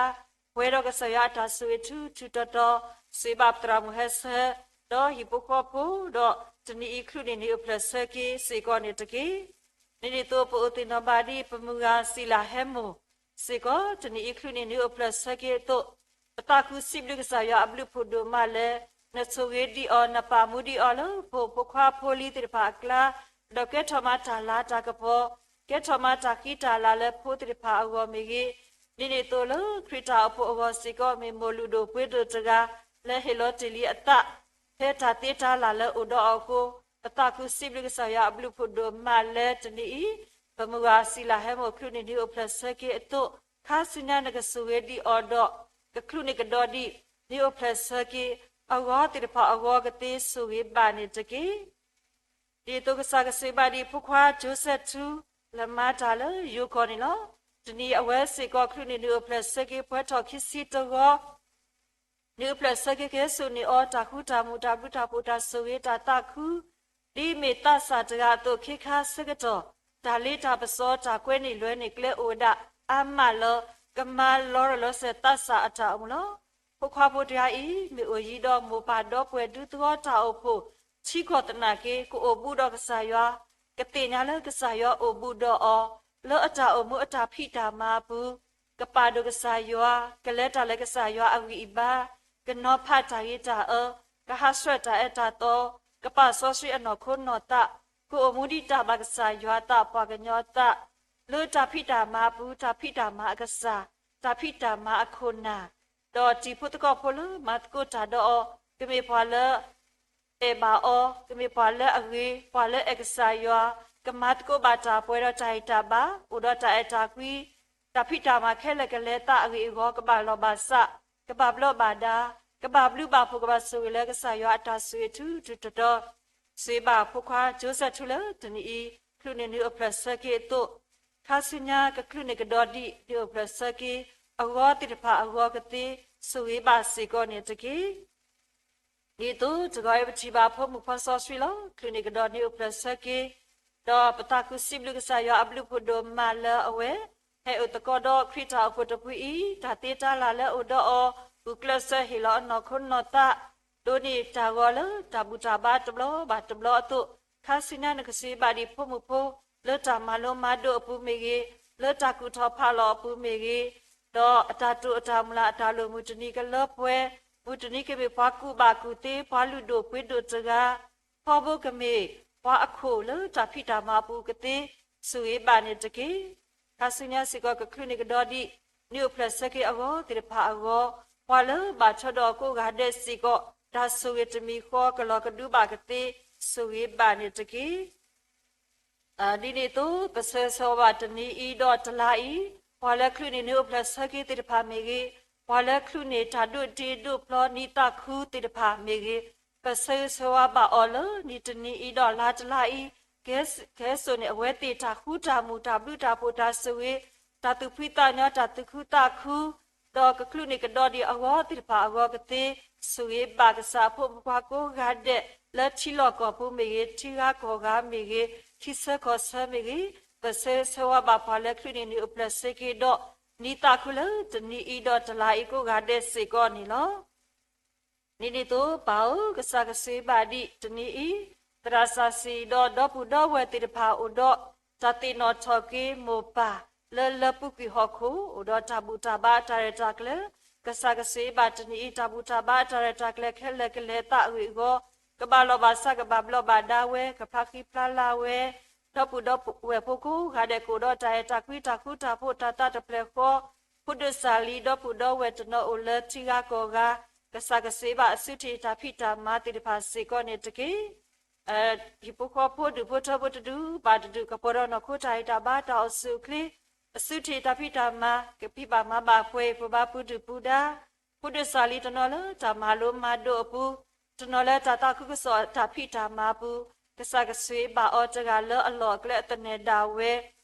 ပှဲၤဒီးကစၢ်ယွၤအတၢ်ဆိၣ်ဂ့ၤထူထူတီတီ, စံးဘၣ်ပသရၣ်မုၣ်ဟဲဆၢ, ဒီးဟံၣ်ဖိဃီဖိ, ဒီးတနံၤအံၤ ချုးန့ၢ်နံၤအိၣ်ဖျဲၣ်ဆၢက့ၤစ့ၢ်ကီးန့ၣ်တက့ၢ်. ဒ်န့ၣ်အသိး ပအိၣ်သ့ၣ်နီၣ်ဘၣ်ဒ် ပမုၢ်ဂၤစံလၤဟဲမိၢ်စ့ၢ်ကီး တနံၤအံၤ ချုးန့ၢ်နံၤအိၣ်ဖျဲၣ်ဆၢက့ၤအသိး, ပသးခုစံးဘျုးကစၢ်ယွၤအဘျုးဖးဒိၣ်မးလၢ နဆိၣ်ဂ့ၤဒံးအီၤ, နပာ်မူဒံးအီၤလၢပဖိမုၣ်ဖိခွါဖိလံၤသ့ၣ်တဖၣ်အကျါ, ဒီးကဲထီၣ်မၤတၢ်လၤတၢ်ကပီၤ, ကဲထီၣ်မၤတၢ်ဃံတၢ်လၤလၢဖိသ့ၣ်တဖၣ်အဂီၢ်မ့ၢ်ဂ့ၤ, ဒ်န့ၣ်အသိးလၢခရံာ်တၢ်အိၣ်ဖှိၣ်အဂီၢ်စ့ၢ်ကီး မ့ၢ်မိၢ်လုၢ်ဒိၣ်ပှ့ၤဒိၣ်တဂၤ လၢဟ့ၣ်လီၤတ့ၢ်လံအသး ဖဲတၢ်သ့တၢ်လၢ်လၢအိၣ်ဒီးအီၤအဃိ, ပသးခုစံးဘျုးကစၢ်ယွၤအဘျုးဖးဒိၣ်မးလၢတနံၤအံၤ, ပမုၢ်ဂၤစံလၤဟဲမိၢ် ချုးန့ၢ်နံၤအိၣ်ဖျဲၣ်ဆၢက့ၤအသိး, ခါဆူညါနကဆိၣ်ဂ့ၤဒံးအီၤဒီး ကချုးန့ၢ်ကဒီးဒံး နံၤအိၣ်ဖျဲၣ်ဆၢက့ၤ အဂီၤသ့ၣ်တဖၣ်အဂီၢ်ကသ့ ဆိၣ်ဂ့ၤဘၣ်န့ၣ်တက့ၢ်. ဒ်သိးကစၢ်ကဆိၣ်ဂ့ၤဘၣ်ဒံးဖိခွါ ကၠိစဲးထူ လၢမၤတၢ်လၢယိၤကီၢ်န့ၣ်လီၤ. တနံၤအံၤအဝဲစ့ၢ်ကီး ချုးန့ၢ်နံၤအိၣ်ဖျဲၣ်ဆၢက့ၤ ပှဲၤထီၣ်ခံဆံတဂီၤ နံၤအိၣ်ဖျဲၣ်ဆၢက့ၤ ကဟဲစိာ်န့ၢ်အီၤ တၢ်ဃူတၢ်မုာ် တၢ်ဘျုးတၢ်ဖှိၣ် တၢ်ဆိၣ်ဂ့ၤ တၢ်သးခု, ဒ်အမ့ၢ်သးစၢ်တဂၤအသိး ခ့ခါဆၢကတီၢ် တၢ်လ့တၢ်ပစီ တၢ်ကွဲန့ၢ်လွဲန့ၢ်ကျဲ အိၣ်ဝဲဒၣ်အါမးလၢ ကမၤလီၤရၢၢ်လီၤစၢၤသးစၢ်အတၢ်အိၣ်မူလီၤ. ဖိခွါဖိတဂၤအံၤ မ့ၢ်အိၣ်ယံၤဒီးမိၢ်ပၢ်ဒီပုၢ်ဝဲၢ် ဒူသဝီတၢ်အိၣ်ဖှိၣ် ထံကီၢ်သနာ်က့ ကအိၣ်ဘူးဒီးကစၢ်ယွၤ, ကသ့ၣ်ညါလၢကစၢ်ယွၤအိၣ်ဘူးဒီးအီၤ လၢအတၢ်အိၣ်မူအတၢ်ဖံးတၢ်မၤအပူၤ, ကပာ်ဒိၣ်ကစၢ်ယွၤ, ကလဲၤတၢ်လၢကစၢ်ယွၤအဂံၢ်အဘါ, ကနီၤဖးတၢ်ဂ့ၤတၢ်အၢ, ကဟးဆှဲးတၢ်အၢတၢ်သီ, ကပာ်စီဆှံအနီၢ်ခိနီၢ်သး, ကအိၣ်မူဒံးတၢ်ဘၣ်ကစၢ်ယွၤသး ပှၤကညီသး, လၢတၢ်ဖံးတၢ်မၤအပူၤ တၢ်ဖံးတၢ်မၤအကစၢ်, တၢ်ဖံးတၢ်မၤအခိၣ်နၢ်, ဒီးတံၤဖိသကိးဖိလၢမၤသကိးတၢ်ဒီးအီၤ, ကမ့ၢ်ပှၤလၢ အဲၣ်ဘၣ်အီၤ, ကမ့ၢ်ပှၤလၢအဂ့ၤ, ပှၤလၢအဲၣ်ကစၢ်ယွၤ, ကမၤသကိးဘၣ်တၢ်ပှဲၤဒီးတၢ်ဟ့ၣ်တၢ်ဘါ, အိၣ်ဒီးတၢ်အဲၣ်တၢ်ကွံ, တၢ်ဖံးတၢ်မၤခဲလၢာ်ကလဲၤသးအဂ့ၢ်အဂီၢ် ကဘၣ်လီၢ်ဘၣ်စး, ကဘၣ်ဘျီးဘၣ်ဒါ, ကဘၣ်ဘျုးဘၣ်ဖှိၣ် ကဘၣ်ဆိၣ်ဂ့ၤလၢကစၢ်ယွၤအတၢ်ဆိၣ်ဂ့ၤထူထူတီတီ, စံးဘၣ်ဖိခွါ ကၠိစဲးထူ လၢတနံၤအံၤ ချုးန့ၢ်နံၤအိၣ်ဖျဲၣ်ဆၢက့ၤအသိး, ခါဆူညါကချုးန့ၢ်ကဒီးဒံး နံၤအိၣ်ဖျဲၣ်ဆၢက့ၤ အဂီၤသ့ၣ်တဖၣ်အဂီၢ်ကသ့ ဆိၣ်ဂ့ၤဘၣ်စ့ၢ်ကီးန့ၣ်တက့ၢ်. ဒ်သိးတဂီၤအံၤပထံၣ်ဘၣ်ဖိမုၣ်ဖိစီဆှံလီၤ. ချုးန့ၢ်ကဒီးနံၤအိၣ်ဖျဲၣ်ဆၢက့ၤ, ဒီးပသးခုစံးဘျုးကစၢ်ယွၤအဘျုးဖးဒိၣ်မးလၢအဝဲ ဟဲအိၣ်သကိးဒီးခရံာ်တၢ်အိၣ်ဖှိၣ်တဖုအံၤ, တၢ်သ့တၢ်လၢ်လၢအအိၣ်ဒီးအီၤ ဂုာ်ကျဲးစၢးဟ့ၣ်လီၤအနီၢ်ခိနီၢ်သး ဒိးန့ၢ်တၢ်ဂီၤလၢတၢ်ဘူၣ်တၢ်ဘါတဘျီဘၣ်တဘျီအသိး, ခါဆူညါနကစံးဘၣ်ဒံးဖိမုၣ်ဖိ လၢတၢ်မၤလိမၤဒိးအပူၤမ့ၢ်ဂ့ၤ, လၢတၢ်ကူၣ်ထီၣ်ဖးလီၤအပူၤမ့ၢ်ဂ့ၤ, ဒီးအတၢ်တိာ်အတၢ်မုၢ်လၢ်အတၢ်လိၣ်မုၢ်တနံၤကလၢပှဲၤ, မုၢ်တနံၤကမ့ၢ်ပှၤကူၣ်ဘၣ်ကူၣ်သ့ ပှၤလုၢ်ဒိၣ်ပှ့ၤဒိၣ်တဂၤ, ထီဘိကမ့ၢ်ပှၤအခိၣ်လၢတၢ်ဖံးတၢ်မၤအပူၤကသ့ ဆိၣ်ဂ့ၤဘၣ်န့ၣ်တက့ၢ်. ခါဆူညါစ့ၢ်ကီးကချုးန့ၢ်ကဒီးဒံး နံၤအိၣ်ဖျဲၣ်ဆၢက့ၤအဂီၤသ့ၣ်တဖၣ်အဂီၢ်, ပှၤလၢဘၣ်ထွဲဒီးကိးဂၤဒဲးစ့ၢ်ကီး တၢ်ဆိၣ်ဂ့ၤတမံၤဃီကလီၤကဒုဘၣ်ကသ့ ဆိၣ်ဂ့ၤဘၣ်န့ၣ်တက့ၢ်. ဒ်န့ၣ်အသိး ပဆၢဂ့ၤဆၢဝါဘၣ်တနံၤအံၤဒီးတလါအံၤ, ပှၤလၢချုးန့ၢ်နံၤအိၣ်ဖျဲၣ်ဆၢက့ၤသ့ၣ်တဖၣ်မ့ၢ်ဂ့ၤ, ပှၤလၢချုးန့ၢ်တၢ်ဒိးတ့ဒိးဖျီနံၤသးခုသ့ၣ်တဖၣ်မ့ၢ်ဂ့ၤ, ပဆၢဂ့ၤဆၢဝါဘၣ်အီၤလၢနံၤတနံၤအံၤဒီးလါတလါအံၤ, ကဟဲစိာ်န့ၢ်အဝဲသ့ၣ်တၢ်ဃူတၢ်မုာ် တၢ်ဘျုးတၢ်ဖှိၣ် တၢ်ဆိၣ်ဂ့ၤ, တၢ်သူၣ်ဖှံသးညီ တၢ်သူၣ်ခုသးခု ဒီးကချုးန့ၢ်ကဒီးဒံးအဂီၤသ့ၣ်တဖၣ်အဂီၢ်ကသ့ ဆိၣ်ဂ့ၤဘၣ်ကစၢ်အဖိမုၣ်ဖိခွါကိးဂၤဒဲး လၢထံလီၢ်ကီၢ်ပူၤမ့ၢ်ဂ့ၤ, ထံဂၤကီၢ်ဂၤမ့ၢ်ဂ့ၤ, ထံဆၢကီၢ်ဆၢမ့ၢ်ဂ့ၤ, ပဆၢဂ့ၤဆၢဝါဘၣ်ပှၤလၢချုးန့ၢ်နံၤအိၣ်ဖျဲၣ်ဆၢက့ၤဒီး နံၤသးခုလၢတနံၤအံၤဒီးတလါအံၤကိးဂၤဒဲးစ့ၢ်ကီးန့ၣ်လီၤ. ဒ်န့ၣ်အသိး ပၢ်ဧၢ, ကစၢ်ကဆိၣ်ဂ့ၤဘၣ်ဒံးတနံၤအံၤ, သရၣ်စၢ်စံၣ်ဒီးဒီပုၢ်ဒီဝဲၢ်သ့ၣ်တဖၣ်အိၣ်ဒီး တၢ်သ့ၣ်နီၣ်ထီၣ်က့ၤမိၢ်ပၢ် လၢလၢပူၤကွံာ်ဟီၣ်ခိၣ် အိၣ်ဒီးတၢ်ဘူၣ်တၢ်ဘါအတၢ်ရဲၣ်တၢ်ကျဲၤ, ကစၢ်ကဆိၣ်ဂ့ၤဘၣ်တနံၤအံၤ တၢ်ဘူၣ်တၢ်ဘါအတၢ်ရဲၣ်တၢ်ကျဲၤခဲလၢာ်ကလဲၤသးအဂ့ၢ်အဂီၢ်, ကဘၣ်လီၢ်ဘၣ်စး ကဘၣ်ဘျီးဘၣ်ဒါဝဲ, ကဖျါဃံဖျါလၤဝဲ, ဒီပုၢ်ဒီဝဲၢ်ဖိကိးဂၤဒဲး ကအိၣ်ဒီးတၢ်အဲၣ်တၢ်ကွံ တၢ်ဃူတၢ်ဖိး တၢ်သးတဖျၢၣ်ဃီ, ဖိဒိၣ်စၢ်လံ ဒီပုၢ်ဒီဝဲၢ်တနီၤအိၣ်လၢထံဂၤကီၢ်ဂၤ, ကစၢ်ကဆိၣ်ဂ့ၤဘၣ်အစုထံၣ်တၢ်ဖံးတၢ်မၤသ့ၣ်တဖၣ်စ့ၢ်ကီးန့ၣ်တက့ၢ်. ဟံၣ်ဖိဃီဖိဒူၣ်ဖိထၢဖိတဒူၣ်ဘၣ်တဒူၣ် ကပှဲၤဒီးနီၢ်ခိတၢ်ဟ့ၣ်တၢ်ဘါတၢ်အိၣ်ဆူၣ်အိၣ်ချ့, အစုထံၣ်တၢ်ဖံးတၢ်မၤ ကဖံးဘၣ်မၤဘၣ်ပှဲၤအံၤ ပဘၣ်ပူၤဒုၣ်ပူၤဒါ, ဖိဒိၣ်စၢ်လံၤတနီၤလၢတၢ်မၤလိမၤဒိးအပူၤ, တနီၤလၢတၢ်သးခုကစီၣ်တၢ်ဖံးတၢ်မၤအပူၤ, ကစၢ်ကဆိၣ်ဂ့ၤဘၣ်အီၤတဂၤလၢအလီၢ်အကျဲအသနၢၣ်ဒၣ်ဝဲ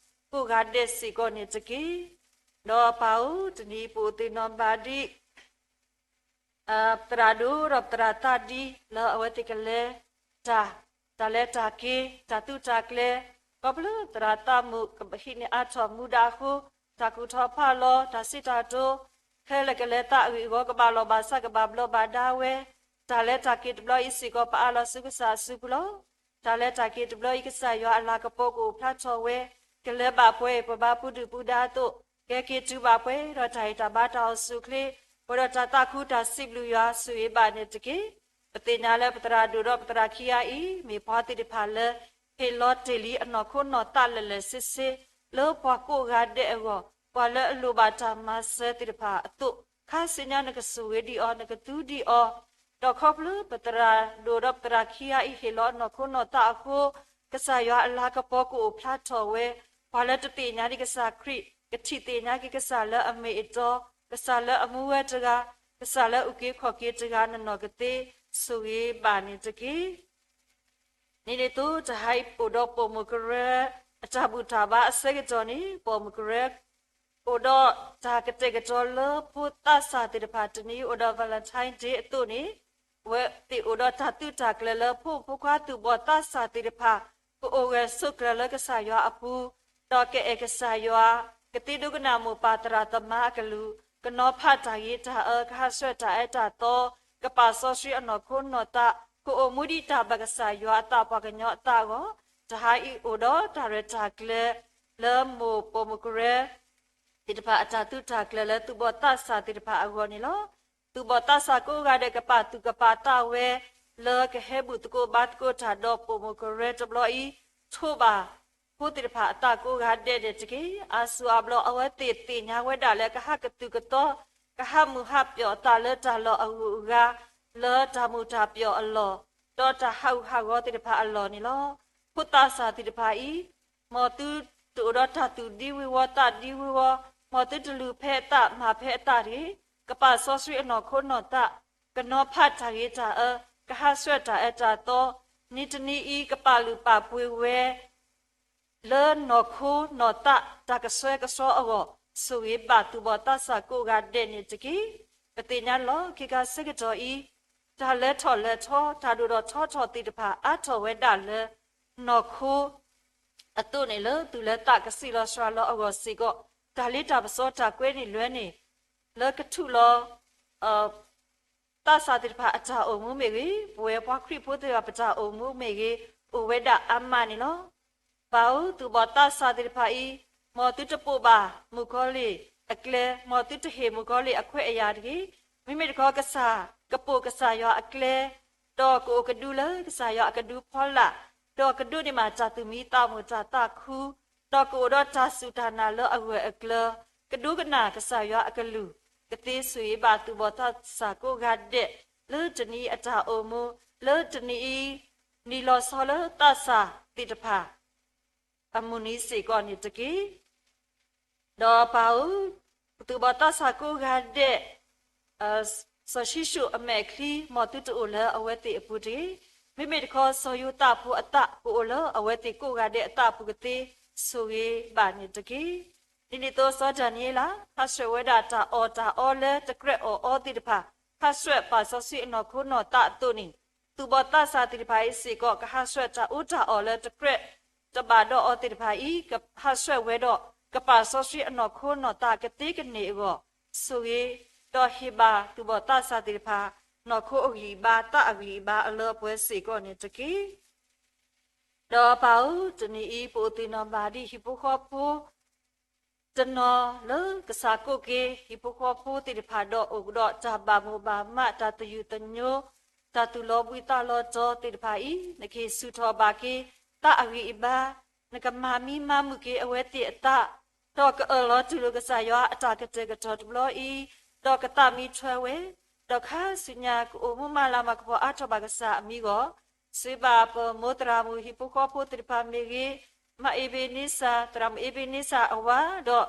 ကိးဂၤဒဲးစ့ၢ်ကီးန့ၣ်တက့ၢ်. ဒီးပၢ်ဧၢ, တနံၤအံၤပအိၣ်သ့ၣ်နီၣ်ဘၣ်ဒံး ပသရၣ်ဒိၣ်ဒီးပသရၣ်သးဒ် လၢအဝဲသ့ၣ်ကလဲၤတၢ်, တၢ်လဲၤတၢ်က့ၤ တၢ်သုးတၢ်ကျဲၤ, ခီဖျိသရၣ်သးမုၣ်ကဟံးန့ၢ်အါထီၣ်မူဒါအဃိ, တၢ်ကူၣ်ထီၣ်ဖးလီၤ တၢ်စံးတၢ်ကတိၤ ခဲလၢာ်ကလဲၤသးအဂ့ၢ်အဂီၢ် ကဘၣ်လီၢ်ဘၣ်စး ကဘၣ်ဘျီးဘၣ်ဒါဝဲ, တၢ်လဲၤတၢ်က့ၤတဘျီအံၤစ့ၢ်ကီး ပအးလီၤဆူကစၢ်အစုပူၤလီၤ. တၢ်လဲၤတၢ်က့ၤတဘျီအံၤ ကစၢ်ယွၤအလၤကပီၤကအိၣ်ဖျါထီၣ်ဝဲ, ကလဲၤဘၣ်ပှဲၤ ပဘၣ်ပူၤဒုၣ်ပူၤဒါအသိး, ကဟဲက့ၤတုၤဘၣ်ပှဲၤဒီးတၢ်ဟ့ၣ်တၢ်ဘါတၢ်အိၣ်ဆူၣ်အိၣ်ချ့, ပှဲၤဒီးတၢ်သးခုတၢ်စံးဘျုးယွၤ ဆိၣ်ဂ့ၤဘၣ်န့ၣ်တက့ၢ်. ပသ့ၣ်ညါလၢပသရၣ်ဒိၣ်ဒီးပသရၣ်ခံဂၤအံၤ မ့ၢ်ပှၤသ့ၣ်တဖၣ်လၢ ဟ့ၣ်လီၤတ့ၢ်လံအနီၢ်ခိနီၢ်သးလၢာ်လၢာ်ဆ့ဆ့ လၢပှၤကိးဂၤဒဲးအဂီၢ်, ပှၤလၢအလိၣ်ဘၣ်တၢ်မၤစၢၤသ့ၣ်တဖၣ်အသိး, ခါဆူညါနကဆိၣ်ဂ့ၤဒံးအီၤ နကသူဒံးအီၤ, ဒီးခီဖျိပသရၣ်ဒိၣ်ဒီးပသရၣ်ခံဂၤအံၤ ဟ့ၣ်လီၤအနီၢ်ခိနီၢ်သးအဃိ, ကစၢ်ယွၤအလၤကပီၤကအိၣ်ဖျါထီၣ်ဝဲ, ပှၤလၢတသ့ၣ်ညါဒံးကစၢ်ခရံာ် ကထံၣ်သ့ၣ်ညါက့ၤကစၢ်လၢအမ့ၢ်အတီ, ကစၢ်လၢအမူဝဲတဂၤ, ကစၢ်လၢအအုၣ်က့ၤခီၣ်က့ၤတဂၤ နနီၢ်ကသ့ ဆိၣ်ဂ့ၤဘၣ်န့ၣ်တက့ၢ်. ဒ်န့ၣ်အသိး တဟါအံၤအိၣ်ဒီးပိာ်မုၣ်ကရၢ အတၢ်ဘူၣ်တၢ်ဘါအဆၢကတီၢ်န့ၣ် ပိာ်မုၣ်ကရၢ အိၣ်ဒီးတၢ်ကတဲာ်ကတီၤလၢဖိသးစၢ်သ့ၣ်တဖၣ် တနံၤအံၤအိၣ်ဒီး Valentine Day အသိးန့ၣ်, အဝဲသ့ၣ်အိၣ်ဒီးတၢ်သုးတၢ်ကျဲၤလၢဖိမုၣ်ဖိခွါသူၣ်ဘီၣ်သးစၢ်သ့ၣ်တဖၣ် ကအိၣ်ဂၢၢ်ဆိးကျၢၤလၢကစၢ်ယွၤအပူၤ, ဒီးကအဲၣ်ကစၢ်ယွၤ, ကသ့ဒိကနၣ်မိၢ်ပၢ်သရၣ်သမါအကလုၢ်, ကနီၤဖးတၢ်ဂ့ၤတၢ်အၢ, ကဟးဆှဲးတၢ်အၢတၢ်သီ, ကပာ်စီဆှံအနီၢ်ခိနီၢ်သး, ကအိၣ်မူဒ်တၢ်ဘၣ်ကစၢ်ယွၤအသးပှၤကညီအသးအဂီၢ်, တဟါအံၤအိၣ်ဒီးတၢ်ရဲၣ်တၢ်ကျဲၤ လၢမိၢ်ပိာ်မုၣ်ကရၢ သ့ၣ်တဖၣ်အတၢ်သုးတၢ်ကျဲၤလၢသူၣ်ဘီၣ်သးစၢ်သ့ၣ်တဖၣ်အဂီၢ်န့ၣ်လီၤ. သူၣ်ဘီၣ်သးစၢ်ကိးဂၤဒဲး ကပာ်သူၣ်ကပာ်သးဝဲ လၢကဟဲဘူၣ်သကိးဘါသကိးတၢ်ဒီးပိာ်မုၣ်ကရၢတဘျီအံၤ, ထိးဘၣ်ဖိသ့ၣ်တဖၣ်အသးကိးဂၤဒဲးန့ၣ်တက့ၢ်. အါဆူၣ်အါဘျီ အဝဲသ့ၣ်သ့ၣ်ညါဝဲဒၣ်လၢကဟးကသူၣ်ကသီ, ကဟးမုာ်ဟးပျီၣ်အသးလၢတၢ်လီၢ်အဂုၤအဂၤ, လၢတၢ်မုာ်တၢ်ပျီၣ်အလီၢ်, ဒီးတၢ်ဟးဂူာ်ဟးဂီၤသ့ၣ်တဖၣ်အလီၢ်န့ၣ်လီၤ. ဖိသးစၢ်သ့ၣ်တဖၣ်အံၤ, မ်သုတအိၣ်ဒီးတၢ်သူၣ်ဒံဝံၤဝီၤသးဒံဝံၤဝီၤ, မ်သုတလုၢ်ဖဲအသးမၤဖဲအသးတဂ့ၤ, ကပာ်စီဆှံအနီၢ်ခိနီၢ်သး, ကနီၤဖးတၢ်ဂ့ၤတၢ်အၢ, ကဟးဆှဲးတၢ်အၢတၢ်သီ, နံၤတနံၤအံၤ ကပာ်လုၢ်ပာ်ပှ့ၤဝဲ လၢနီၢ်ခိနီၢ်သး တၢ်ကဆှဲကဆှီအဂီၢ်, ဆိၣ်ဂ့ၤဘၣ်သူၣ်ဘီၣ်သးစၢ်ကိးဂၤဒဲးန့ၣ်တက့ၢ်. ပသ့ၣ်ညါလီၤ ခဲခါဆၢကတီၢ်အံၤ, တၢ်လဲၤထီၣ်လဲၤထီ, တၢ်ဒိၣ်ထီၣ်ထီထီၣ်သ့ၣ်တဖၣ် အါထီၣ်ဝဲဒၣ်လၢ နီၢ်ခိ အသိးန့ၣ်လၢ သူၣ်လၢသးကဆံးလီၤစှၤလီၤအဂီၢ်စ့ၢ်ကီး, တၢ်လ့တၢ်ပစီတၢ်ကွဲန့ၢ်လွဲန့ၣ် လၢကထူၣ်လီၤ သးစၢ်သ့ၣ်တဖၣ်အတၢ်အိၣ်မူမ့ၢ်ဂ့ၤ, ပဝဲပှၤခရံာ်ဖိသ့ၣ်တဖၣ်ပတၢ်အိၣ်မူမ့ၢ်ဂ့ၤ, အိၣ်ဝဲဒၣ်အါမးန့ၣ်လီၤ. ပၢ်ဧၢ, သူၣ်ဘီၣ်သးစၢ်သ့ၣ်တဖၣ်အံၤ, မ်သုတပိာ်ဘၣ်မုၣ်ကီၤလံၢ်အကျဲ, မ်သုတဟ့ၣ်မုၣ်ကီၤလံၢ်အခွဲးအယာ်တဂ့ၤ. မ့မ့ၢ်တခီကစၢ်ကပိာ်ကစၢ်ယွၤအကျဲ, ဒီးကအိၣ်ကဒုလၢကစၢ်ယွၤအကဒုဖီလာ်, ဒီးကဒိးန့ၢ်ဘၣ်တၢ်သူၣ်မံသးမုာ်တၢ်သးခု, ဒီးကအိၣ်ဒီးတၢ်စူၢ်တၢ်နာ်လၢအဂၢၢ်အကျၢၤ, ကဒိကနၣ်ကစၢ်ယွၤအကလုၢ်, ကသ့ဆိၣ်ဂ့ၤဘၣ်သူၣ်ဘီၣ်သးစၢ်ကိးဂၤဒဲး, လၢတနံၤအံၤအတၢ်အိၣ်မူ, လၢတနံၤအံၤ နံၤလီၤဆီလၢသးစၢ်သ့ၣ်တဖၣ် အမုၢ်နံၤစ့ၢ်ကီးန့ၣ်တက့ၢ်. ဒီးပၢ်ဧၢ, သူၣ်ဘီၣ်သးစၢ်ကိးဂၤဒဲး, စီၤၡံၣ်ၡိၣ်အမဲာ်ချံ မ်သုတအိၣ်လၢအဝဲသ့ၣ်အပူၤတဂ့ၤ. မ့မ့ၢ်တခီ စီၤယိၤသးဖိအသးကအိၣ်လၢအဝဲသ့ၣ်ကိးဂၤဒဲးအသးအပူၤကသ့, ဆိၣ်ဂ့ၤဘၣ်န့ၣ်တက့ၢ်. ဒ်န့ၣ်အသိး စီၤဒၤနံးယ့လး ဟးဆှဲးဝဲဒၣ်တၢ်အီၣ်တၢ်အီလၢတကြၢးအီၣ်အီသ့ၣ်တဖၣ်, ဟးဆှဲးပာ်စီဆှံအနီၢ်ခိနီၢ်သးအသိးန့ၣ်, သူၣ်ဘီၣ်သးစၢ်သ့ၣ်တဖၣ်အံၤစ့ၢ်ကီး ကဟးဆှဲးတၢ်အီၣ်တၢ်အီလၢတကြၢးတဘၣ်ဒီးအီၤသ့ၣ်တဖၣ်အံၤ, ကဟးဆှဲးဝဲဒီး ကပာ်စီဆှံအနီၢ်ခိနီၢ်သးကသ့ကန့ၢ်အဂီၢ်, ဆိၣ်ဂ့ၤ, ဒီးဟ့ၣ်ဘၣ်သူၣ်ဘီၣ်သးစၢ်သ့ၣ်တဖၣ် နီၢ်ခိအဂံၢ်အဘါ သးအဂံၢ်အဘါအလၢအပှဲၤစ့ၢ်ကီးန့ၣ်တက့ၢ်. ဒီးပၢ်ဧၢ, တနံၤအံၤ ပအိၣ်သ့ၣ်နီၣ်ဘၣ်ဒ်ဟံၣ်ဖိဃီဖိ တနီၤလၢကစၢ်ကိးက့ၤ ဟံၣ်ဖိဃီဖိသ့ၣ်တဖၣ်ဒီး အိၣ်ကဒီးတၢ်ဘၣ်မိၣ်ဘၣ်မး တၢ်သယုၢ်သညိ, တၢ်သူၣ်လီၤဘှံးသးလီၤတီၤသ့ၣ်တဖၣ်အံၤ, နကဟ့ၣ်ဆူၣ်ထီၣ်ဘၣ်က့ၤ သးအဂံၢ်အဘါ, နကမၤမံမၤမုာ်က့ၤအဝဲသ့ၣ်အသး, ဒီးကအၢၣ်လီၤတူၢ်လိာ်ကစၢ်ယွၤအတၢ်ကတဲာ်ကတီၤတဘျီအံၤ, ဒီးကသးမံထွဲဝဲ, ဒီးခါဆူညါကအိၣ်မူမၤလၤမၤကပီၤအါထီၣ်ဘၣ်ကစၢ်အမံၤအဂီၢ်, စံးဘၣ်ပမိၢ်သရၣ်မုၣ်ဟံၣ်ဖိဃီဖိသ့ၣ်တဖၣ်မ့ၢ်ဂ့ၤ, မါအ့ဘ့နံစၢ်, သရၣ်မုၣ်အ့ဘ့နံစၢ်အဝၤ, ဒီး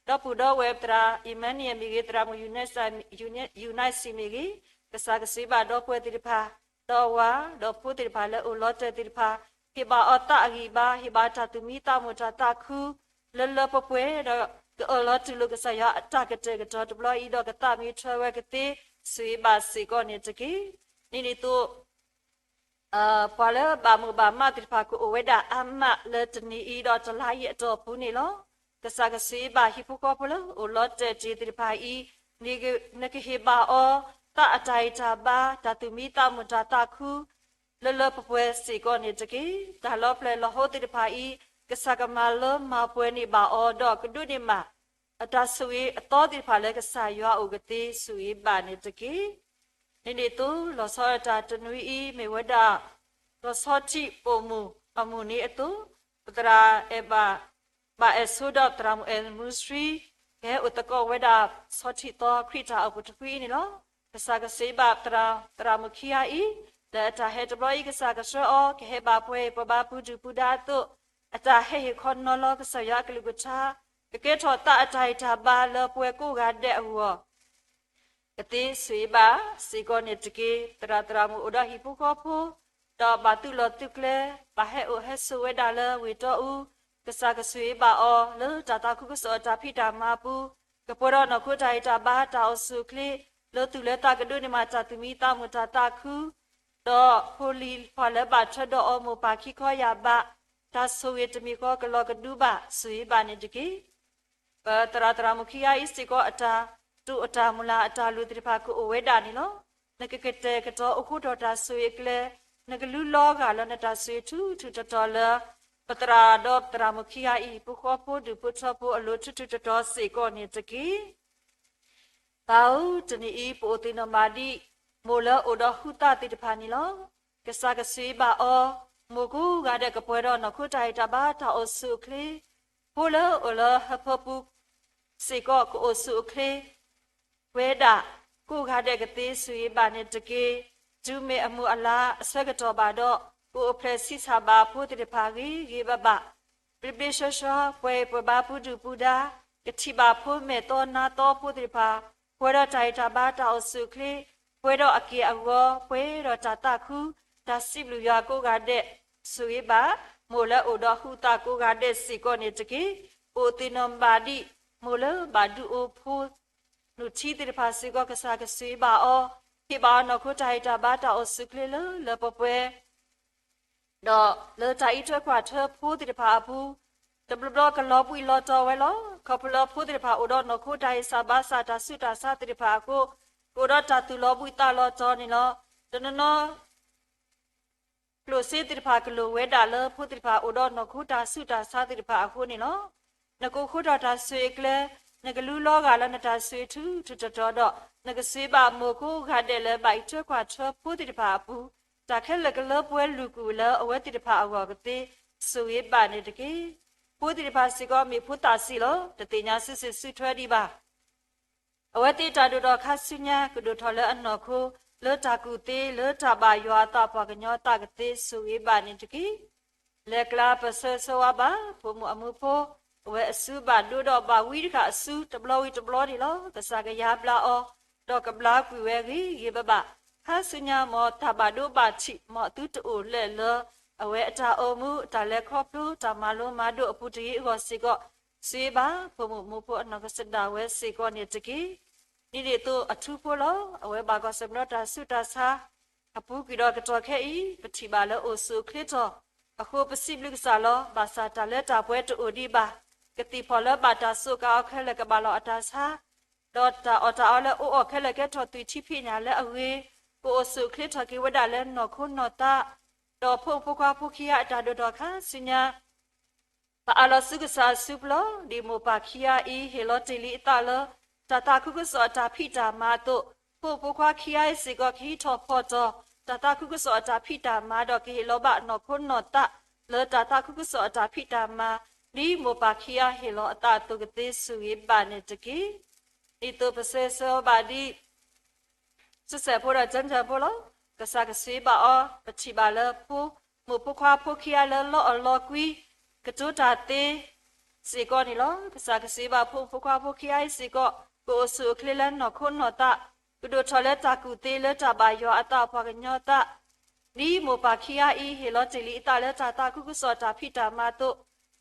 ဒီပုၢ်ဒီဝဲၢ်သရၣ်အံၤမနံယဲမ့ၢ်ဂ့ၤ, သရၣ်မုၣ်ယူၤနၣ်စံၣ်မ့ၢ်ဂ့ၤ, ကစၢ်ကစံးဘၣ်ဒီပုၢ်ဝဲၢ်သ့ၣ်တဖၣ်, ဒီးအဝၤ, ဒီးဖိသ့ၣ်တဖၣ်လၢအိၣ်လီၤတဲာ်သ့ၣ်တဖၣ်, ဟ့ၣ်ဘၣ်အီၤသးအဂံၢ်ဘါ, ဟ့ၣ်ဘၣ်တၢ်သူၣ်မံသးမုာ်တၢ်သးခု, လၢလၢပှဲၤပှဲၤ, ဒီးကအၢၣ်လီၤတူၢ်လိာ်ကစၢ်ယွၤအတၢ်ကတဲာ်ကတီၤတဘျီအံၤ, ဒီးကသးမံထွဲဝဲကသ့, စံးဘၣ်စ့ၢ်ကီးန့ၣ်တက့ၢ်. ဒ်န့ၣ်အသိး ပှၤလၢဘၣ်မိၢ်ဘၣ်မးသ့ၣ်တဖၣ်ကအိၣ်ဝဲဒၣ်အါမးလၢတနံၤအံၤဒီးတလါအံၤအတီၢ်ပူၤန့ၣ်လီၤ. ကစၢ်ကစံးဘၣ်ဟံၣ်ဖိဃီဖိလၢအိၣ်လီၤတဲာ်တ့ၢ်သ့ၣ်တဖၣ်အံၤ, နကဟ့ၣ်ဘၣ်အီၤ သးအတၢ်ဂံၢ်တၢ်ဘါ, တၢ်သူၣ်မံသးမုာ်တၢ်သးခု လၢလၢပှဲၤပှဲၤစ့ၢ်ကီးန့ၣ်တက့ၢ်. တၢ်လီၤပျဲၢ်လီၤဟိသ့ၣ်တဖၣ်အံၤ, ကစၢ်ကမၤလၢမၤပှဲၤန့ၢ်ဘၣ်အီၤ, ဒီးကဒိးန့ၢ်မး အတၢ်ဆိၣ်ဂ့ၤအသီသ့ၣ်တဖၣ်လၢကစၢ်ယွၤအအိၣ်ကသ့ စံးဘၣ်န့ၣ်တက့ၢ်. ဒ်န့ၣ်အသိး လီၤဆီဒၣ်တၢ်တနွံအံၤ မ့ၢ်ဝဲဒၣ် လီၤဆီထံးပိာ်မုၣ်အမုၢ်နံၤအသိး, ပသရၣ်အဲၣ်ဘၣ် ဘၣ်အဲၣ်ဆိဒီးသရၣ်မုၣ်အဲၣ်မူဆှံ ကဟဲအိၣ်သကိးဝဲဒၣ် ဆီထံးသီခရံာ်တၢ်အိၣ်ဖှိၣ်တဖုအံၤန့ၣ်လီၤ. ကစၢ်ကစံးဘၣ်သရၣ် သရၣ်မုၣ်ခံဂၤအံၤ, လၢအတၢ်ဟဲတဘျီအံၤ ကစၢ်ကဆှၢအီၤ ကဟဲဘၣ်ပှၤအံၤပှၤဘါပူၤဒုၣ်ပူၤဒါအသိး, အတၢ်ဟဲဟ့ၣ်ခီနီၤလီၤကစၢ်ယွၤအကလုၢ်ကထါ, ကကဲထီၣ်သးအတၢ်ဂံၢ်တၢ်ဘါလၢပှၤကိးဂၤဒဲးအဂီၢ် ကသ့စံးဘၣ်စ့ၢ်ကီးန့ၣ်တက့ၢ်. သရၣ်သရၣ်မုၣ်အိၣ်ဒီးဟံၣ်ဖိဃီဖိ, ဒီးဘၣ်သုးလီၢ်သုးကျဲ, ဘၣ်ဟဲအိၣ်ဟဲဆိးဝဲဒၣ်လၢဝ့ၢ်တီအူ, ကစၢ်ကဆိၣ်ဂ့ၤဘၣ်အီၤ လၢတၢ်သးခုကစီၣ်အတၢ်ဖံးတၢ်မၤအပူၤ, ကပှဲၤဒီးနီၢ်ခိတၢ်ဂံၢ်တၢ်ဘါတၢ်အိၣ်ဆူၣ်အိၣ်ချ့, လၢသူၣ်လၢသးကဒိးန့ၢ်မးတၢ်သူၣ်မံသးမုာ်တၢ်သးခု, ဒီးဖိလံၤပှၤလၢဘၣ်ထွဲဒီးအီၤမိၢ်ပၢ်ခံခီယၢ်ဘး, တၢ်ဆိၣ်ဂ့ၤတမံၤဃီကလီၤကဒုဘၣ် စံးဘၣ်န့ၣ်တက့ၢ်. ပသရၣ်သရၣ်မုၣ်ခံဂၤအံၤစ့ၢ်ကီး အတၢ်တိာ်အတၢ်မုၢ်လၢ်အတၢ်လိၣ်သ့ၣ်တဖၣ်ကအိၣ်ဝဲဒၣ်န့ၣ်လီၤ. နကကတဲာ်ကတီၤအိၣ်ဃိထီၣ်တၢ်ဆိၣ်ဂ့ၤအကျဲ, နကလူလီၤဂာ်လၢနတၢ်ဆိၣ်ဂ့ၤထူထူတီတီလၢ ပသရၣ်ဒီးပသရၣ်မုၣ်ခံဂၤအံၤ ဖိဃီဖိဒူၣ်ဖိထၢဖိအလိၤထူထူတီတီစ့ၢ်ကီးန့ၣ်တက့ၢ်. ပၢ်ဧၢ, တနံၤအံၤ ပအိၣ်သ့ၣ်နီၣ်မၤဒံး မိၢ်လၢအိၣ်ဒီးဟုသးသ့ၣ်တဖၣ်န့ၣ်လီၤ. ကစၢ်ကဆိၣ်ဂ့ၤဘၣ်အီၤ, မိၢ်ကိးဂၤဒဲးကပှဲၤဒီးနီၢ်ခိတၢ်ဂံၢ်တၢ်ဘါတၢ်အိၣ်ဆူၣ်အိၣ်ချ့, ဖိလၢအိၣ်လၢဟၢဖၢပူၤစ့ၢ်ကီးကအိၣ်ဆူၣ်အိၣ်ချ့ ဝဲဒၣ်ကိးဂၤဒဲးကသ့ စူၢ်ဂ့ၤဘၣ်န့ၣ်တက့ၢ်. တုၤမ့ၢ်အမုၢ်အလါအဆၢကတီၢ်ဘၣ်ဒီး ကအိၣ်ဖျဲၣ်ဆံးဆးဘၣ်ဖိသ့ၣ်တဖၣ်ဂ့ၤဂ့ၤဘၣ်ဘၣ်, ဘျ့ဘျ့ဆှီဆှီ, ပှၤအံၤပှၤဘါပူၤဒုၣ်ပူၤဒါ, ကထံၣ်ဘၣ်ဖိမဲာ်သီနါသီဖိသ့ၣ်တဖၣ်, ပှဲၤဒီးတၢ်ဂံၢ်တၢ်ဘါတၢ်အိၣ်ဆူၣ်အိၣ်ချ့, ပှဲၤဒီးအက့ၢ်အဂီၤ, ပှဲၤဒီးတၢ်သးခု, တၢ်စံးဘျုးယွၤကိးဂၤဒဲး, စူၢ်ဂ့ၤဘၣ်, မိၢ်လၢအိၣ်ဒီးဟုသးကိးဂၤဒဲးစ့ၢ်ကီးန့ၣ်တက့ၢ်. အိၣ်သ့ၣ်နီၣ်ဘၣ်ဒံး, မိၢ်လၢဘၣ်ဒုးအိၣ်ဖိ နုၢ်ထံသ့ၣ်တဖၣ်စ့ၢ်ကီး ကစၢ်ကစူၢ်ဂ့ၤဘၣ်အီၤ, ဟ့ၣ်ဘၣ်အီၤနီၢ်ခိတၢ်ဂံၢ်တၢ်ဘါတၢ်အိၣ်ဆူၣ်အိၣ်ချ့လၢလၢပှဲၤပှဲၤ, ဒီးလၢတၢ်အံးထွဲကွၢ်ထွဲဖိသ့ၣ်တဖၣ်အပူၤ, တဘျီဘျီကလီၤဘှံးလီၤတီၤဝဲလီၤ. ခီဖျိလၢဖိသ့ၣ်တဖၣ်အိၣ်ဒီးနီၢ်ခိတၢ်ဂံၢ်စၢ်ဘါစၢ်တၢ်ဆူးတၢ်ဆါသ့ၣ်တဖၣ်အဃိ, ကအိၣ်ဒီးတၢ်သူၣ်လီၤဘှံးသးလီၤတီၤန့ၣ်လီၤ. တနီၤနီၤ ကျိၣ်စ့သ့ၣ်တဖၣ်ကလိၣ်ဝဲဒၣ်လၢဖိသ့ၣ်တဖၣ်အိၣ်ဒီးနီၢ်ခိတၢ်ဆူးတၢ်ဆါသ့ၣ်တဖၣ်အဃိန့ၣ်လီၤ. နကအိၣ်ဃိထီၣ်တၢ်ဆိၣ်ဂ့ၤအကျဲ, နကလူလီၤဂာ်လၢနတၢ်ဆိၣ်ဂ့ၤထူထူတီတီဒီး, နကစူၢ်ဂ့ၤဘၣ်မိၢ်ကိးဂၤဒဲးလၢဘၣ်အံးထွဲကွၢ်ထွဲဖိသ့ၣ်တဖၣ်အပူၤ, တၢ်ခဲလၢာ်ကလၢပှဲၤလုၢ်ကွံာ်လၢအဝဲသ့ၣ်တဖၣ်အဂီၢ်ကသ့, စူၢ်ဂ့ၤဘၣ်န့ၣ်တက့ၢ်. ဖိသ့ၣ်တဖၣ်စ့ၢ်ကီးမ့ၢ်ဖိသၣ်ဆံးလီၤ. တသ့ၣ်ညါစုစ့ၣ်စုထွဲဒံးဘၣ်. အဝဲသ့ၣ်တၢ်ဒိၣ်ထီၣ်ခါဆူညါ ကဒိၣ်ထီၣ်လၢအနီၢ်ခိ, လၢတၢ်ကူၣ်သ့, လၢတၢ်ဘၣ်ယွၤအသးပှၤကညီအသးကသ့ စူၢ်ဂ့ၤဘၣ်န့ၣ်တက့ၢ်. လဲၤကျါပဆၢဂ့ၤဆၢဝါဘၣ် ဖိမုၣ်အမူဖိ, အဝဲအစုဘၣ်ဒိဒီးဘၣ်ဝံတဃၣ်အစု တဘျီဝံၤတဘျီန့ၣ်လီၤ. ကစၢ်ကယါဘျါအီၤ, ဒီးကဘျါကွံာ်ဝဲဂ့ၤဂ့ၤဘၣ်ဘၣ်. ခါဆူညါ မ်တၢ်ဘၣ်ဒိဘၣ်ထံး မ်အသုတအိၣ်လၢလၢ အဝဲအတၢ်အိၣ်မူ အတၢ်လဲၤခီဖျိ တၢ်မၤလိမၤဒိးအပူၤတဂ့ၤအဂီၢ်စ့ၢ်ကီး, စူၢ်ဂ့ၤဘၣ် ဖိမုၣ်မူဖိအနီၢ်ကစၢ်ဒၣ်ဝဲစ့ၢ်ကီးန့ၣ်တက့ၢ်. ဒ်န့ၣ်အသိးအထူဖိလီၤ. အဝဲဘၣ်ကွၢ်ဆၢၣ်မဲာ်ဒီးတၢ်ဆူးတၢ်ဆါ အပူၤကွံာ်ဒီးကတီၢ်ခဲအံၤ ပထံၣ်ဘၣ်လၢအိၣ်ဆူၣ်အိၣ်ချ့ထီၣ်အဃိ ပစံးဘျုးကစၢ်လီၤ. ဘၣ်ဆၣ်တၢ်လၢတၢ်ပှဲၤတအိၣ်ဒံးဘၣ်. ကသံၣ်ဖီၣ်လၢဘၣ်တၢ်စူးကါအီၤခဲလၢာ်ကဘၣ်လီၤအတၢ်ဆါ, ဒီးတၢ်အီၣ်တၢ်အီလၢအအိၣ်အီၤခဲလၢာ်ကဲထီၣ်သွံၣ်ထံဖံးညၣ်လၢအဂ့ၤ, ကအိၣ်ဆူၣ်အိၣ်ချ့ထီၣ်က့ၤဝဲဒၣ်လၢနီၢ်ခိနီၢ်သး, ဒီးဖိမုၣ်ဖိခွါဖိခံဂၤအတၢ်ဒိၣ်ထီၣ်ခါဆူညါ ပအးလီၤဆူကစၢ်အစုပူၤလီၤ. ဒ်မိၢ်ပၢ်ခံဂၤအံၤ ဟ့ၣ်လီၤတ့ၢ်လံအသးလၢ တၢ်သးခုကစီၣ်အတၢ်ဖံးတၢ်မၤအသိး, ဖိမုၣ်ဖိခွါခံဂၤအံၤစ့ၢ်ကီး ကဟံးထီၣ်ဖီၣ်တီၤ တၢ်သးခုကစီၣ်အတၢ်ဖံးတၢ်မၤ ဒီးကဟ့ၣ်လီၤဘၣ်နီၢ်ခိနီၢ်သး လၢတၢ်သးခုကစီၣ်အတၢ်ဖံးတၢ်မၤ, ဒ်မိၢ်ပၢ်ခံဂၤဟ့ၣ်လီၤအသးအသိးကသ့ စူၢ်ဂ့ၤဘၣ်န့ၣ်တက့ၢ်. ဒ်သိးပဆၢဂ့ၤဆၢဝါဘၣ်ဒ် စူးစဲးဖိဒီးကၠၢကၠၢဖိလီၤ. ကစၢ်ကဆိၣ်ဂ့ၤဘၣ်အီၤ, ပထံၣ်ဘၣ်လၢဖိ, မိၢ်ဖိခွါဖိခံဂၤလၢလီအီၣ်လီကွံ ကတိၤတၢ်သ့စ့ၢ်ကီးန့ၣ်လီၤ. ကစၢ်ကဆိၣ်ဂ့ၤဘၣ်ဖိမုၣ်ဖိခွါဖိခံဂၤအံၤစ့ၢ်ကီး ကအိၣ်ဆူၣ်အိၣ်ချ့လၢနီၢ်ခိနီၢ်သး, ကဒိၣ်ထီၣ်လၢတၢ်ကူၣ်သ့လၢတၢ်ဘၣ်ယွၤအသးပှၤကညီသး ဒ်မိၢ်ပၢ်ခံဂၤအံၤ ဟ့ၣ်လီၤတ့ၢ်လံအသးလၢတၢ်သးခုကစီၣ်တၢ်ဖံးတၢ်မၤအသိး,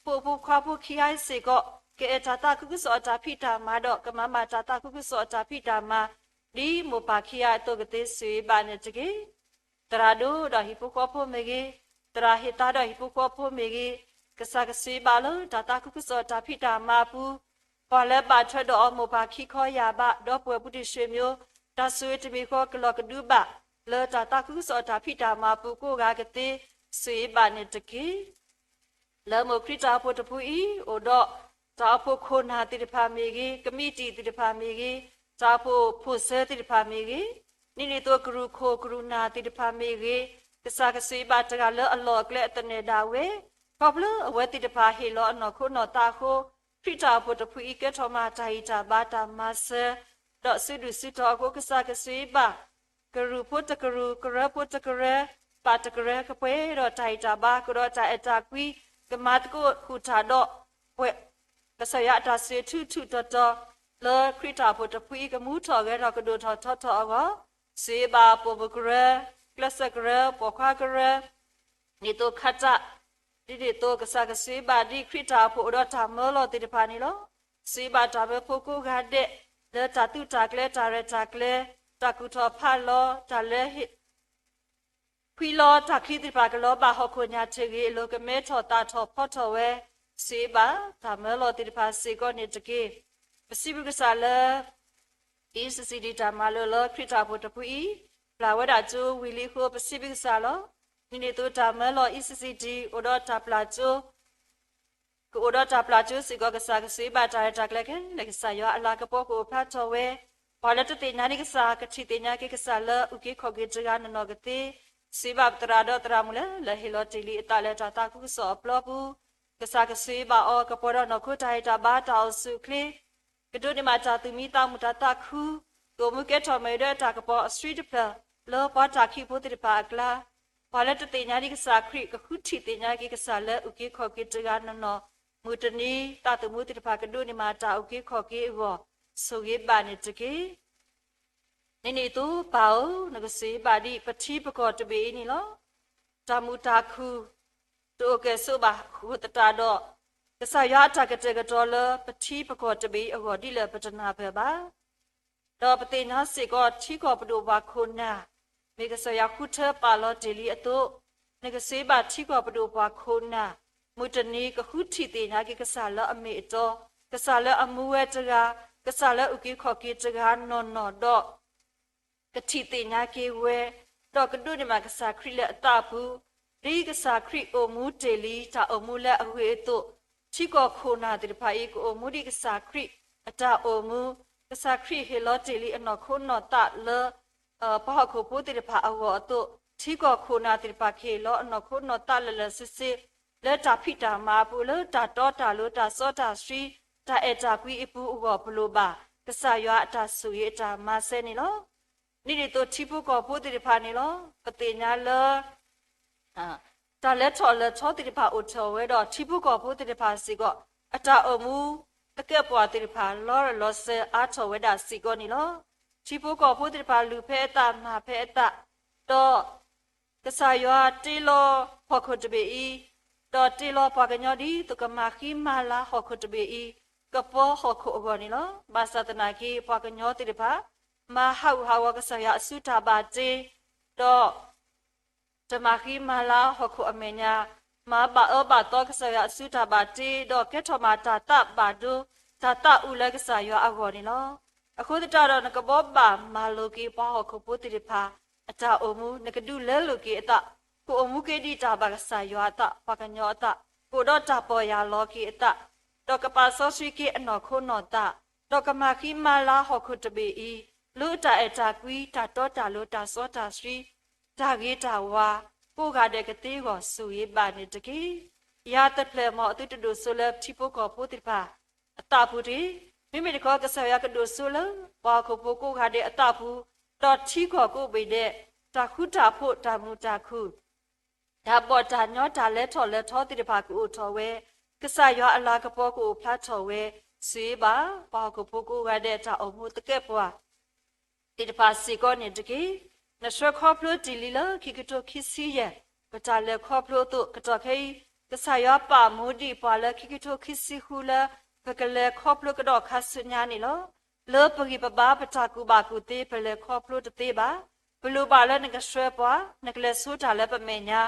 ဖိဖိခွါဖိခံဂၤအံၤစ့ၢ်ကီး ကအဲၣ်တၢ်သးခုကစီၣ်တၢ်ဖံးတၢ်မၤဒီး ကမၤဘၣ်တၢ်သးခုကစီၣ်တၢ်ဖံးတၢ်မၤ ဒ်မိၢ်ပၢ်ခံဂၤအသိး ကသ့ဆိၣ်ဂ့ၤဘၣ်န့ၣ်တက့ၢ်. သရၣ်ဒိၣ်ဒီးဟံၣ်ဖိဃီဖိမ့ၢ်ဂ့ၤ, သရၣ်ဟ့ၣ်သါဒီးဟံၣ်ဖိဃီဖိမ့ၢ်ဂ့ၤ, ကစၢ်ကဆိၣ်ဂ့ၤဘၣ်လၢတၢ်သးခုကစီၣ်တၢ်ဖံးတၢ်မၤအပူၤ, ပှၤလၢဘၣ်ထွဲဒီးအီၤမိၢ်ပၢ်ခံခီယၢ်ဘး ဒီပုၢ်ဝဲၢ်ပုၢ်တံၢ်ဆွေမျိုး တၢ်ဆိၣ်ဂ့ၤတမံၤဃီကလီၤကဒုဘၣ် လၢတၢ်သးခုကစီၣ်တၢ်ဖံးတၢ်မၤအပူၤကိးဂၤကသ့ဆိၣ်ဂ့ၤဘၣ်န့ၣ်တက့ၢ်. လၢမိၢ်ခရံာ်တၢ်အိၣ်ဖှိၣ်တဖုအံၤ အိၣ်ဒီးတၢ်အိၣ်ဖှိၣ်ခိၣ်နၢ်သ့ၣ်တဖၣ်မ့ၢ်ဂ့ၤ, ကမံးတံာ်သ့ၣ်တဖၣ်မ့ၢ်ဂ့ၤ, တၢ်အိၣ်ဖှိၣ်ဖိၣ်စၢၤသ့ၣ်တဖၣ်မ့ၢ်ဂ့ၤ, ဒ်န့ၣ်အသိးကရူၢ်ခိၣ်ကရူၢ်နၢ်သ့ၣ်တဖၣ်မ့ၢ်ဂ့ၤ, ကစၢ်ကဆိၣ်ဂ့ၤဘၣ်တဂၤလၢအလီၢ်အကျဲအသနၢၣ်ဒၣ်ဝဲ, ခီဖျိအဝဲသ့ၣ်တဖၣ်ဟ့ၣ်လီၤအနီၢ်ခိနီၢ်သးအဃိ, ခရံာ်တၢ်အိၣ်ဖှိၣ်တဖုအံၤ ကဲထီၣ်မၤတၢ်ဟ့ၣ်တၢ်ဘါတၢ်မၤစၢၤ ဒီးစုဒုၣ်စုတီၤအဃိ ကစၢ်ကဆိၣ်ဂ့ၤဘၣ် ကရူၢ်ဖိတကရူၢ်, ကရၢဖိတကရၢ, ပာ်တကရၢ ကပှဲၤဒီးတၢ်ဟ့ၣ်တၢ်ဘါ ကဒီးတၢ်အဲၣ်တၢ်ကွံ, ကမၤသကိးဃုာ်တၢ်ဒီး ပှဲၤ ကစၢ်ယွၤအတၢ်ဆိၣ်ဂ့ၤထူထူတီတီ လၢခရံာ်တၢ်အိၣ်ဖှိၣ်တဖုအံၤ ကမူထီၣ်ဂဲၤထီၣ်ကဒိၣ်ထီၣ်ထီထီၣ်အဂီၢ်, ဆိၣ်ဂ့ၤဘၣ်ပိာ်မုၣ်ကရၢ, ကျဲးစၢးကရၢ, ပိာ်ခွါကရၢ ဒ်န့ၣ်အသိးခါတၢ်, ဒ်န့ၣ်အသိးကစၢ်ကဆိၣ်ဂ့ၤဘၣ်ဒ်ခရံာ်တၢ်အိၣ်ဖှိၣ်အိၣ်ဒီးတၢ်မၢလီၤသ့ၣ်တဖၣ်န့ၣ်လီၤ. ဆိၣ်ဂ့ၤဘၣ်တၢ်မၢဖိကိးဂၤဒဲး လၢတၢ်သုးတၢ်ကျဲၤ တၢ်ရဲၣ်တၢ်ကျဲၤ တၢ်ကူၣ်ထီၣ်ဖးလီၤ တၢ်လၢဟ့ၣ် ခွံလီၤတၢ်ချံသ့ၣ်တဖၣ်ကလီၤဘၣ်ဟီၣ်ခိၣ်ညၣ်ထၢၣ်ဂ့ၤအလိၤ ကမဲထီၣ်သၣ်ထီၣ်ဖီထီၣ်ဝဲ, ဆိၣ်ဂ့ၤဘၣ်တၢ်မၢလီၤသ့ၣ်တဖၣ်စ့ၢ်ကီးန့ၣ်တက့ၢ်. ပစံးဘျုးကစၢ်လၢ E C C D တၢ်မၤလိလၢခရံာ်တၢ်အိၣ်ဖှိၣ်တဖုအံၤ ပျၢ်ဝဲဒၣ်ကၠိဝံၤလံအဃိ ပစံးဘျုးကစၢ်လီၤ. ဒ်န့ၣ်အသိးတၢ်မၢလီၤ E C C D အိၣ်ဒီးတၢ်ပျၢ်ကၠိ ကအိၣ်ဒီးတၢ်ပျၢ်ကၠိစ့ၢ်ကီး ကစၢ်ကဆိၣ်ဂ့ၤဘၣ်တၢ်ရဲၣ်တၢ်ကျဲၤခဲလၢာ် ကစၢ်ယွၤအလၤကပီၤကအိၣ်ဖျါထီၣ်ဝဲ, ပှၤလၢတသ့ၣ်ညါန့ၢ်ကစၢ် ကထံၣ်သ့ၣ်ညါက့ၤကစၢ်လၢအုၣ်က့ၤခီၣ်က့ၤတဂၤနီၢ်နီၢ်ကသ့, စံးဘၣ်ပသရၣ်ဒီးသရၣ်မုၣ်လၢ လၢဟ့ၣ်လီၤတ့ၢ်လံအသးလၢတၢ်သးခုကစီၣ်အပျီပူၤ, ကစၢ်ကဆိၣ်ဂ့ၤဘၣ်အီၤ ကပှဲၤဒီးနီၢ်ခိတၢ်ဟ့ၣ်တၢ်ဘါတၢ်အိၣ်ဆူၣ်အိၣ်ချ့ ကဒိးန့ၢ်ဘၣ်တၢ်သူၣ်မံသးမုာ်တၢ်သးခု, ကအိၣ်မူကဲထီၣ်မ့ၢ်ဝဲဒီးတၢ်ကပီၤအဆှံတဖျၢၣ် လၢပှၤတၢ်ခံးဖိသ့ၣ်တဖၣ်အကျါ, ပှၤလၢတသ့ၣ်ညါဒံးကစၢ်ခရံာ် ကဃုထံၣ်သ့ၣ်ညါက့ၤကစၢ်လၢအုၣ်က့ၤခီၣ်က့ၤတဂၤနီၢ်နီၢ်, မုၢ်တနံၤ သးသမူသ့ၣ်တဖၣ်ကဒိးန့ၢ်ဘၣ်တၢ်အုၣ်က့ၤခီၣ်က့ၤအဂီၢ် ဆိၣ်ဂ့ၤဘၣ်န့ၣ်တက့ၢ်. ဒ်န့ၣ်အသိးပၢ်ဧၢ, နကဆိၣ်ဂ့ၤဘၣ်ဒံးပထံပကီၢ်တဘ့ၣ်အံၤန့ၣ်လီၤ. တၢ်မုာ်တၢ်ခုၣ် တအိၣ်ကဲၣ်ဆိးဘၣ်အဃိသတးဒီး, ကစၢ်ယွၤအတၢ်ကတဲာ်ကတီၤလၢပထံပကီၢ်တဘ့ၣ်အံၤအဂီၢ်ဒ်လဲၣ်ပတနၢ်ပၢၢ်ဘၣ်. ဒီးပသ့ၣ်ညါစ့ၢ်ကီးထံကီၢ်ပဒိၣ်ပှၤခိၣ်နၢ်, မ့ၢ်ကစၢ်ယွၤဃုထၢပာ်လီၤတ့ၢ်လံအသိး, နကဆိၣ်ဂ့ၤဘၣ်ထံကီၢ်ပဒိၣ်ပှၤခိၣ်နၢ်, မုၢ်တနံၤကဃုထံၣ်သ့ၣ်ညါက့ၤကစၢ်လၢအမ့ၢ်အတီ, ကစၢ်လၢအမူဝဲတဂၤ, ကစၢ်လၢအုၣ်က့ၤခီၣ်က့ၤတဂၤနီၢ်နီၢ်ဒီး ကထံၣ်သ့ၣ်ညါက့ၤဝဲ, ဒီးကဒိးန့ၢ်ဘၣ်ကစၢ်ခရံာ်လၢအသးအပူၤ, ဒ်ကစၢ်ခရံာ်အိၣ်မူတ့ၢ်လံ တၢ်အိၣ်မူလၢအဂ့ၤအသိး, ထံကီၢ်ခိၣ်နၢ်သ့ၣ်တဖၣ်အံၤ ကအိၣ်မူဒ်ကစၢ်ခရံာ်အတၢ်အိၣ်မူ, ကစၢ်ခရံာ်ဟ့ၣ်လီၤတ့ၢ်လံအနီၢ်ခိနီၢ်သးလၢ ပှၤဟီၣ်ခိၣ်ဖိသ့ၣ်တဖၣ်အဂီၢ်အသိး, ထံကီၢ်ခိၣ်နၢ်သ့ၣ်တဖၣ်ကဟ့ၣ်လီၤအနီၢ်ခိနီၢ်သးလၢာ်လၢာ်ဆ့ဆ့, လၢတၢ်ဖံးတၢ်မၤအပူၤ လၢတၢ်တီတၢ်လိၤတၢ်စီတၢ်ဆှံ, တၢ်အဲၣ်တၢ်ကွံအပူၤအဂီၢ် ပလိၣ်ဘၣ်ကစၢ်ယွၤအတၢ်ဆိၣ်ဂ့ၤအတၢ်မၤစၢၤန့ၣ်လီၤ. ဒ်န့ၣ်အသိးထံဖိကီၢ်ဖိသ့ၣ်တဖၣ်န့ၣ်လီၤ. ပသ့ၣ်ညါလၢ တၢ်လဲၤထီၣ်လဲၤထီသ့ၣ်တဖၣ်အိၣ်ထီၣ်ဝဲဒီး ထံဖိကီၢ်ဖိသ့ၣ်တဖၣ်စ့ၢ်ကီး အတၢ်အိၣ်မူ သကဲးပဝးသ့ၣ်တဖၣ် လီၤရၢၢ်လီၤစၢၤအါထီၣ်ဝဲဒၣ်စ့ၢ်ကီးန့ၣ်လီၤ. ထံဖိကီၢ်ဖိသ့ၣ်တဖၣ် လုၢ်ဖဲအသး မၤဖဲအသး, ဒီး ကစၢ်ယွၤတ့လီၤဟီၣ်ခိၣ်တဘ့ၣ်အံၤ, ဒီးတ့လီၤပှၤကညီဒ်သိးကမၤဃံမၤလၤဟီၣ်ခိၣ်တဘ့ၣ်အံၤ, ကပီၤဟီၣ်ခိၣ်အဂီၢ်န့ၣ်လီၤ. ဘၣ်ဆၣ်သနာ်က့ ပှၤကညီသ့ၣ်တဖၣ် မၤဟးဂူာ်ဟးဂီၤကစၢ်ယွၤအစုတၢ်ဘၣ်တ့, ဒီး တမၤဃံမၤလၤဟီၣ်ခိၣ်အမဲာ်ညါ, မၤဘၣ်အၢဘၣ်သီကစၢ်ယွၤအစုတၢ်ဘၣ်တ့, ဒီးကဲထီၣ်မးတၢ်သးဘၣ်ဒိ, တၢ်သးအုးလၢကစၢ်ယွၤအဂီၢ်န့ၣ်လီၤ. အဃိသတးဒီး နကဘီဘၣ်မၤလိာ်က့ၤပှၤဟီၣ်ခိၣ်ဖိသ့ၣ်တဖၣ် အတၢ်အိၣ်မူ, နကဒုးလဲလိာ်က့ၤအသး, ကအိၣ်မူက့ၤဒ်တၢ်ဘၣ်ကစၢ်ယွၤအသး, ပှၤကညီအသး, ကအိၣ်ဒီးတၢ်ပီၢ်ယၢ်လီၤက့ၤအသး, ဒီးကပာ်စီဆှံက့ၤအနီၢ်ခိနီၢ်သး, ဒီးကမၤဃံမၤလၤဟီၣ်ခိၣ်တဘ့ၣ်အံၤ, လၢတၢ်အဲၣ်တၢ်ကွံ, တၢ်တီတၢ်လိၤ, တၢ်စီတၢ်ဆှံ, တၢ်ဂ့ၤတၢ်ဝါ, ကိးဂၤဒဲးကသ့အဂီၢ် ဆိၣ်ဂ့ၤဘၣ်န့ၣ်တက့ၢ်. ယၤတဖျၢၣ် မ်အသုတဒိၣ်စိလၢထံဖိကီၢ်ဖိသ့ၣ်တဖၣ်အသးပူၤတဂ့ၤ. မ့မ့ၢ်တခီ ကစၢ်ယွၤကဒိၣ်စိလၢ ပှၤဟီၣ်ခိၣ်ဖိကိးဂၤဒဲးအသးပူၤ, ဒီးထံကီၢ်ကိးဘ့ၣ်ဒဲး, တၢ်ဃူတၢ်ဖိး တၢ်မုာ်တၢ်ခုၣ် တၢ်ဘီၣ်တၢ်ညီ တၢ်လဲၤထီၣ်လဲၤထီသ့ၣ်တဖၣ်ကအိၣ်ထီၣ်ဝဲ, ကစၢ်ယွၤအလၤကပီၤကအိၣ်ဖျါထီၣ်ဝဲ, စူၢ်ဘၣ် ပှၤဟီၣ်ခိၣ်ဖိကိးဂၤဒဲး တၢ်အိၣ်မူသကဲာ်ပဝး သ့ၣ်တဖၣ်စ့ၢ်ကီးန့ၣ်တက့ၢ်. နဆှၢခီဖျိတ့ၢ်လံလၢခံကထိခံဆံယဲၢ် ပတၢ်လဲၤခီဖျိအသိး ကတီၢ်ခဲအံၤ ကစၢ်ယွၤပာ်မူဒံးပှၤလၢခံကထိခံဆံဃုလၢ ပကလဲၤခီဖျိကဒီးခါဆူညါန့ၣ်လီၤ. လၢပဂံၢ်ပဘါပတၢ်ကူၣ်ဘၣ်ကူၣ်သ့ ပလဲၤခီဖျိတသ့ဘၣ်. ပလိၣ်ဘၣ်လၢနကဆှၢပှၤ, နကလဲၤဆိတၢ်လၢပမဲာ်ညါ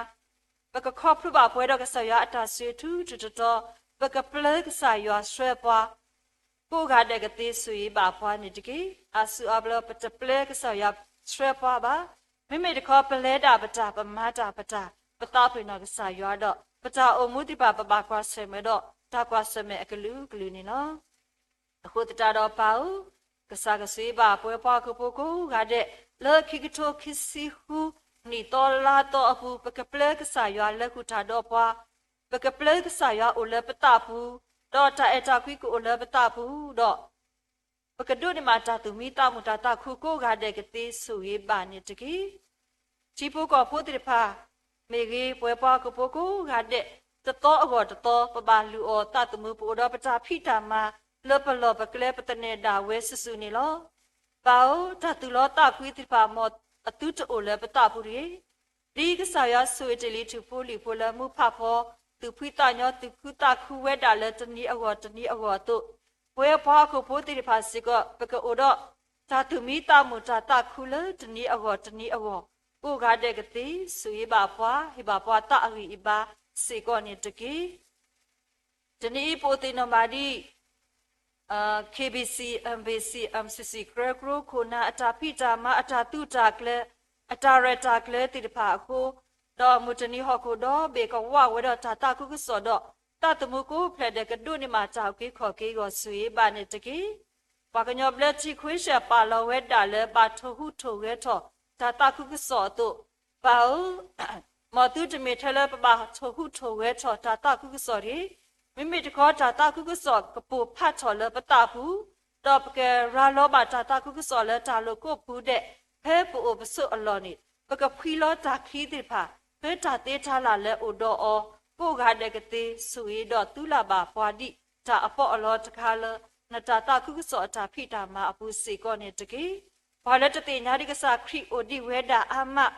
ပကခီဖျိဘၣ်ပှဲၤဒီးကစၢ်ယွၤအတၢ်ဆိၣ်ဂ့ၤထူထူတီတီ, ပကပျဲကစၢ်ယွၤဆှၢပှၤ ကိးဂၤဒဲးကသ့ စူၢ်ဘၣ်ပှၤန့ၣ်တက့ၢ်. အါစုအါဘျီ ပတပျဲကစၢ်ယွၤဆှၢပှၤဘၣ်. မ့မ့ၢ်တခီ ပလဲၤဒၣ်ပတၢ် ပမၤတၢ်ပတၢ် ပသးပ့ၤနီၣ်ကစၢ်ယွၤဒီး ပတၢ်အိၣ်မူသ့ၣ်တဖၣ် ပဘၣ်ကွၢ်ဆၢၣ်မဲာ်ဒီး တၢ်ကွၢ်ဆၢၣ်မဲာ်အကလုာ်ကလုာ်န့ၣ်လီၤ. အဃိသတးဒီးပၢ်ဧၢ, ကစၢ်ကစူၢ်ဘၣ်ပှၤဟီၣ်ခိၣ်ဖိကိးဂၤဒဲး လၢခံကထိခံဆံဃု နံၣ်သီလါသီအပူၤ ပကပျဲကစၢ်ယွၤလၢဃုာ်တၢ်ဒီးပှၤ, ပကပျဲကစၢ်ယွၤအိၣ်လၢပသးပူၤ, ဒီးတၢ်အဲၣ်တၢ်ကွံကအိၣ်လၢပသးပူၤ, ဒီး ပကဒိးန့ၢ်ဘၣ်တၢ်သူၣ်မံသးမုာ် တၢ်သးခုကိးဂၤဒဲးကသ့ စူၢ်ဂ့ၤဘၣ်န့ၣ်တက့ၢ်. ထံဖိကီၢ်ဖိသ့ၣ်တဖၣ်မ့ၢ်ဂ့ၤ, ပှၤဟီၣ်ခိၣ်ဖိကိးဂၤဒဲး တသီအဂီၢ်တသီ ပဘၣ်လုၢ်အီၣ်သးသမူ ပအိၣ်ဒီးပတၢ်ဖံးတၢ်မၤ လၢပလီၢ်ပကျဲ ပသန့ၤဒၣ်ဝဲစုာ်စုာ်န့ၣ်လီၤ. ပၢ်ဧၢ, တၢ်သူၣ်လီသးကွံသ့ၣ်တဖၣ် မ်အသုတအိၣ်လၢပသးပူၤတဂ့ၤ. ဒ်ကစၢ်ယွၤဆိၣ်ဂ့ၤတ့ၢ်လံ ထူဖိလံၣ်ဖိလၢမူဖးဖီ သူၣ်ဖှံသးညီ သူၣ်ခုသးခုဝဲဒၣ်လၢတနံၤအဂီၢ်တနံၤအဂီၢ်အသိး, ပဝဲပှၤဟီၣ်ခိၣ်ဖိသ့ၣ်တဖၣ်စ့ၢ်ကီး ပကအိၣ်ဒီးတၢ်သူၣ်မံသးမုာ် တၢ်သးခုလၢတနံၤအဂီၢ်တနံၤအဂီၢ် ကိးဂၤဒဲးကသ့ စူၢ်ဂ့ၤဘၣ်ပှၤ ဟ့ၣ်ဘၣ်ပှၤသးအဂံၢ်အဘါစ့ၢ်ကီးန့ၣ်တက့ၢ်. တနံၤအံၤ ပအိၣ်သ့ၣ်နီၣ်ဘၣ်ဒ် KBC, MBC, MCC ကြၢးကြိးခိၣ်နၢ် အတၢ်ဖံးတၢ်မၤ အတၢ်သုးတၢ်ကျဲၤ အတၢ်ရဲၣ်တၢ်ကျဲၤသ့ၣ်တဖၣ်အဃိ, ဒီးမုၢ်တနံၤဟီၣ်ခိၣ်ဒီဘ့ၣ်ကဝးဝဲဒီးတၢ်သးခုကစီၣ်ဒီး သးသမူကိးဖျၢၣ်ဒဲး ကဒိးန့ၢ်ဘၣ်တၢ်အုၣ်က့ၤခီၣ်က့ၤအဂီၢ် စူၢ်ဂ့ၤဘၣ်န့ၣ်တက့ၢ်. ပှၤကညီဘျၢထံခွ့ရှၢၣ်ပာ်လီၤဝဲဒၣ်လၢ ဘၣ်ထိၣ်ဟူးထိၣ်ဂဲၤထီၣ်တၢ်သးခုကစီၣ်အသိး, ပၢ်ဧၢ, မ်သုတမ့ၢ်ထဲလၢပဘၣ်ထိၣ်ဟူးထိၣ်ဂဲၤထီၣ်တၢ်သးခုကစီၣ်တဂ့ၤ. မ့မ့ၢ်တခီ တၢ်သးခုကစီၣ်ကပိၢ်ဖးထီၣ်လၢပသးပူၤ, ဒီးပကရၤလီၤဘၣ်တၢ်သးခုကစီၣ်လၢတၢ်လိာ်ကိးပူၤဒဲး ဖဲပအိၣ်ပဆိးအလီၢ်န့ၣ် ပကဖှံလီၤတၢ်ချံသ့ၣ်တဖၣ် ဖဲတၢ်သ့တၢ်လၢ်လၢအိၣ်ဒီးအီၤ, ကိးဂၤဒဲးကသ့ စူၢ်ဂ့ၤဒီးသုလၢ်ဘၣ်ပှၤဒ်တၢ်အပီးအလီတခါလၢ နတၢ်သးခုကစီၣ်အတၢ်ဖံးတၢ်မၤအပူၤစ့ၢ်ကီးန့ၣ်တက့ၢ်. ပှၤလၢတသ့ၣ်ညါဒံးကစၢ်ခရံာ်အိၣ်ဒံးဝဲဒၣ်အါမး,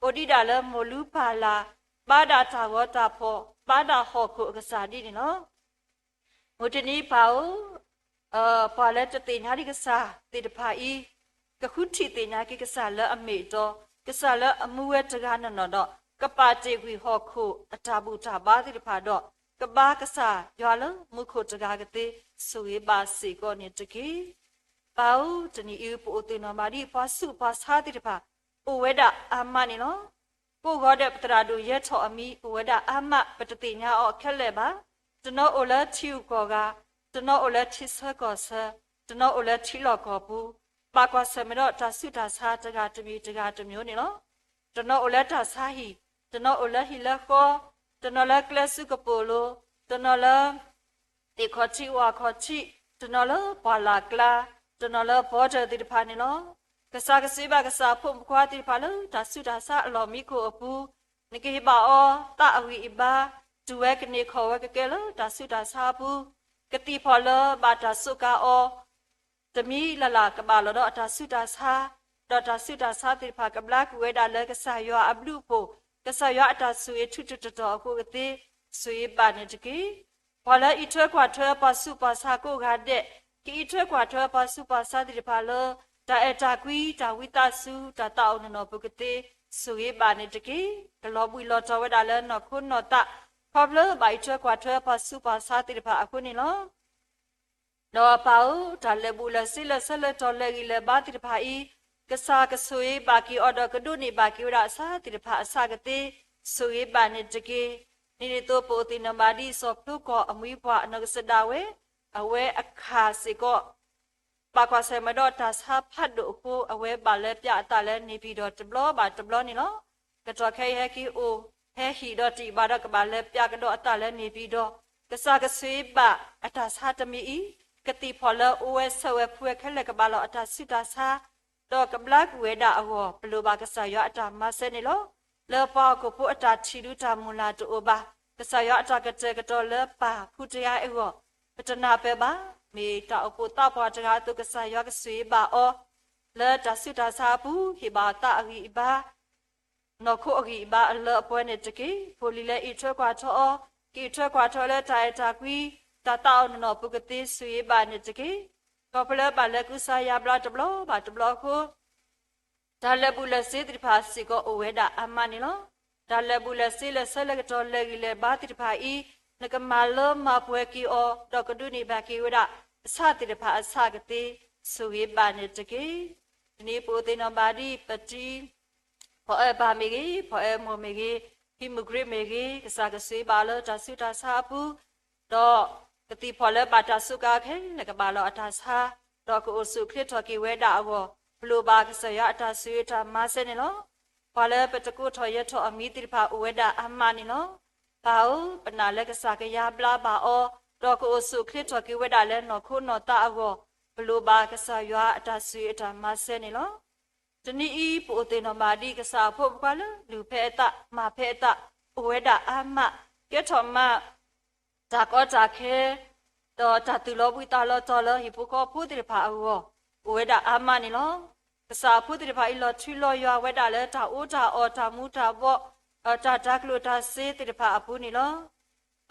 အိၣ်ဒံးဒၣ်လၢမိၢ်လုၢ်ပၢ်လၢ်, ဘါဒၣ်တၢ်ဂီၤတၢ်ဖီၣ်, ဘါဒၣ်ဟီၣ်ခိၣ်အကစၢ်ဒ်န့ၣ်လီၤ. မုၢ်တနံၤပၢ်ဧၢ, ပှၤလၢတသ့ၣ်ညါဒံးကစၢ်သ့ၣ်တဖၣ်အံၤ, ကဃုထံၣ်သ့ၣ်ညါက့ၤကစၢ်လၢအမ့ၢ်အတီ, ကစၢ်လၢအမူဝဲတဂၤနီၢ်နီၢ်ဒီး ကပာ်တ့ၢ်ကွံာ်ဟီၣ်ခိၣ်အတၢ်ဘူၣ်တၢ်ဘါသ့ၣ်တဖၣ်ဒီး ကဘါကစၢ်ယွၤလၢမူခိၣ်တဂၤကသ့ စူၢ်ဂ့ၤဘၣ်စ့ၢ်ကီးန့ၣ်တက့ၢ်. ပၢ်ဧၢ, တနံၤအံၤပအိၣ်သ့ၣ်နီၣ်ဘၣ်ဒံးပှၤဆူးပှၤဆါသ့ၣ်တဖၣ် အိၣ်ဝဲဒၣ်အါမးန့ၣ်လီၤ. ကိးဂီၤဒဲးပသရၣ်ဒိၣ်ယဲထီၣ်အမံၤ အိၣ်ဝဲဒၣ်အါမး ပတသ့ၣ်ညါအီၤခဲလၢာ်ဘၣ်. တနီၤအိၣ်လၢထံဂုၤကီၢ်ဂၤ, တနီၤအိၣ်လၢထံဆၢကီၢ်ဆၢ, တနီၤအိၣ်လၢထံလီၢ်ကီၢ်ပူၤ, ဘၣ်ကွၢ်ဆၢၣ်မဲာ်ဒီးတၢ်ဆူးတၢ်ဆါတဂၤတမံၤတဂၤတမံၤန့ၣ်လီၤ. တနီၤအိၣ်လၢတၢ်ဆါဟံၣ်, တနီၤအိၣ်လၢဟံၣ်လၢဃီ, တနီၤလၢကျဲဆူကပိာ်လိၤ, တနီၤလၢ သ့ၣ်ခီၣ်ထံးဝၣ်ခီၣ်ထံး, တနီၤလၢပှၢ်လၢ်ကျါ, တနီၤလၢ border သ့ၣ်တဖၣ်န့ၣ်လီၤ. ကစၢ်ကစူၢ်ဘၣ်ကစၢ်ဖိမုၣ်ဖိခွါသ့ၣ်တဖၣ်လၢတၢ်ဆူးတၢ်ဆါအလီၢ်မံခိၣ်အပူၤ, နကဟ့ၣ်ဘၣ်အီၤသးအဂံၢ်အဘါ, တုၤဝဲကန့ၢ်ခီၣ်ဝဲကကဲလၢတၢ်ဆူးတၢ်ဆါအပူၤ, ကသံၣ်ဖီၣ်လၢဘၣ်တၢ်စူးကါအီၤ တမံၤလၢ်လၢ်ကဘၣ်လီၤဒီးအတၢ်ဆူးတၢ်ဆါ, ဒီးတၢ်ဆူးတၢ်ဆါသ့ၣ်တဖၣ်ကဘျါကွံာ်ဝဲဒၣ်လၢကစၢ်ယွၤအဘျုးအဖှိၣ်, ကစၢ်ယွၤအတၢ်ဆိၣ်ဂ့ၤထူးထူးတီၤတီၤအဃိကသ့ စူၢ်ဂ့ၤဘၣ်န့ၣ်တက့ၢ်. ပှၤလၢအအံးထွဲကွၢ်ထွဲပှၤဆူးပှၤဆါကိးဂၤဒဲး, ကအံးထွဲကွၢ်ထွဲပှၤဆူးပှၤဆါသ့ၣ်တဖၣ်လၢ တၢ်အဲၣ်တၢ်ကွံ တၢ်ဝံသးစူၤ တၢ်သးအိၣ်နီၢ်နီၢ်ပူၤကသ့ စူၢ်ဂ့ၤဘၣ်န့ၣ်တက့ၢ်. ကလီၤဘှံးလီၤတီၤဝဲဒၣ်လၢနီၢ်ခိနီၢ်သး, ခီဖျိဘၣ်အံးထွဲကွၢ်ထွဲပှၤဆူးပှၤဆါသ့ၣ်တဖၣ်အဃိန့ၣ်လီၤ. ဒီးပၢ်ဧၢ, တၢ်လဲၤဘူးလဲၤဆ့ လဲၤဆၢလဲၤတီၤ လဲၤဂံၢ်လဲၤဘါသ့ၣ်တဖၣ်အံၤ, ကစၢ်ကဆိၣ်ဂ့ၤဘၣ်က့ၤအီၤဒီး ကဒိးန့ၢ်ဘၣ်က့ၤဝဲဒၣ်အဆါသ့ၣ်တဖၣ်အဆၣ်ကသ့ စူၢ်ဂ့ၤဘၣ်န့ၣ်တက့ၢ်. ဒ်န့ၣ်အသိး ပအိၣ်သ့ၣ်နီၣ်ဘၣ်ဒ်စီၤဖျိကီၢ်အမှံပှၢ်အနီၢ်ကစၢ်ဒၣ်ဝဲ, အဝဲအခၣ်စ့ၢ်ကီး ဘၣ်ကွၢ်ဆၢၣ်မဲာ်ဒီးတၢ်ဆါဖးဒိၣ်အဃိ အဝဲဘၣ်လဲၤပျးအသးလၢ နေပြည်တော် တဘျီဘၣ်တဘျီန့ၣ်လီၤ. ကတီၢ်ခဲအံၤဟဲက့ၤအိၣ် ဟဲဟံၣ်ဒီးတယံာ်ဘၣ်ဒီး ကဘၣ်လဲၤပျးကဒီးအသးလၢ နေပြည်တော်, ကစၢ်ကဆိၣ်ဂ့ၤဘၣ်အတၢ်ဆါတမံၤအံၤ, ကသံၣ်ဖီၣ်လၢအိၣ်ဝဲဆၢဝဲဖှူဝဲခဲလၢာ် ကဘၣ်လီၤအတၢ်ဆူးတၢ်ဆါ ဒီးကဘျါကွံာ်ဝဲဒၣ်အဂီၢ် ပလိၣ်ဘၣ်ကစၢ်ယွၤအတၢ်မၤစၢၤန့ၣ်လီၤ. လၢပှၤဟီၣ်ခိၣ်ဖိအတၢ်ထံၣ်ဒုတၢ်မုၢ်လၢ်တအိၣ်ဘၣ်, ကစၢ်ယွၤအတၢ်ကတဲာ်ကတီၤလၢပၢ်ဖုတယါအဂီၢ် ပတနၢ်ပၢၢ်ဘၣ်. မ့ၢ်တၢ်အိၣ်ဖှိၣ်သးပှၢ်တဂၤအသိး ကစၢ်ယွၤကဆိၣ်ဂ့ၤဘၣ်အီၤ လၢတၢ်ဆူးတၢ်ဆါအပူၤ ဟ့ၣ်ဘၣ်အီၤသးအဂံၢ်အဘါ နီၢ်ခိအဂံၢ်အဘါအလၢအပှဲၤန့ၣ်တက့ၢ်. ဖိလံၤလၢအံးထွဲကွၢ်ထွဲအီၤ, ကအံးထွဲကွါထွဲလၢတၢ်အဲၣ်တၢ်ကွံ, တၢ်သးအိၣ်နီၢ်နီၢ်ပူၤကသ့ ဆိၣ်ဂ့ၤဘၣ်န့ၣ်တက့ၢ်. ခီဖျိလၢဘၣ်လဲၤကူစါယါဘျါတဘျီဘၣ်တဘျီအဃိ တၢ်လဲၤဘူၣ်လဲၤစ့သ့ၣ်တဖၣ်စ့ၢ်ကီးအိၣ်ဝဲဒၣ်အါမးန့ၣ်လီၤ. တၢ်လဲၤဘူၣ်လဲၤစ့ လဲၤဆၢလဲၤကတီၢ် လဲၤဂံၢ်လဲၤဘါသ့ၣ်တဖၣ်အံၤ နကမၤလၢမၤပှဲၤက့ၤအီၤ ဒီးကဒိးန့ၢ်ဘၣ်က့ၤဝဲဒၣ် အဆၣ်သ့ၣ်တဖၣ်အဆၣ်ကသ့ ဆိၣ်ဂ့ၤဘၣ်န့ၣ်တက့ၢ်. တနံၤပအိၣ်သ့ၣ်နီၣ်ဘၣ်ဒ်ပတံၤ ဖီၣ်အၢပၢ်မ့ၢ်ဂ့ၤ, ဖီၣ်အၢမိၢ်မ့ၢ်ဂ့ၤ, ဟံးမုၢ်ကြ့မ့ၢ်ဂ့ၤ, ကစၢ်ကဆိၣ်ဂ့ၤဘၣ်လၢတၢ်ဆူးတၢ်ဆါအပူၤ, ဒီးကသံၣ်ဖီၣ်လၢဘၣ်တၢ်စူးကါခဲလၢာ် ကဘၣ်လီၤအတၢ်ဆါ, ဒီးကအိၣ်ဆူၣ်အိၣ်ချ့ထီၣ်က့ၤဝဲဒၣ်အဂီၢ် ပလိၣ်ဘၣ်ကစၢ်ယွၤအတၢ်ဆိၣ်ဂ့ၤအတၢ်မၤစၢၤန့ၣ်လီၤ. ပှၤလၢပတကိးထီၣ်ယဲၤထီၣ်အမံၤသ့ၣ်တဖၣ်အိၣ်ဝဲဒၣ်အါမးန့ၣ်လီၤ. ပၢ်ဧၢ, ပနာ်လၢကစၢ်ကယါဘျါဘၣ်အီၤ, ဒီးကအိၣ်ဆူၣ်အိၣ်ချ့ထီၣ်က့ၤဝဲဒၣ်လၢနီၢ်ခိနီၢ်သးအဂီၢ် ပလိၣ်ဘၣ်ကစၢ်ယွၤအတၢ်ဆိၣ်ဂ့ၤအတၢ်မၤစၢၤန့ၣ်လီၤ. တနံၤအံၤ ပအိၣ်သ့ၣ်နီၣ်ဘၣ်ဒ်ကစၢ်အဖိမုၣ်ဖိခွါလၢ လုၢ်ဖဲအသး မၤဖဲအသး အိၣ်ဝဲဒၣ်အါမး, ကဲထီၣ်မး တၢ်ကီတၢ်ခဲ ဒီးတၢ်သူၣ်လီၤဘှံးသးလီၤတီၤလၢဟံၣ်ဖိဃီဖိသ့ၣ်တဖၣ်အဂီၢ် အိၣ်ဝဲဒၣ်အါမးန့ၣ်လီၤ. ကစၢ်အဖိသ့ၣ်တဖၣ်အံၤ လီၤထူလီၤယွၤဝဲဒၣ်လၢတၢ်အီတၢ်အီ တၢ်မူတၢ်ဘှီး တၢ်တၤကျိၣ်တၤစ့သ့ၣ်တဖၣ်အပူၤန့ၣ်လီၤ.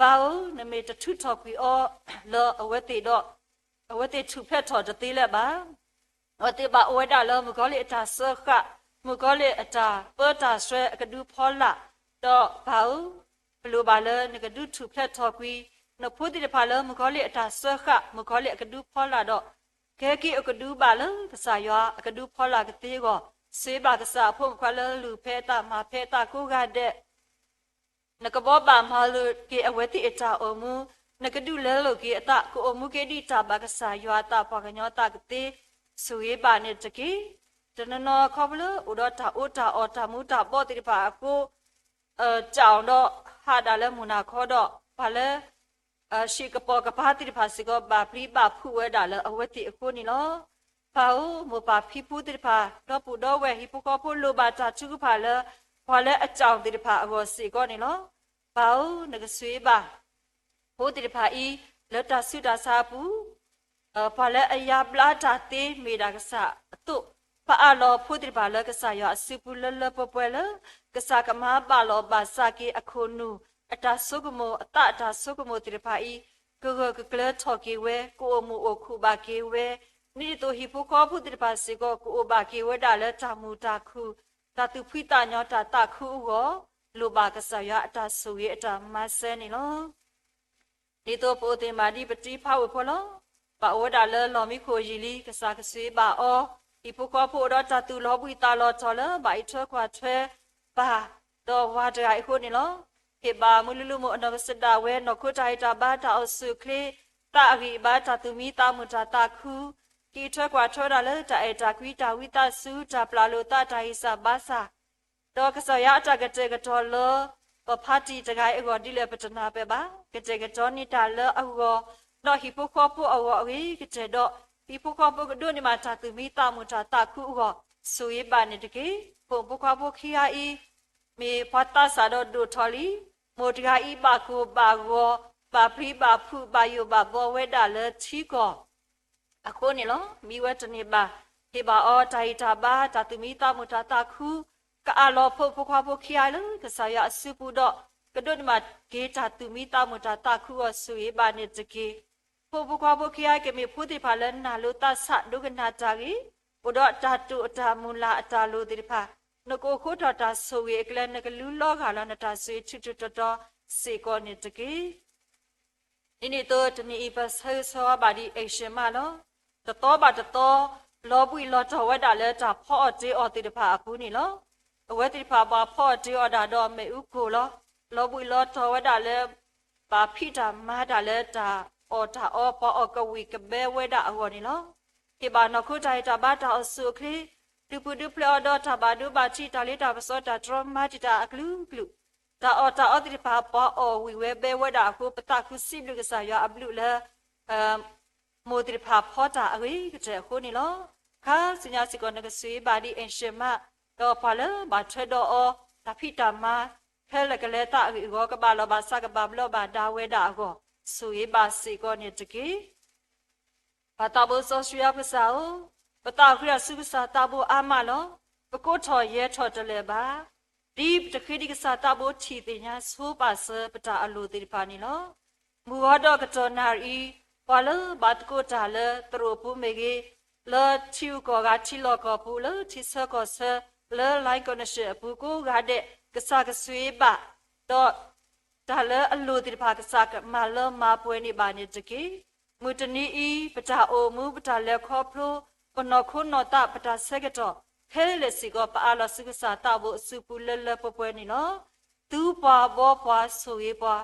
ပၢ်ဧၢ, နမ့ၢ်တထုးထီၣ်ကွံာ်အီၤလၢအဝဲသ့ၣ်ဒီး အဝဲသ့ၣ်ထူၣ်ဖျဲးထီၣ်တသ့လၢၤဘၣ်. အဝဲသ့ၣ်ဘၣ်အိၣ်ဝဲဒၣ်လၢမုၣ်ကီၤလံၢ်အတၢ်စၢဃာ်, မုၣ်ကီၤလံၢ်အတၢ်ပၢတၢ်ဆှၢအကဒုဖီလာ်, ဒီးပၢ်ဧၢ, ပလိၣ်ဘၣ်လၢနကဒုးထူၣ်ဖျဲးထီၣ်ကွံာ် နဖိသ့ၣ်တဖၣ်လၢမုၣ်ကီၤလံၢ်အတၢ်စၢဃာ်, မုၣ်ကီၤလံၢ်အကဒုဖီလာ်ဒီး ကဲက့ၤအကဒုဘၣ်လၢကစၢ်ယွၤအကဒုဖီလာ်ကသ့အဂီၢ်, ဆိၣ်ဂ့ၤဘၣ်ကစၢ်အဖိမုၣ်ဖိခွါလၢလုၢ်ဖဲအသး မၤဖဲအသးကိးဂၤဒဲး နကဘီဘၣ်မၤလိာ်က့ၤအဝဲသ့ၣ်အတၢ်အိၣ်မူ, နကဒုးလဲလိာ်က့ၤအသး ကအိၣ်မူက့ၤဒ်တၢ်ဘၣ်ကစၢ်ယွၤအသး ပှၤကညီအသးကသ့, ဆိၣ်ဂ့ၤဘၣ်န့ၣ်တက့ၢ်. တနီၤနီၤခီဖျိလၢအိၣ်ဒီးတၢ်အီတၢ်အီ တၢ်မူတၢ်ဘှီးသ့ၣ်တဖၣ်အဃိ တၢ်အီၤဒီးဟးဒၣ်လၢမုၢ်နၤခီဒီး ပှၤလၢ ဟံၣ်ကပိာ်ကပၤသ့ၣ်တဖၣ်စ့ၢ်ကီး ဘၣ်ပျံၤဘၣ်ဖုးဝဲဒၣ်လၢအဝဲသ့ၣ်အဃိန့ၣ်လီၤ. ပၢ်ဧၢ, မိၢ်ပၢ်ဖံဖုသ့ၣ်တဖၣ် ဒီပုၢ်ဒီဝဲၢ်ဟံၣ်ဖိဃီဖိလိၣ်ဘၣ်တၢ်ထုကဖၣ်လၢ ပှၤလၢအကၠီၣ်သ့ၣ်တဖၣ်အဂီၢ်စ့ၢ်ကီးန့ၣ်လီၤ. ပၢ်ဧၢ, နကဆိၣ်ဂ့ၤဘၣ် ဖိသ့ၣ်တဖၣ်အံၤ လၢတၢ်ဆူးတၢ်ဆါအပူၤ ပှၤလၢအယါဘျါတၢ်သ့မ့ၢ်ဒၣ်ကစၢ်အသိး, ပအးလီၤဖိသ့ၣ်တဖၣ်လၢကစၢ်ယွၤအစုပူၤလၢလၢပှဲၤပှဲၤလၢ ကစၢ်ကမၤဘၣ်လီၤဘၣ်စးက့ၤအခိၣ်နူာ် အတၢ်ဆိကမိၣ် အသးအတၢ်ဆိကမိၣ်သ့ၣ်တဖၣ်အံၤ ကဂၢၢ်ကကျၢၤထီၣ်က့ၤဝဲ, ကအိၣ်မုာ်အိၣ်ခုၣ်ဘၣ်က့ၤဝဲ, ဒ်သိးဟံၣ်ဖိဃီဖိသ့ၣ်တဖၣ်စ့ၢ်ကီး ကအိၣ်ဘၣ်က့ၤဝဲဒၣ်လၢတၢ်မုာ်တၢ်ခုၣ်, တၢ်သူၣ်ဖှံသးညီ တၢ်သးခုအဂီၢ်, လိၣ်ဘၣ်ကစၢ်ယွၤအတၢ်ဆိၣ်ဂ့ၤအတၢ်မၤစၢၤန့ၣ်လီၤ. ဒ်သိးပအိၣ်သ့ၣ်မးဒ်ပတံၤဖးဝ့ၢ်ဖိလီၤ. ဘၣ်အိၣ်ဝဲဒၣ်လၢလီၢ်မံခိၣ်ယံာ်လံ, ကစၢ်ကဆိၣ်ဂ့ၤဘၣ်အီၤ, ဟံၣ်ဖိဃီဖိအိၣ်ဒီးတၢ်သူၣ်လီၤဘှံးသးလီၤတီၤလၢ ဘၣ်အံးထွဲကွၢ်ထွဲပၢ် ဒီးဝၤတဂၤအံၤအဃိန့ၣ်လီၤ. ဟ့ၣ်ဘၣ်မုၢ်လုၢ်လုၢ်မိၢ်အနီၢ်ကစၢ်ဒၣ်ဝဲ နီၢ်ခိတၢ်ဟ့ၣ်တၢ်ဘါ တၢ်အိၣ်ဆူၣ်အိၣ်ချ့, သးအဂံၢ်အဘါ တၢ်သူၣ်မံသးမုာ်တၢ်သးခု, ကအံးထွဲကွၢ်ထွဲဝဲဒၣ်လၢတၢ်အဲၣ်တၢ်ကွံ တၢ်ဝံသးစူၤ တၢ်ပျၢ်လိာ်သး တၢ်ဟ့ၣ်စၢ်ဘါစၢ် ဒီးကစၢ်ယွၤအတၢ်ကတဲာ်ကတီၤလၢ ပဖါတံၢ်တဂၤအံၤအဂီၢ် ဒ်လဲၣ်ပတနၢ်ပၢၢ်ဘၣ်. ကတဲာ်ကတီၤန့ၢ်တၢ်လၢအဂီၢ်, ဒီးဟံၣ်ဖိဃီဖိအဂီၢ်အဂ့ၤကတၢၢ်ဒီး ဟံၣ်ဖိဃီဖိကဒိးန့ၢ်ဘၣ်တၢ်သူၣ်မံသးမုာ်တၢ်သးခုအဂီၢ် ဆိၣ်ဂ့ၤဘၣ်န့ၣ်တက့ၢ်. ဖိမုၣ်ဖိခွါဖိခံဂၤအံၤ မ့ၢ်ပှၤသးစၢ်ဒီးဒိၣ်ထီၣ်လံ. မိၢ်တဂၤအံၤဘၣ်ကိၢ်ဘၣ်ဂီၤ, ဘၣ်ပျံၤဘၣ်ဖုး, ဘၣ်ယိၣ်ဘၣ်ဘှီဝဲဒၣ်လၢထံကီၢ် အဃိန့ၣ်လီၤ. မံဝဲတန့ၢ်ဘၣ်, ဟ့ၣ်ဘၣ်အီၤတၢ်ဟ့ၣ်တၢ်ဘါ တၢ်သူၣ်မံသးမုာ်တၢ်သးခု, ကအးလီၤဖိမုၣ်ဖိခွါဖိခံဂၤလၢကစၢ်ယွၤအစုပူၤဒီး ကဒိးန့ၢ်ဘၣ်က့ၤတၢ်သူၣ်မံသးမုာ်တၢ်သးခုအဂီၢ် ဆိၣ်ဂ့ၤဘၣ်န့ၣ်တက့ၢ်. ဖိမုၣ်ဖိခွါဖိခံဂၤကမ့ၢ်ဖိသ့ၣ်တဖၣ်လၢနာ်လိာ်သးဆး ဒိကနၣ်တၢ်ဂ့ၢ်, အိၣ်ဒီးတၢ်တိာ်အတၢ်မုၢ်လၢ်အတၢ်လိၤသ့ၣ်တဖၣ်, နကအိၣ်ဃိထီၣ်တၢ်ဆိၣ်ဂ့ၤအကျဲ နကလူလီၤဂာ်လၢနတၢ်ဆိၣ်ဂ့ၤထူးထူးတီၤတီၤစ့ၢ်ကီးန့ၣ်တက့ၢ်. ဒ်န့ၣ်အသိး တနံၤအံၤ ပဆၢဂ့ၤဆၢဝါဘၣ်ဒ် action မးလီၤ. တသီဘၣ်တသီ လီၤဘှံးလီၤတီၤဝဲဒၣ်လၢတၢ်ဖီအီၣ်တ့အီၣ်သ့ၣ်တဖၣ်အပူၤန့ၣ်လီၤ. အဝဲသ့ၣ်တဖၣ်ပှၤဖီအီၣ်တ့အီၣ်ဒၣ်ဒီးမ့ၣ်အူကိၢ်လီၤ. လီၤဘှံးလီၤတီၤဝဲဒၣ်လၢ ဘၣ်ဖံးတၢ်မၤတၢ်လၢတၢ်အီၣ်တၢ်အီ ပှၤအီၣ်ကဝံၣ်ကဘဲဝဲဒၣ်အဂီၢ်န့ၣ်လီၤ. ဟ့ၣ်ဘၣ်နီၢ်ခိတၢ်ဟ့ၣ်တၢ်ဘါတၢ်အိၣ်ဆူၣ်အိၣ်ချ့, ဒုးပူၤဒုးဖျဲးအီၤဒီးတၢ်ဘၣ်ဒိဘၣ်ထံး တၢ်လ့တၢ်ပစီတၢ်တြီမၤတံာ်တာ်အကလုာ်ကလုာ်, တၢ်အီၣ်တၢ်အီသ့ၣ်တဖၣ် ပှၤအီၣ်ဝံၣ်ဝဲဘဲဝဲဒၣ်အဃိ ပသးခုစံးဘျုးကစၢ်ယွၤအဘျုးလၢ မိၢ်သ့ၣ်တဖၣ်ဖီတၢ်အဂ့ၤကတၢၢ်အဃိန့ၣ်လီၤ. ခါဆူညါစ့ၢ်ကီး နကဆိၣ်ဂ့ၤဘၣ်ဒ်အ့ၣ်ၡံးမး, ဒီးပှၤလၢဘၣ်ထွဲဒီးအီၤ တၢ်ဖံးတၢ်မၤ ဖဲလဲၣ်ကလဲၤသးအဂ့ၢ်အဂီၢ် ကဘၣ်လီၢ်ဘၣ်စး ကဘၣ်ဘျီးဘၣ်ဒါဝဲဒၣ်အဂီၢ် ဆိၣ်ဂ့ၤဘၣ်စ့ၢ်ကီးန့ၣ်တက့ၢ်. ပၢ်သးဘိစီဆှံယွၤပကစၢ်ဧၢ, ပသးဃံတၢ်ဆူကစၢ်သးဘိအါမးလီၤ. ပကိးထီၣ်ယဲၤထီၣ်တလၢာ်ဘၣ်. ဒ်ပတဃ့ဒံးကစၢ်သးဘိထံၣ်သ့ၣ်ညါဆိပာ်စၢၤပတၢ်အလိၣ်သ့ၣ်တဖၣ်န့ၣ်လီၤ. မုၢ်ဂီၤဒီးကတီၢ်နၣ်ရံၣ်အံၤ, ပှၤလၢဘၣ်သကိးတၢ်လၢသရိာ်ပူၤမ့ၢ်ဂ့ၤ, လၢထံဂုၤကီၢ်ဂၤ ထံလီၢ်ကီၢ်ပူၤ လၢထံဆၢကီၢ်ဆၢ လၢ line connection အပူၤကိးဂၤဒဲး ကစၢ်ကဆိၣ်ဂ့ၤဘၣ်, ဒီး တၢ်လၢအလိၣ်သ့ၣ်တဖၣ် ကစၢ်ကမၤလၢမၤပှဲၤန့ၢ်ဘၣ်န့ၣ်တက့ၢ်. မုၢ်တနံၤအံၤ ပတၢ်အိၣ်မူ ပတၢ်လဲၤခီဖျိ ပနီၢ်ခိနီၢ်သး ပတၢ်ဆၢကတီၢ် ခဲလၢာ်စ့ၢ်ကီး ပအးလီၤဆူကစၢ်သးဘိအစုပူၤလၢလၢပှဲၤပှဲၤန့ၣ်လီၤ. သူပှၤဘှီပှၤဆိၣ်ဂ့ၤပှၤ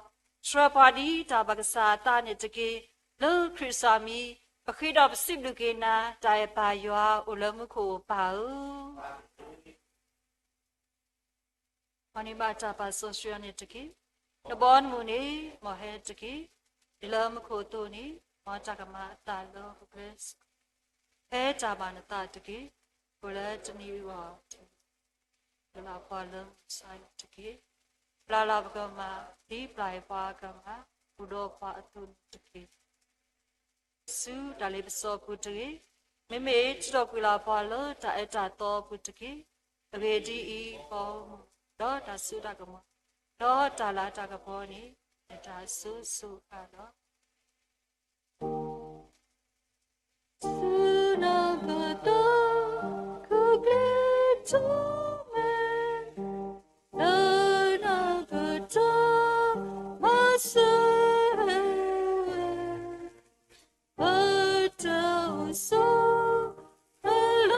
ဆှၢပှၤဒ်တၢ်ဘၣ်ကစၢ်အသးန့ၣ်တက့ၢ်. လၢခရံာ်ကစၢ်မံၤ ပဃ့ဒီးပစံးဘျုးက့ၤနၤ တၢ်အဲၣ်ပၢ်ယွၤအိၣ်လၢမူခိၣ်ပၢ်ဧၢ မ်နဘၣ်တၢ်ပာ်စီဆှံအီၤန့ၣ်တက့ၢ်. နဘီနမုၢ်န့ၣ် မ်ဟဲတက့ၢ်. ဒ်လၢမူခိၣ်အသိးန့ၣ် မ်တၢ်ကမၤအသးလၢပကျဲစ့ၢ်ကီး, ဖဲတၢ်ဘၣ်နသးတက့ၢ်. အိၣ်လၢတနံၤအံၤအဂီၢ် ပျၢ်လီၤပှၤလၢမုၢ်ဆါန့ၣ်တက့ၢ်. ပျၢ်လီၤပကမၤ ဒ်ပျၢ်အီၤပှၤအကမၤ အိၣ်ဒီးပှၤအသိးန့ၣ်တက့ၢ်. ဆူတၢ်လ့ပစီအပူၤတဂ့ၤ, မ့မ့ၢ်ထုးထီၣ်ကွံာ်လီၤပှၤလၢတၢ်အၢတၢ်သီအပူၤတက့ၢ်. အဂ့ၢ်ဒ်အံၤ, ပီမုၢ်, ဒီးတၢ်စိတၢ်ကမီၤ, ဒီးတၢ်လၤတၢ်ကပီၤန့ၣ် မ့ၢ်တၢ်အစိအဆိအဃၣ်လီၤ. ဆူနပသး ခိၣ်ကျ့ထီၣ်မဲာ်, လၢနပတီၢ်မၤစၢၤဝဲ ပတၢ်အိၣ်ဆိး အလီၢ်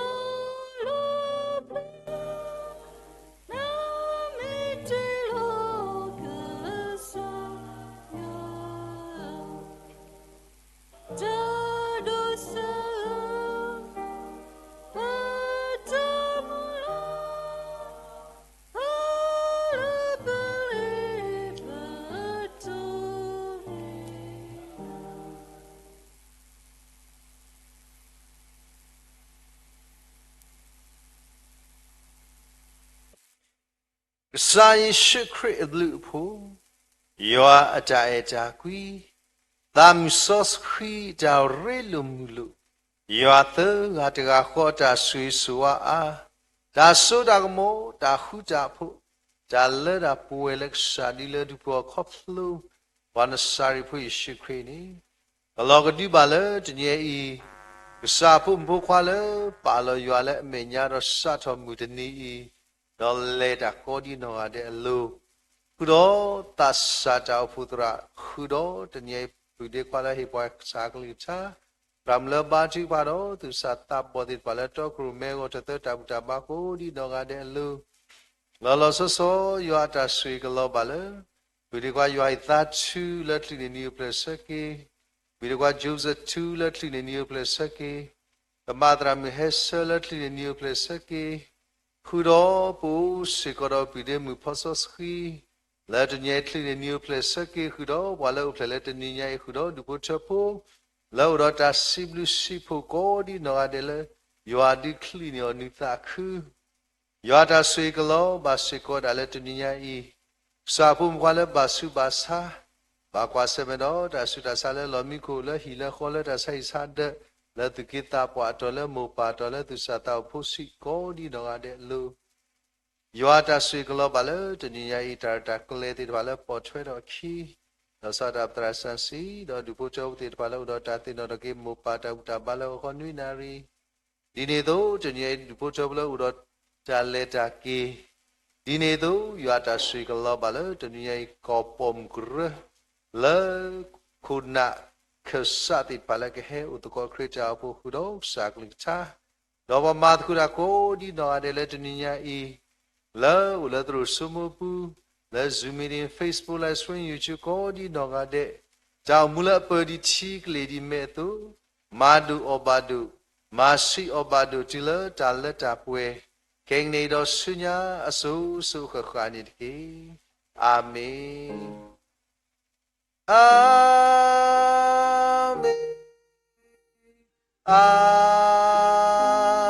လီၤဘျၢ, နမ့ၢ်တ့လီၤကစၢ်ယွၤ တၢ်ဒိးစၢၤ ပတၢ်မူလီၤ အလၢပလ့ပတိၢ်မံၤလီၤ. ကစၢ်ယ့ၣ်ၡူးခရံာ်အဘျုးအဖှိၣ်, ယွၤအတၢ်အဲၣ်တၢ်ကွံ, သးမုၢ်စီဆှံအတၢ်ရ့လိာ်မုာ်လိာ်, ယွၤသၢဂၤတဂၤဃီအတၢ်ဆိၣ်ဂ့ၤဆိၣ်ဝါအါ, တၢ်စိတၢ်ကမီၤ တၢ်ဃူတၢ်ဖိး, တၢ်လၢတၢ်ပှဲၤလၢကစၢ်ဒ်လၢဒုးပှၤခီဖျိ ပှၤနစၤရ့းဖိယ့ၣ်ၡူးခရံာ်န့ၣ် ကလီၤကဒုဘၣ်လၢတနံၤအံၤ, ကစၢ်ဖိမုၣ်ဖိခွါလၢပာ်လီၤယွၤလၢအမဲာ်ညါဒီးစးထီၣ်မုၢ်တနံၤအံၤ, ဒီးလဲၤတၢ်ကိးဒ်နီၢ်ဂၤဒဲးအလိၤ, ဃုာ်ဒီးသးစၢ်တၢ်အိၣ်ဖှိၣ်သရၣ်, ဃုာ်ဒီးတနံၤအံၤပုၢ်ဒ့ခွါလၢဟ့ၣ်ပှၤကစၢ်ကလုၢ်ကထါ, သရၣ်မုၣ်လၢဘါထုကဖၣ်ဒီးသူၣ်စၢ်သးဘီၣ်သ့ၣ်တဖၣ်လၢတီခိၣ်ရိၣ်မဲအဂီၢ် တသၢတၢ်ဘူၣ်တၢ်ဘါကိးဒ်နီၢ်ဂၤဒဲးအလိၤ, လီၤလီၤဆီဆီယွၤအတၢ်ဆိၣ်ဂ့ၤကလီၤဘၣ်လၢ ပုၢ်ဒ့ခွါယွၤအံၤသါထုလၢချံၣ်န့ၣ်နံၤအိၣ်ဖျဲၣ်ဆၢက့ၤ, ပုၢ်ဒ့ခွါ Joseph ထုလၢချံၣ်န့ၣ်နံၤအိၣ်ဖျဲၣ်ဆၢက့ၤ, ကမၣ်သရၣ်မုၣ်ဟဲဆၢလၢချံၣ်န့ၣ်နံၤအိၣ်ဖျဲၣ်ဆၢက့ၤ, ဃုာ်ဒီးပအိၣ်စ့ၢ်ကီးဒီးပုၢ်ဒ့မုၣ်ဖီစီဆှံ လၢတနံၤအံၤချံၣ်န့ၣ်နံၤအိၣ်ဖျဲၣ်ဆၢက့ၤ ဃုာ်ဒီးပှၤလၢအိၣ်ဖျဲၣ်လၢတနံၤညါအံၤ ဃုာ်ဒီးဒူၣ်ဖိထၢဖိ လၢအိၣ်ဒီးတၢ်စံးဘျုးစံးဖှိၣ်ကိးဒ်နီၢ်ဂၤဒဲးလၢ ယွၤဒုးချံၣ်န့ၢ်အီၤနံၤသးခု ယွၤတၢ်ဆိၣ်ဂ့ၤကလီၤဘၣ်စ့ၢ်ကီးဒၣ်လၢတနံၤညါအံၤ, ကစၢ်ဖိမုၣ်ဖိခွါလၢဘၣ်ဆူးဘၣ်ဆါ, ဘၣ်ကွၢ်ဆၢၣ်မဲာ်ဒီးတၢ်ဆူးတၢ်ဆါလၢလီၢ်မံခိၣ်လၢဟံၣ်လၢဃီလၢတၢ်ဆါဟံၣ်ဆါဒၢး, လၢသူၣ်က့သးပှၢ်အတီၤလၢမိၢ်ပၢ်အတီၤလၢသူၣ်စၢ်သးအိၣ်ဖိဆံးကိးဒ်နီၢ်ဂၤဒဲးအလိၤ ယွၤတၢ်ဆိၣ်ဂ့ၤကလီၤဘၣ်လၢတနံၤညါအံၤ တၢ်ရဲၣ်တၢ်ကျဲၤသ့ၣ်တဖၣ်လၢပိာ်ထွဲထီၣ်အခံ, ဒီးစီၤပၤသရၣ်စီဆှံ, ဒီးဒူၣ်ဖိထၢဖိသ့ၣ်တဖၣ်လၢအိၣ်ဒီးတၢ်သ့ၣ်နီၣ်ထီၣ်က့ၤမိၢ်ပၢ်တၢ်ဘူၣ်တၢ်ဘါလၢအဂီၢ်နွံနၣ်ရံၣ်, ဒ်န့ၣ်အသိး တနံၤအံၤဒူၣ်ဖိထၢဖိလၢအိၣ်ဒီးတၢ်လဲၤတၢ်က့ၤ, ဒ်န့ၣ်အသိး ယွၤတၢ်ဆိၣ်ဂ့ၤကလီၤဘၣ်လၢတနံၤညါအံၤ ကီၢ်ပိာ်မုၣ်ကရၢ လၢ ခိၣ်နၢ်ခၢၣ်စးသ့ၣ်တဖၣ်လၢကဟဲအိၣ်သကိးခရံာ်တၢ်အိၣ်ဖှိၣ်ဃုာ်ဒီးကစၢ်ကလုၢ်ကထါ, ဒီးပှၤမၤသကိးတၢ်ကိးဒ်နီၢ်ဂၤဒဲးလၢတနံၤညါအံၤ, လၢအိၣ်လၢသရိာ်စိမိၢ်ပူၤ, လၢ Zoom meeting, Facebook live stream, YouTube ကိးဒ်နီၢ်ဂၤဒဲး, တၢ်အိၣ်မူလၢအပၢၢ်ဒံးထံကလ့ၢ်ဒံးမဲာ်အသိး, မၤဒိၣ်အီၣ်ဘၣ်ဒိၣ်, မၤဆံးအီၣ်ဘၣ်ဒိၣ်တုၤလၢတၢ်လၢတၢ်ပှဲၤ, ခဲကနံၣ်အံၤဒီးဆူညါအစိၤစိၤဃၣ်ဃၣ်န့ၣ်တက့ၢ်. အၤမ့ၣ်, အၤမ့ၣ်, အၤ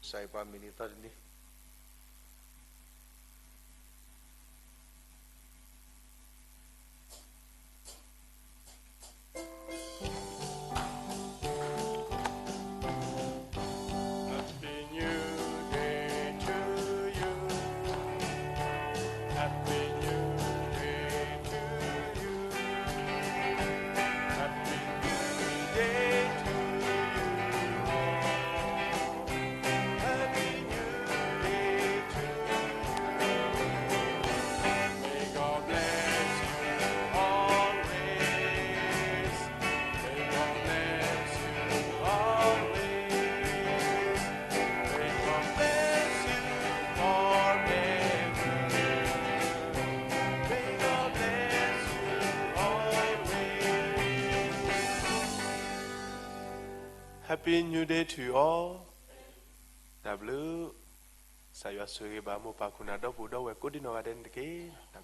ကစၢ်ယွၤမ့ၢ်န့ၢ်သီတနံၤ Happy New Day to you. Happy New Day to you. Happy New Day to you all. Happy New Day to you. May God bless you always. May God bless you always. May God bless you forever. May God bless you always. Happy New Day to you all. တၢ်ဘျုး, ကစၢ်ယွၤဆိၣ်ဂ့ၤဘၣ်မိၢ်ပၢ်ခိၣ်နၢ်ဒီပုၢ်ဒီဝဲၢ်ကိးဒံနီၢ်ဂၤဒဲးန့ၣ်တက့ၢ်.